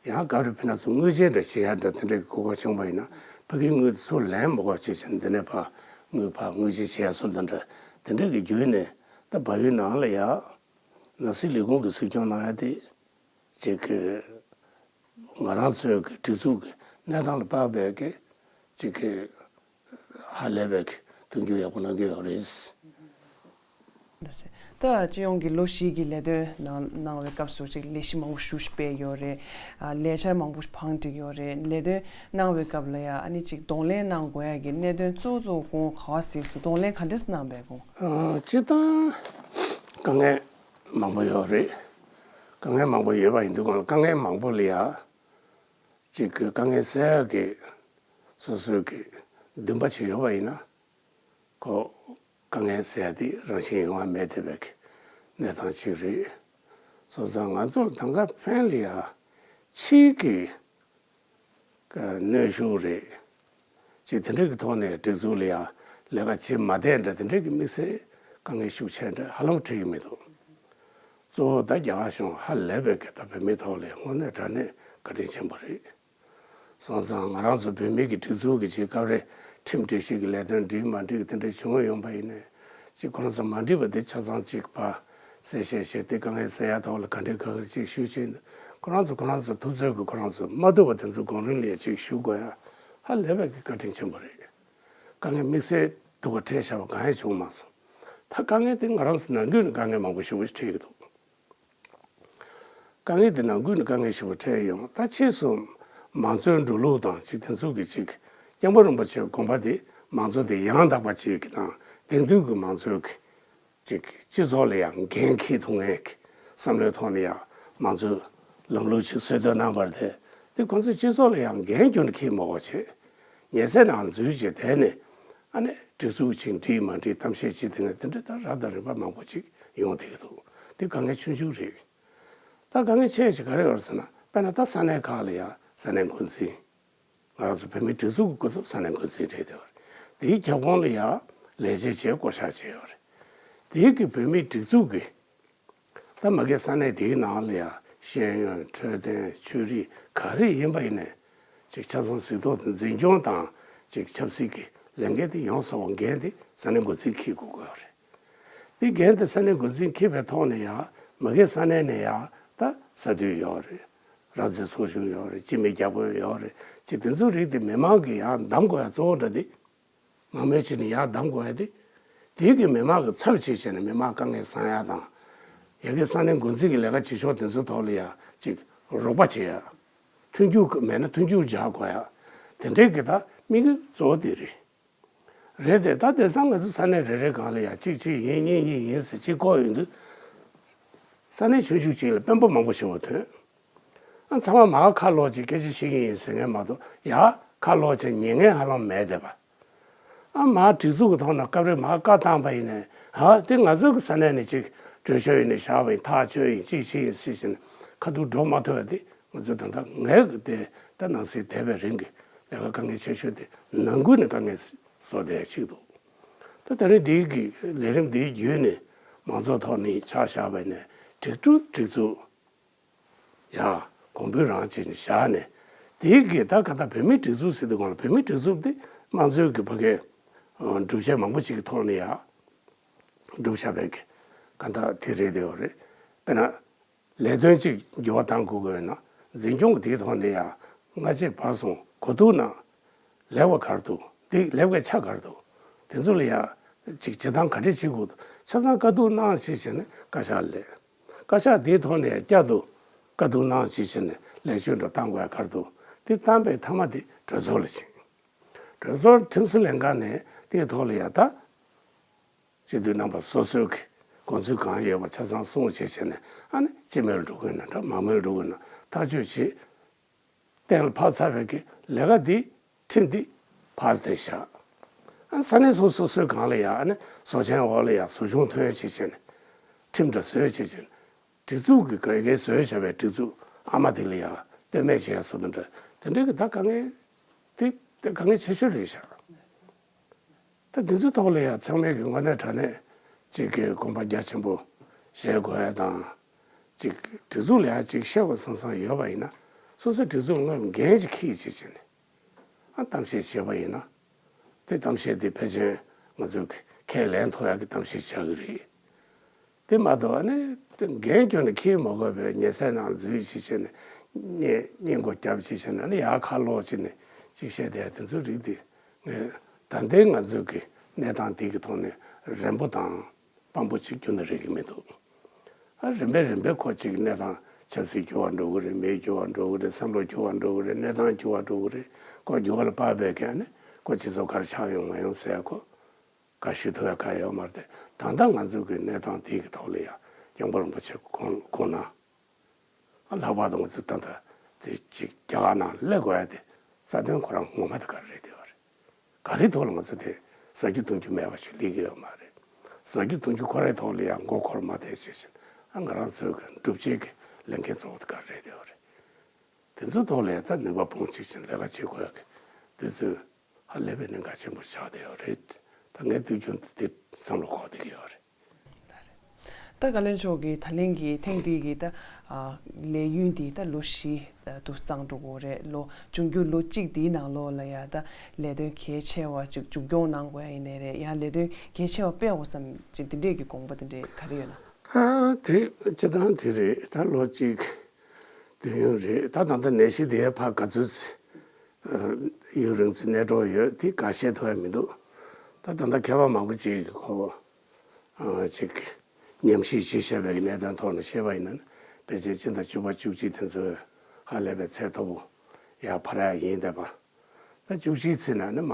ཡང་སྐབས་རེ་ཕི་ན་ཚོ་དངུལ་ཆད་འདྲ་བྱེད་ཡ་འདྲ་དེ་འདྲ་གི་གོ་སྐབས་བྱུང་བ་ཡིན་ན་ཕ་གིའི་དངུལ་དེ་ཚུར་ལེན་མ་དགོས་བྱས་བྱས་འདི་ནས་ཕར་དངུལ་ཕར་དངུལ་ཆད་བྱེད་ཡ་སོགས་དེ་འདྲ་དེ་འདྲ་གི་བརྒྱུད་ནས་ད་བལ་ཡུལ་ནང་ལ་ཡང་ནང་སྲིད་ལས་ཁུངས་ཀྱི་སྲིད་སྐྱོང་གནང་ཡ་དེ། ཅིག་གི་ང་རང་ཚོའི་གི་སྒྲིག་འཛུགས་ཀྱི་གནས་སྟངས་ལ་དཔག་པའི་གི་ཅིག་གི་ཧ་ལས་པའི་གི་མཐུན་འགྱུར་ཡག་པོ་གནང་གི་ཡོད་རེད། ད་སྤྱི་ཡོངས་ཀྱི་ལོ་བཞི་གི་ལས་དོན་གནང་གནང་བའི་སྐབས་སུ་ཅིག་ལས་གཞི་མང་པོ་ཞིག་སྤེལ་ཡོད་རེད། ཨ་ལས་འཆར་མང་པོ་ཞིག་བང་བསྒྲིགས་ཡོད་རེད། ལས་དོན་གནང་བའི་སྐབས་ལ་ཡ་ཨ་ནི་ཅིག་གདོང་ལེན་གནང་དགོས་ཡ་གི་གནད་དོན་གཙོ་གཙོ་བོ་ག་པར་གཟིགས་སོང་། གདོང་ལེན་ག་འདྲས་གནང་པས་ཁོང་། ཨ་སྤྱིར་བཏང་དཀའ་ངལ་མང་པོ་ཡོད་རེད། དཀའ་ངལ་མང་པོ་ཡོད་པ་ཡིན་དུས་གང་ལ་དཀའ་ངལ་མང་པོ་ལ་ཡ། གཅིག་གི་དཀའ་ངལ་སེལ་ཡག་གི་སོ་སོའི་གི་འདུན་པ་ཅིག་ཡོད་པ་ཡིན་ན། ཁོ་དཀའ་ངལ་སེལ་ཡག་དེ་རང་བཞིན་ཡོང་བ་མེད་བསྡད་པའི་གི་གནས་སྟངས་ཅིག་རེད། སོང་ཙང་ང་ཚོ་ལ་དང་ག་ཕན་ལ་ཡ་ཕྱིའི་གི་གནོན་ཤུགས་རེད། ཅིག་དེ་འདྲ་གི་ཐོག་ནས་སྒྲིག་འཛུགས་ལ་ཡང་ལས་ཀ་བྱེད་མ་བསྡད་འདྲ་དེ་འདྲ་གི་དམིགས་བསལ་དཀའ་ངལ་ཤུགས་ཆེ་འདྲ་ཧ་ལམ་འཕྲད་ཀྱི་མི་འདུག་གཙོ་བོ་ད་རྒྱ་གར་གཞུང་ཧ་ལས་པའི་གི་ད་བོད་མིའི་ཐོག་ལ་དངོས་གནས་དྲང་གནས་བཀའ་དྲིན་ཆེན་པོ་རེད། སོང་ཙང་ང་རང་ཚོ་བོད་མི་གི་སྒྲིག་འཛུགས་ཀྱི་ཅིག་སྐབས་རེ་ཁྲིམས་སྒྲིག་གཞི་གི་ལས་དོན་འགྲིག་མ་འགྲིག་དེ་འདྲ་བྱུང་ཡོང་པ་ཡིན་ནའི། ཅིག་ཁོ་རང་ཚོ་མ་འགྲིག་པ་དེ་ཆ་ཚང་ཅིག་ཕར་གསལ་བཤད་བྱས་ཏེ་དཀའ་ངལ་སེལ་ཡ་ཐོག་ལ་ག་འདྲའི་ག་ག་ཅིག་ཞུ་ཅིག་ཁོ་རང་ཚོ་ཁོ་རང་ཚོ་ཐུབ་ཚོད་ཀྱི་ཁོ་རང་ཚོ་མ་ཐུབ་པ་དེ་ཚོ་གོང་རིམ་ལ་ཅིག་ཞུ་དགོས་ཡ་ཧ་ལས་པའི་གི་བཀའ་དྲིན་ཆེན་པོ་རེད། དཀའ་ངལ་དམིགས་བསལ་སྡུག་པ་འཕྲད་བཞག་པ་གང་ཡང་བྱུང་མ་སོང་། ད་དཀའ་ངལ་དེ་ང་རང་ཚོ་ནང་ཁུལ་ནས་དཀའ་ངལ་མང་པོ་ཞེ་པོ་ཞིག་འཕྲད་ཀྱི་འདུག་དཀའ་ངལ་དེ་ནང་ཁུལ་ནས་དཀའ་ངལ་ཞེ་པོ་འཕྲད་ཡོང་། ད་ཕྱིས་སུ་ མང་གཙོའི་འགྲོ་ལུགས་དང་ཅིག་དེ་ཚོ་གི་ཅིག་སྐྱབས་མགོན་རིན་པོ་ཆེའི་དགོངས་པ་དེ་མང་གཙོ་དེ་ཡང་དག་པ་ཅིག་གི་དང་དེང་དུས་ཀྱི་མང་གཙོའི་གི་ཅིག་སྤྱི་ཚོགས་ལ་ཡང་འགན་འཁྱེར་ཐུབ་མཁན་གྱི་བསམ་བློའི་ཐོག་ནས་ཡང་མང་གཙོའི་ལམ་ལུགས་ཅིག་གསོལ་སྟོན་གནང་བར་དེ་དེ་ཁོང་ཚོས་སྤྱི་ཚོགས་ལ་ཡང་འགན་ཁྱོན་ནས་འཁྱེར་མ་དགོས་བྱས། ཉལ་སའི་ནང་འཛུལ་བྱས་དེ་ནས་ཨ་ནི་སྒྲིག་འཛུགས་ཅིག་འགྲིག་མ་འགྲིག་གཏམ་བཤད་ཅིག་དེ་ནས་དེ་འདྲ་ད་རབ་དང་རིམ་པ་མང་པོ་ཅིག་ཡོང་བསྡད་ཀྱི་འདུག་དེ་དཀའ་ངལ་ཆུང་ཆུང་རེད། ད་དཀའ་ངལ་ཆེ་ཤོས་ག་རེ་ཡོད་རེད་ཟེར་ན། དཔེར་ན་ད་ས་གནས་ཁག་ལ་ཡང་ས་གནས་འགོ་འཛིན། ང་རང་ཚོ་བོད་མིའི་སྒྲིག་འཛུགས་ཀྱི་སྐུ་ཚབ་ས་གནས་འགོ་འཛིན་རེད་དེ། དེའི་ཁྱབ་ཁོངས་ལ་ཡང་ལས་བྱེད་བྱས་བསྐོ་བཞག་བྱས་ཡོད་རེད། དེའི་གི་བོད་མིའི་སྒྲིག་འཛུགས་ཀྱི་ད་མ་གི་ས་གནས་དེའི་ནང་ལ་ཡང་ཤེས་ཡོན། འཕྲོད་བསྟེན། ཆོས་རིག་ག་རེ་ཡིན་པ་ཡིན་ནའི་ཅིག་ཆ་ཚང་གཟིགས་རྟོག་དང་འཛིན་སྐྱོང་དང་ཅིག་ཆབ་སྲིད་ཀྱི་ལས་འགན་དེ་ཡོངས་སུ་རྫོགས་འགན་དེ་ས་གནས་འགོ་འཛིན་འཁྱེར་དགོས་ཀྱི་ཡོད་རེད། དེ་འགན་དེ་ས་གནས་འགོ་འཛིན་འཁྱེར་བའི་ཐོག་ནས་ཡང་མ་གི་ས་གནས་ནས་ཡང་ད་ས་འཐུས་ཡོད་རེད། རང་བཙན་ཚོགས་ཆུང་ཡོད་རེད། སྤྱི་མི་རྒྱ་བོད་ཡོད་རེད། ཅིག་དེ་ཚོའི་རིགས་དེ་མི་མང་གིས་ཡང་གདམ་དགོས་ཡ་གཙོ་བོ་འདྲ་དེ། མང་མོས་བྱས་ནས་ཡར་གདམ་དགོས་ཡ་དེ། དེའི་གི་མི་མང་གི་ཚབ་བྱས་བྱས་ནས་མི་མང་དཀའ་ངལ་སེལ་ཡ་དང་། ཡ་གི་ས་གནས་འགོ་འཛིན་གྱི་ལས་ཀ་བྱེད་ཕྱོགས་དེ་ཚོའི་ཐོག་ལ་ཡ་ཅིག་རོགས་པ་བྱེད་ཡ། མཐུན་འགྱུར་མེད་ན་མཐུན་འགྱུར་རྒྱག་དགོས་ཡ། དེ་འདྲའི་གི་ད་དམིགས་ཡུལ་གཙོ་བོ་དེ་རེད། རེད་དེ། ད་དེང་སང་ང་ཚོ་ས་གནས་རེ་རེ་སྒང་ལ་ཡ་གཅིག་གཅིག་ཡིན། གཉིས་གཉིས་ཡིན་ཟེར་གཅིག་བསྐོ་ཡོང་དུས། ས་གནས་ཆུང་ཆུང་གཅིག་ལ་དཔོན་པོ་མང་པོ་ཞིག་ཡོང་དུས། ཨ། ཚང་མ་མར་ཁ་ལོག་ཅིག་སྐད་ཆ་བཤད་ཀྱི་ཡིན་ཟེར་མཁན་མ་གཏོགས། ཡར་ཁ་ལོག་ཅིག་ཉན་མཁན་ཧ་ལམ་མེད་བསྡད་པ། ཨ། མར་སྒྲིག་འཛུགས་ཀྱི་ཐོག་ནས་སྐབས་རེ་མར་བཀའ་བཏང་པ་ཡིན་ནའི། ཧ། དེ་ང་ཚོ་གི་ས་གནས་ནས་ཅིག་གྲོས་ཆོད་ཡིན་ནའི་བཞག་པ་ཡིན། ཐག་གཅོད་ཡིན། གཅིག་བྱས་ཡིན་ཟེར་བཞིན་ཁ་ཐུག་འགྲོ་མ་ཐུབ་པ་དེ། ང་ཚོ་ད་ལྟ་ངས་དེ་ད་ནང་སྲིད་འདས་པའི་རིང་གི་ལས་ཀ་དཀའ་ངལ་ཆེ་ཤོས་དེ་ནང་ཁུལ་ནས་དཀའ་ངལ་བཟོ་བསྡད་ཅིག་འདུག་ད་དེ་རིང་འདིའི་གི་ལས་རིམ་འདིའི་བརྒྱུད་ནས་མང་གཙོ་ཐོག་ནས་ཕྱག་བཞག་པ་ཡིན་ནའི། སྒྲིག་འཛུགས་སྒྲིག་འཛུགས་ཡ་གོང་འཕེལ་རང་བྱས་ནས་བཞག་ནས། དེའི་གི་ད་ག་ད་བོད་མིའི་སྒྲིག་འཛུགས་ཟེར་དུས་སྒང་ལ། བོད་མིའི་སྒྲིག་འཛུགས་དེ་དམངས་གཙོའི་གི་ཕ་གའི་ཨ་གྲུབ་ཆ་མང་པོ་ཅིག་གི་ཐོག་ནས་ཡ་གྲུབ་ཆ་བས་གི་ག་ད་དེ་རེད་དེ་ཡོད་རེད། དཔེར་ན། ལས་དོན་གཅིག་འགྱུར་བ་གཏང་དགོས་དགོས་ན། འཛིན་སྐྱོང་གི་དེའི་ཐོག་ནས་ཡང་སྔ་རྗེས་བར་གསུམ་གོ་བསྡུར་གནང་། ལེགས་པ་ག་རེ་འདུག་འདི་ལེགས་པའི་ཆ་ག་རེ་འདུག་དེ་ཚོ་ལ་ཡང་ཅིག་བྱེད་སྟངས་ག་འདྲས་བྱེད་དགོས་འདུག་ཆ་ཚང་བཀའ་བསྡུར་གནང་བྱས་བྱས་ནས་བཀའ་ཤག་སླེབས། བཀའ་ཤག་དེའི་ཐོག་ནས་བསྐྱར་དུ་བཀའ་བསྡུར་གནང་བྱས་བྱས་ནས་ལེགས་བཅོས་འདྲ་གཏང་དགོས་ཡ་ག་རེ་འདུག་དེ་བཏང་པའི་མཐའ་མ་དེ་གྲོས་ཚོགས་ལ་ཕྱིན། གྲོས་ཚོགས་ཁྲིམས་སྲོལ་ལྷན་ཁང་ནས་དེའི་ཐོག་ལ་ཡ་ད། སྤྱི་འཐུས་རྣམ་པ་སོ་སོའི་གི་དགོངས་ཚུལ་གང་ཡོད་པ་ཆ་ཚང་གསུངས་བྱས་བྱས་ནས། ཨ་ནི་སྤྱི་མོས་ལ་འགྲོ་གི་ཡིན་ན་འདྲ། མང་མོས་ལ་འགྲོ་གི་ཡིན་ན། ཐག་གཅོད་བྱེད། གཏན་ལ་ཕབ་ཚར་བའི་གི་ལས་ཀ་འདི། ཁྲིམས་འདི་ཕབ་སྟེ་བཞག་ཨ། ས་གནས་སོ་སོ་སོ་སོའི་སྒང་ལ་ཡ། ཨ་ནི་ཟུར་ཆེན་འོག་ལ་ཡ་ཟུར་གཞུང་ཐོན་བྱས་བྱས་ནས། ཁྲིམས་འདྲ་བཟོས་བྱས་བྱས་ནས། སྒྲིག་འཛུགས་ཀྱི་ག་གེ་བཟོས་བྱས་པའི་སྒྲིག་འཛུགས་ཨ་མ་དེ་ལ་ཡ་ལྟོས་མེད་བྱས་བཟོ་དང་འདྲ། དེ་འདྲའི་གི་ད་དཀའ་ངལ་དེ་དཀའ་ངལ་ཆེ་ཤོས་རེད་ཤག་ད་འདི་ཚོའི་ཐོག་ལ་ཡང་ཚང་མས་ཀྱི་དངོས་གནས་དྲང་གནས་ཅིག་གི་དགོངས་པ་རྒྱ་ཆེན་པོ་བཞེས་དགོས་ཡ་དང་། ཅིག་སྒྲིག་འཛུགས་ལ་ཡང་ཅིག་བཤད་དགོས་བསམ་བསམ་ཡོད་པ་ཡིན་ན། སོ་སོའི་སྒྲིག་འཛུགས་དངོས་འགན་ཅིག་འཁྱེར་བྱས་བྱས་ནས། ཨ། གཏམ་བཤད་བྱས་པ་ཡིན་ན། དེ་གཏམ་བཤད་དེ་ཕལ་ཆེར་ང་ཚོས་ཁས་ལེན་ཐུབ་ཡ་གི་གཏམ་བཤད་བྱ་གི་རེད། དེ་མ་གཏོགས་ཨ་ནི་དེ་འགན་ཁྱོན་ནས་འཁྱེར་མ་དགོས་པའི་ཉལ་སའི་ནང་འཛུལ་བྱས་བྱས་ནས། གཉེན་གཉེན་སྒོ་བརྒྱབ་བྱས་བྱས་ནས། ཨ་ནི་ཡར་ཁ་ལོག་བྱས་ནས་ཅིག་བཤད་བསྡད་ཡ་དེ་ཚོའི་རིགས་དེ། ངས་ད་ལྟའི་ང་ཚོའི་གི་གནས་སྟངས་འདི་གི་ཐོག་ནས་རན་པོ་དང་དཔང་པོ་ཅིག་ཁྱོན་ནས་རེག་གི་མི་འདུག་ཨ། རིམ་པས་རིམ་པས་ཁོ་ཅིག་གནས་སྟངས་ཆབ་སྲིད་འགྱུར་བ་འགྲོ་གི་རེད། མི་འགྱུར་བ་འགྲོ་གི་རེད། བསམ་བློ་འགྱུར་བ་འགྲོ་གི་རེད། གནས་སྟངས་འགྱུར་བ་འགྲོ་གི་རེད། ཁོ་འགྱུར་བ་ལ་དཔག་པའི་གི་ཨ་ནི་ཁོ་སྤྱི་ཚོགས་ག་རེ་ཆགས་ཡོང་མ་ཡོང་ཟེར་ཁོ། བཀའ་ཞུ་ཐུབ་ཡ་གང་ཡོད་མ་རེད་དེ། ད་ལྟ་ང་ཚོ་གི་གནས་སྟངས་དེ་གི་ཐོག་ལ་ཡང་སྐྱབས་མགོན་རིན་པོ་ཆེ་དགོངས་གནང་། ཨ། ལྷག་པར་དུ་ང་ཚོ་ད་ལྟ་དེ་ཅིག་རྒྱ་གར་ནང་སླེབས་དགོས་ཡ་དེ་རྩ་དོན་ཁོ་རང་ངོ་མ་དེ་ག་རེ་རེད་དེ་བ་རེད། ག་རེའི་ཐོག་ལ་ང་ཚོ་དེ་ཟ་རྒྱུ་འཐུང་རྒྱུ་མེད་པ་ཞིག་སླེབས་ཀྱི་ཡོད་མ་རེད། ཟ་རྒྱུ་འཐུང་རྒྱུ་ཁོ་རའི་ཐོག་ལ་ཡང་མགོ་འཁོར་མ་བསྡད་བྱས་བྱས། ཨ། ང་རང་ཚོའི་གི་སྒྲུབ་བྱེད་ཀྱི་ལས་འགན་གཙོ་བོ་དེ་ག་རེ་རེད་དེ་བ་རེད། དེ་ཚོའི་ཐོག་ལ་ད་ནུས་པ་སྤུངས་ཅིག་ཅིག་ལས་ཀ་བྱེད་དགོས་ཡག་གི་དེ་ཚོས་ཧ་ལས་པའི་གནད་འགག་ཆེན་པོ་ཆགས་བསྡད་ཡོད་རེད། ད་ངས་དུས་རྒྱུན་དུ་དེ་བསམ་བློ་འཁོར་བསྡད་ཀྱི་ཡོད་རེད། ད་བཀའ་བློན་མཆོག་གིས་ད་ལན་གྱི་ཐེངས་འདི་གི་ད་ཨ་ལས་ཡུན་འདི་ད་ལོ་བཞི་ད་དུ་བརྩམས་འགྲོ་གི་ཡོད་རེད། ལོ་འབྱུང་འགྱུར་ལོ་གཅིག་འདིའི་ནང་ལོགས་ལ་ཡ་ད་ལས་དོན་གལ་ཆེ་བ་ཅིག་མཇུག་སྐྱོང་གནང་དགོས་ཡ་ཡིན་ནའི་རེད། ཡང་ལས་དོན་གལ་ཆེ་བ་སྤེལ་དགོས་བསམ་ཅིག་འདི་འདྲས་ཀྱི་དགོངས་པ་འདི་འདྲས་ག་རེ་ཡོད་ན། ཨ། དེ་སྤྱིར་བཏང་དེ་རེད། ད་ལོ་གཅིག་དུས་ཡུན་རེད། ད་ད་ལྟ་ནད་གཞི་དེ་ཕར་ག་ཚོད་ཡུན་རིང་ཙམ་གནས་གྲོགས་ཡོད་དེ་ག་བཤད་ཐུབ་ཡ་མི་འདུག་ད་ད་ལྟ་མཁས་པ་མང་པོ་ཅིག་གིས་ཁོ་ཅིག་ཉམས་ཞིབ་བྱས་བཞག་པའི་གནད་དོན་ཐོག་ནས་བཤད་པ་ཡིན་ན། ཕལ་ཆེར་སྤྱི་ཟླ་བཅུ་པ་བཅུ་གཅིག་དེ་ཚོ་ཧ་ལས་པའི་ཚད་མཐོ་པོ་ ཡར་འཕར་ཡག་ཡིན་བསྡད་པ། ད་བཅུ་གཅིག་ཚེས་ནས་ནི་མ་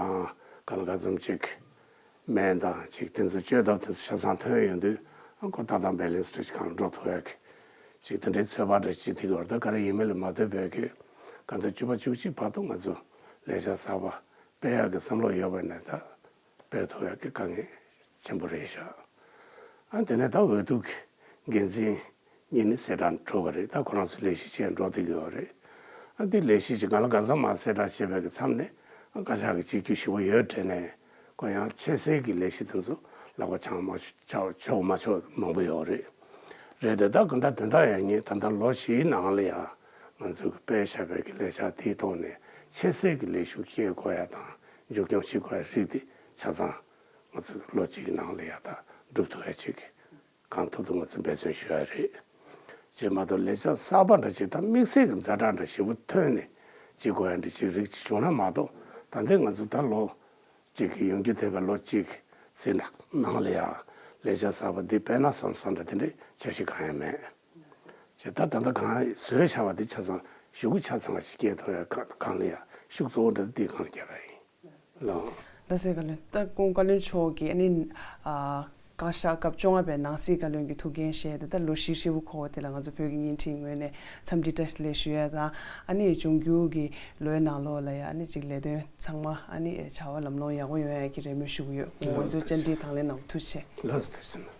གང་ལ་གང་འཚམ་ཅིག་སྨན་དང་ཅིག་དེ་ཚོ་བཅོས་ཐབས་དེ་ཚོ་ཆ་ཚང་ཐོན་ཡོང་དུས་ཨ་ཁོ་ཏག་ཏག་བེ་ལེན་སི་རེ་ཅིག་གང་འགྲོ་ཐུབ་ཡག་གི་ཅིག་དེ་འདྲའི་ཚོད་དཔག་འདྲ་ཅིག་དེ་གི་བར་ད་ག་རེ་ཡིན་མིན་ལ་མ་ལྟོས་པའི་གི་གང་ལྟར་བཅུ་པ་བཅུ་གཅིག་བར་དུ་ང་ཚོ་ལས་བྱ་གསར་པ་སྤེལ་ཡག་གི་བསམ་བློ་ཡོད་པ་ནས་ད་སྤེལ་ཐུབ་ཡག་གི་དཀའ་ངལ་ཆེན་པོ་རེད་ཤག་ཨ་དེ་ནས་ད་འོས་བསྡུ་གི་འགན་འཛིན་གཉིས་ནི་གསལ་བསྒྲགས་གྲུབ་པ་རེད། ད་ཁོ་རང་ཚོ་ལས་གཞི་བྱས་འགྲོ་བསྡད་ཀྱི་ཡོད་རེད། ཨ་འདི་ལས་གཞི་ཅིག་གང་ལ་གང་འཚམ་མ་གསལ་བསྒྲགས་བྱས་པའི་གི་མཚམས་ནས་ཨ་བཀའ་ཤག་གི་གཅིག་གྱུར་ཞུ་བ་ཡོད་དྲན་ནས་ཁོ་ཡང་ཆེ་སའི་གི་ལས་གཞི་དེ་ཚོ་ལག་པ་འཆང་མ་ཆོག་ཆོག་མ་ཆོག་མང་པོ་ཡོད་རེད། རེད་དེ་ད་གང་ལྟར་དོན་དག་ཡང་ཉིད་ད་ལྟ་ལོ་བཞིའི་ནང་ལ་ཡང་ང་ཚོས་གི་སྤེལ་བཞག་པའི་གི་ལས་འཆར་དེའི་ཐོག་ནས་ཆེ་སའི་གི་ལས་ཞུགས་སྐྱེལ་དགོས་ཡ་དང་མཇུག་སྐྱོང་བྱེད་དགོས་ཡ་རིགས་དེ་ཆ་ཚང་ང་ཚོས་ལོ་གཅིག་གི་ནང་ལ་ཡ་ད་འགྲུབ་ཐུབ་ཡ་ཅིག་གང་ཐུབ་ཐུབ་ང་ཚོས་འབད་བརྩོན་ཞུ་ཡ་རེད། ཅེས་མ་གཏོགས་ལས་འཆར་གསར་པ་འདྲ་ཅིག་དང་དམིགས་བསལ་གྱི་ཛ་དྲག་འདྲ་ཞིབ་པོ་ཐོན་ནས་བྱེད་དགོས་ཡ་འདྲ་ཅིག་རིགས་ཅིག་བྱུང་ན་མ་གཏོགས་ད་ལྟའི་ང་ཚོ་ད་ལོ་གཅིག་གི་ཡོང་རྒྱུ་འདས་པའི་ལོ་གཅིག་ཙམ་ནང་ལ་ཡང་ལས་འཆར་གསར་པ་འདི་སྤེལ་ན་བསམ་བསམ་འདྲ་དེ་འདྲའི་འཆར་གཞི་གང་ཡང་མེད། ཅེས་ད་ད་ལྟ་གང་བཟོས་བྱ་བ་འདི་ཆ་ཚང་ཞུ་སྐུལ་ཆ་ཚང་ཞིག་སྐྱེལ་ཐུབ་ཡ་གང་ལ་ཡང་ཤུགས་གཙོ་བོ་འདྲ་འདི་གང་ལ་བརྒྱབ་པ་ཡིན། ལགས་སོ། ལགས་སེ་བཀའ་བློན། ད་སྐུ་ངོ་བཀའ་བློན་མཆོག་གིས་ཨ་ནི་ཨ་བཀའ་ཤག་སྐབས་བཅོ་ལྔ་པའི་ནང་སྲིད་བཀའ་བློན་གྱི་ཐུགས་འགན་བཞེས་ཏེ་ད་ལོ་བཞི་ཧྲིལ་པོ་འཁོར་བ་དེ་ལ་ང་ཚོ་བོད་ཀྱི་བརྙན་འཕྲིན་ངོས་ནས་འཚམས་འདྲི་བཀྲ་ཤིས་བདེ་ལེགས་ཞུ་ཡ་དང་ཨ་ནི་འབྱུང་འགྱུར་གྱི་ལོའི་ནང་ལོགས་ལ་ཡ་ཨ་ནི་ཅིག་ལས་དོན་ཚང་མ་ཨ་ནི་བྱ་བ་ལམ་ལྷོང་ཡག་པོ་ཡོང་ཡ་གི་རེ་སྨོན་ཞུ་གི་ཡོད། ང་ཚོ་བཅར་འདྲི་དང་ལེན་གནང་ཐུགས་རྗེ་ཆེ། ལགས་སོ་ཐུགས་རྗེ་ཆེ།